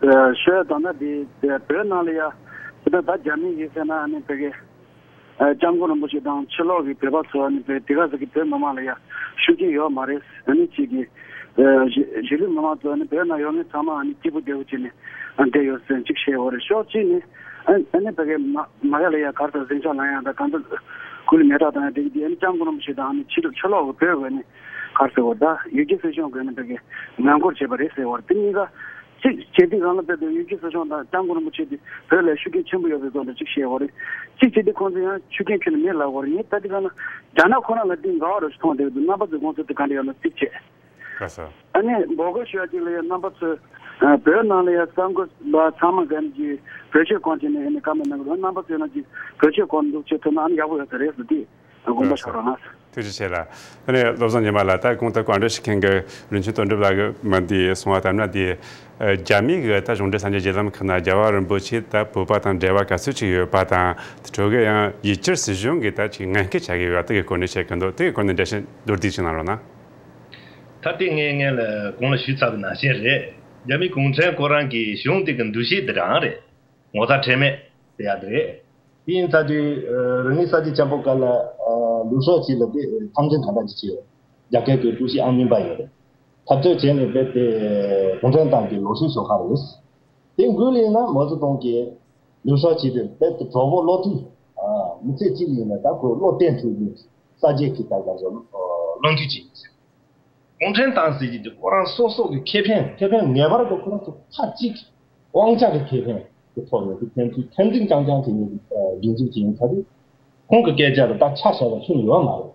ཨ། ཤོད་ད་ལྟ་དེ་བོད་ནང་ལ་ཡ་ད་ལྟ་རྒྱ་མི་གིས་ཟེར་ན་ཨ་ནི་བོད་ཀྱི་ཨ་སྐྱབས་མགོན་རིན་པོ་ཆེ་དང་ཕྱི་ལོགས་ཀྱི་བོད་པ་ཚོ་ཨ་ནི་བོད་དེ་ག་ཟེར་གི་བོད་མི་མང་ལ་ཡ་ཤུགས་རྐྱེན་ཡོད་མ་རེད། ཨ་ནི་གཅིག་གིས་ཨ་གཞིས་གཞིས་ལུས་མི་མང་ཚོ་ཨ་ནི་བོད་ནང་ཡོད་མཁན་ཚང་མ་ཨ་ནི་སྐྱིད་པོ་བདེ་པོ་བྱས་ནས་ཨ་བསྡད་ཡོད་ཟེར་གཅིག་བཤད་ཡོད་རེད། ཕྱོགས་གཅིག་ནས་ཨ་ཨ་ནི་བོད་ཀྱི་མ་མ་ཡ་ལ་ཡ་ག་རེ་ཟེར་འཛིན་ཆགས་ལངས་ཡ་དང་གང་ལྟར་སྐུ་ལུས་མེ་སྲེག་བཏང་ཡ་དེ་གི་དེ་ཨ་ནི་སྐྱབས་མགོན་རིན་པོ་ཆེ་དང་ཨ་ནི་ཕྱི་ཕྱི་ལོགས་ཀྱི་བོད་ཀྱི་ཨ་ནི། ག་རེ་ཟེར་བ་ད་ཡུལ་གྱི་སྲིད་གཞུང་གིས་ནི་བོད་ཀྱི་མོན་གྷོར་བྱས་པ་རེད་ཟེར་བ་དེ་གཉིས་ཀ་གཅིག་བྱས་དུས་གང་ལ་བལྟས་དུས་ཡུལ་གྱི་སྲིད་གཞུང་དང་སྐྱབས་མགོན་རིན་པོ་ཆེ་དེ་བོད་ལ་ཤུགས་རྐྱེན་ཆེན་པོ་ཡོད་པའི་སྐོར་ལ་གཅིག་བཤད་ཡོད་རེད། གཅིག་བྱས་དུས་ཁོང་ཚོ་ཡང་ཤུགས་རྐྱེན་ཁྱོན་ནས་མེད་ལབ་ཡོད་རེད། ངས་ད་དེ་ག་ན་རྒྱ་ནག་ཁོ་ན་ལ་དེ་འགལ་བ་རུ་མཐོང་བསྡད་འདུག་རྣམ་པ་ཚོས་དགོངས་ཚུལ་དེ་ག་འདྲ་ཡོད་ན་གཅིག་བྱས། ལགས་སོ། ཨ་ནི་འབོད་སྐུལ་ཞུ་ཡ་གཅིག་ལ་ཡང་རྣམ་པ་ཚོས་བོད་ནང་ལ་ཡང་གསར་འགོད་པ་ཚང་མ་ག་ནས་ཀྱི་བོད་ཆས་གོན་བྱས་ནས་ཨ་ནི་བཀའ་མོལ་གནང་གི་འདུག་རྣམ་པ་ཚོས་ནང་གི་བོད་ཆས་གོན་འདུག་བྱེད་ཐུབ་ན་ཨ་ནི་ཡག་པོ་ཡོད་ས་རེད་ཟེར་དུས། དགོངས་པ་ཞུ་རོགས་གནང་། ཐུགས་རྗེ་ཆེ་ལགས། དེ་ནས་བློ་བཟང་ཉི་མ་ལགས། ད་གོང་དུ་བཀའ་འདྲི་ཞུ་མཁན་གྱི་རིན་ཆེན་དོན་གྲུབ་ལགས་ཀྱིས་མ་འདི་གསུང་བ་ལྟར་ན་དེ་རྒྱ་མི་གིས་ད་གཞུང་འབྲེལ་གསར་འགྱུར་བརྒྱུད་ལམ་ཁག་ནང་རྒྱལ་བ་རིན་པོ་ཆེ་ད་བོད་པ་དང་འབྲེལ་བ་ག་ཚོད་ཅིག་ཡོད་པ་དང་། དེ་འཕྲོ་གི་ཡང་ཡུལ་གྱར་སྲིད་གཞུང་གིས་ད་ཅིག་ངན་སྐུལ་བྱ་གི་ཡོད་པ་དེ་གི་སྐོར་ནས་བཤད་ཀྱི་འདུག་དེ་གི་སྐོར་ནས་འགྲེལ་བཤད་མདོར་བསྡུས་ཅིག་གནང་རོགས་གནང་། ད་དེ་ངས་སྔོན་ལ་གོང་ལ་ཞུས་ཚར་བ་ནང་བཞིན་རེད། རྒྱ་མི་གུང་ཁྲན་ཁོ་རང་གི་གཞུང་དེ་གི་འདུ་ཤེས་དེ་རང་རེད། ངོ་ཚ་ཁྲེལ་མེད་ཟེར་ཡ་དེ་རེད། དེ་ཡིན་ཙང་དུས་རང་ཉིད་ས་ཆ་ཆེན་པོ་ཁག་ལ་ལུགས་སྲོལ་ཅིག་ལ་དེ་འཐབ་འཛིང་ག་འདྲ་ཅིག་བྱས་ཡོད། རྒྱ་སྐད་ཀྱི་ཀྲུའུ་ཞི་ཨང་གཉིས་པ་ཡོད་རེད། འཐབ་རྩོད་བྱས་ནས་རྦད་དེ་གུང་ཁྲན་ཏང་གི་ལོ་ཧྲིལ་ཞོགས་ཁ་རེད། དེ་འགུལ་ཡིན་ན་མའོ་ཙེ་ཏུང་གིས་ལུགས་སྲོལ་ཅིག་རེད། རྦད་དེ་གྲོགས་པོ་བློ་མཐུན་མི་ཚེ་གཅིག་ཡིན་ན་ད་ཁོས་བློ་གཏད་ཐུབ་ཀྱི་ས་ཆའི་གི་ད་ག་ཚོད་བློ་མཐུན་ཅིག་ཡིན་ཟེར། གུང་ཁྲན་ཏང་ཟེར་གྱི་དེ་ཁོ་རང་སོ་སོ་གི་ཁེ་ཕན་ཁེ་ཕན་ངེས་པར་དུ་ཁོ་རང་ཚོ་མཐའ་གཅིག་དབང་ཆ་གི་ཁེ་ཕན་གྱི་ཐོག་ནས་དེ་འཐབ་འཛིང་འཐབ་འཛིང་རྐྱང་རྐྱང་བྱེད་མཁན་གྱི་སྒྲིག་འཛུགས་ཅིག་ཡིན་ཙང་དེ་ཁོང་གི་སྐད་ཆ་ལ་ད་ཆ་བཞག་པ་ཁྱོན་ཡོད་མ་རེད།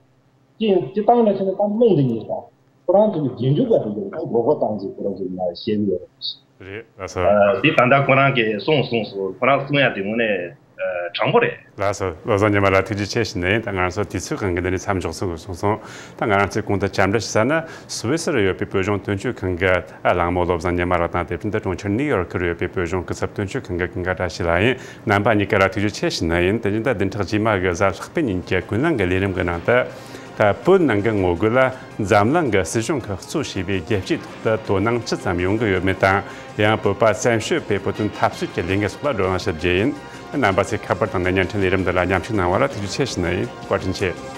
ཅི་ཡིན་ཅི་བཏང་ན་ཆ་ནས་ད་རྨོངས་འདི་ཉིད་ད་ཁོ་རང་ཚོ་གི་རྗེས་འཇུག་པ་དེ་ཚོ་ད་མགོ་སྐོར་བཏང་ཅིག་ཁོ་རང་ཚོ་ལ་བཤད་ཀྱི་ཡོད་རེད། རེད་ལགས་སོ། དེ་ད་ལྟ་ཁོ་རང་གིས་གསུངས་གསུངས་སོང་། ཁོ་རང་གསུང་ཡ་དེ་དངོས་གནས། དྲང་པོ་རེད། ལགས་སོ། བློ་བཟང་ཉི་མ་ལགས་ཐུགས་རྗེ་ཆེ་ཞུ་ནས། ད་ང་རང་ཚོ་དུས་ཚོད་གང་གི་འདི་ནས་མཚམས་འཇོག་སྲོལ་སོང་སོང་། ད་ང་རང་ཚོའི་གོང་དུ་བཅར་འདྲི་ཞུ་ས་ནི་སུད་སི་རུ་ཡོད་པའི་བོད་གཞུང་དོན་གཅོད་ཁང་གི་གླེང་མོལ་བློ་བཟང་ཉི་མ་ལགས་དང་། དེ་བཞིན་དུ་གྲོང་ཁྱེར་ནིའུ་ཡོར་ཁུ་རུ་ཡོད་པའི་བོད་གཞུང་སྐུ་ཚབ་དོན་གཅོད་ཁང་གི་ཀུན་དགའ་བཀྲ་ཤིས་ལགས་ཡིན། རྣམ་པ་གཉིས་ཀ་ལ་ཐུགས་རྗེ་ཆེ་ཞུ་ནི་ཡིན། དེ་བཞིན་དུ་བདུན་ཕྲག་རྗེས་མ་གི་གཟའ་ལྷག་པའི་ཉིན་གྱི་ཀུན་གླེང་གི་ལས་རིམ་གྱི་ནང་དུ། ད་བོད་ནང་གི་ངོ་རྒོལ་ལ་འཛམ་གླིང་གི་སྲིད་གཞུང་གིས་གཙོ་བྱས་པའི་རྒྱལ་སྤྱིའི་ཐོག་ཏུ་དོ་སྣང་ཇི་ཙམ་ཡོང་གི་ཡོད་མེད་དང་། ཡང་བོད་པ་བཙན་བྱོལ་བོད་དོན་འཐབ་རྩོད་ཀྱི་ལས་འགུལ་སོགས་ལ་བགྲོ་གླེང་ཞུ་རྒྱུ་ཡིན། རྣམ་པ་ཚོས་ཁ་པར་དང་ནས་བརྙན་འཕྲིན་ལས་རིམ་འདི་ལ་མཉམ་ཞུགས་གནང་བ་ལ་ཐུགས་རྗེ་ཆེ་ཞུ་ནི་ཡིན། བཀའ་དྲིན་ཆེ།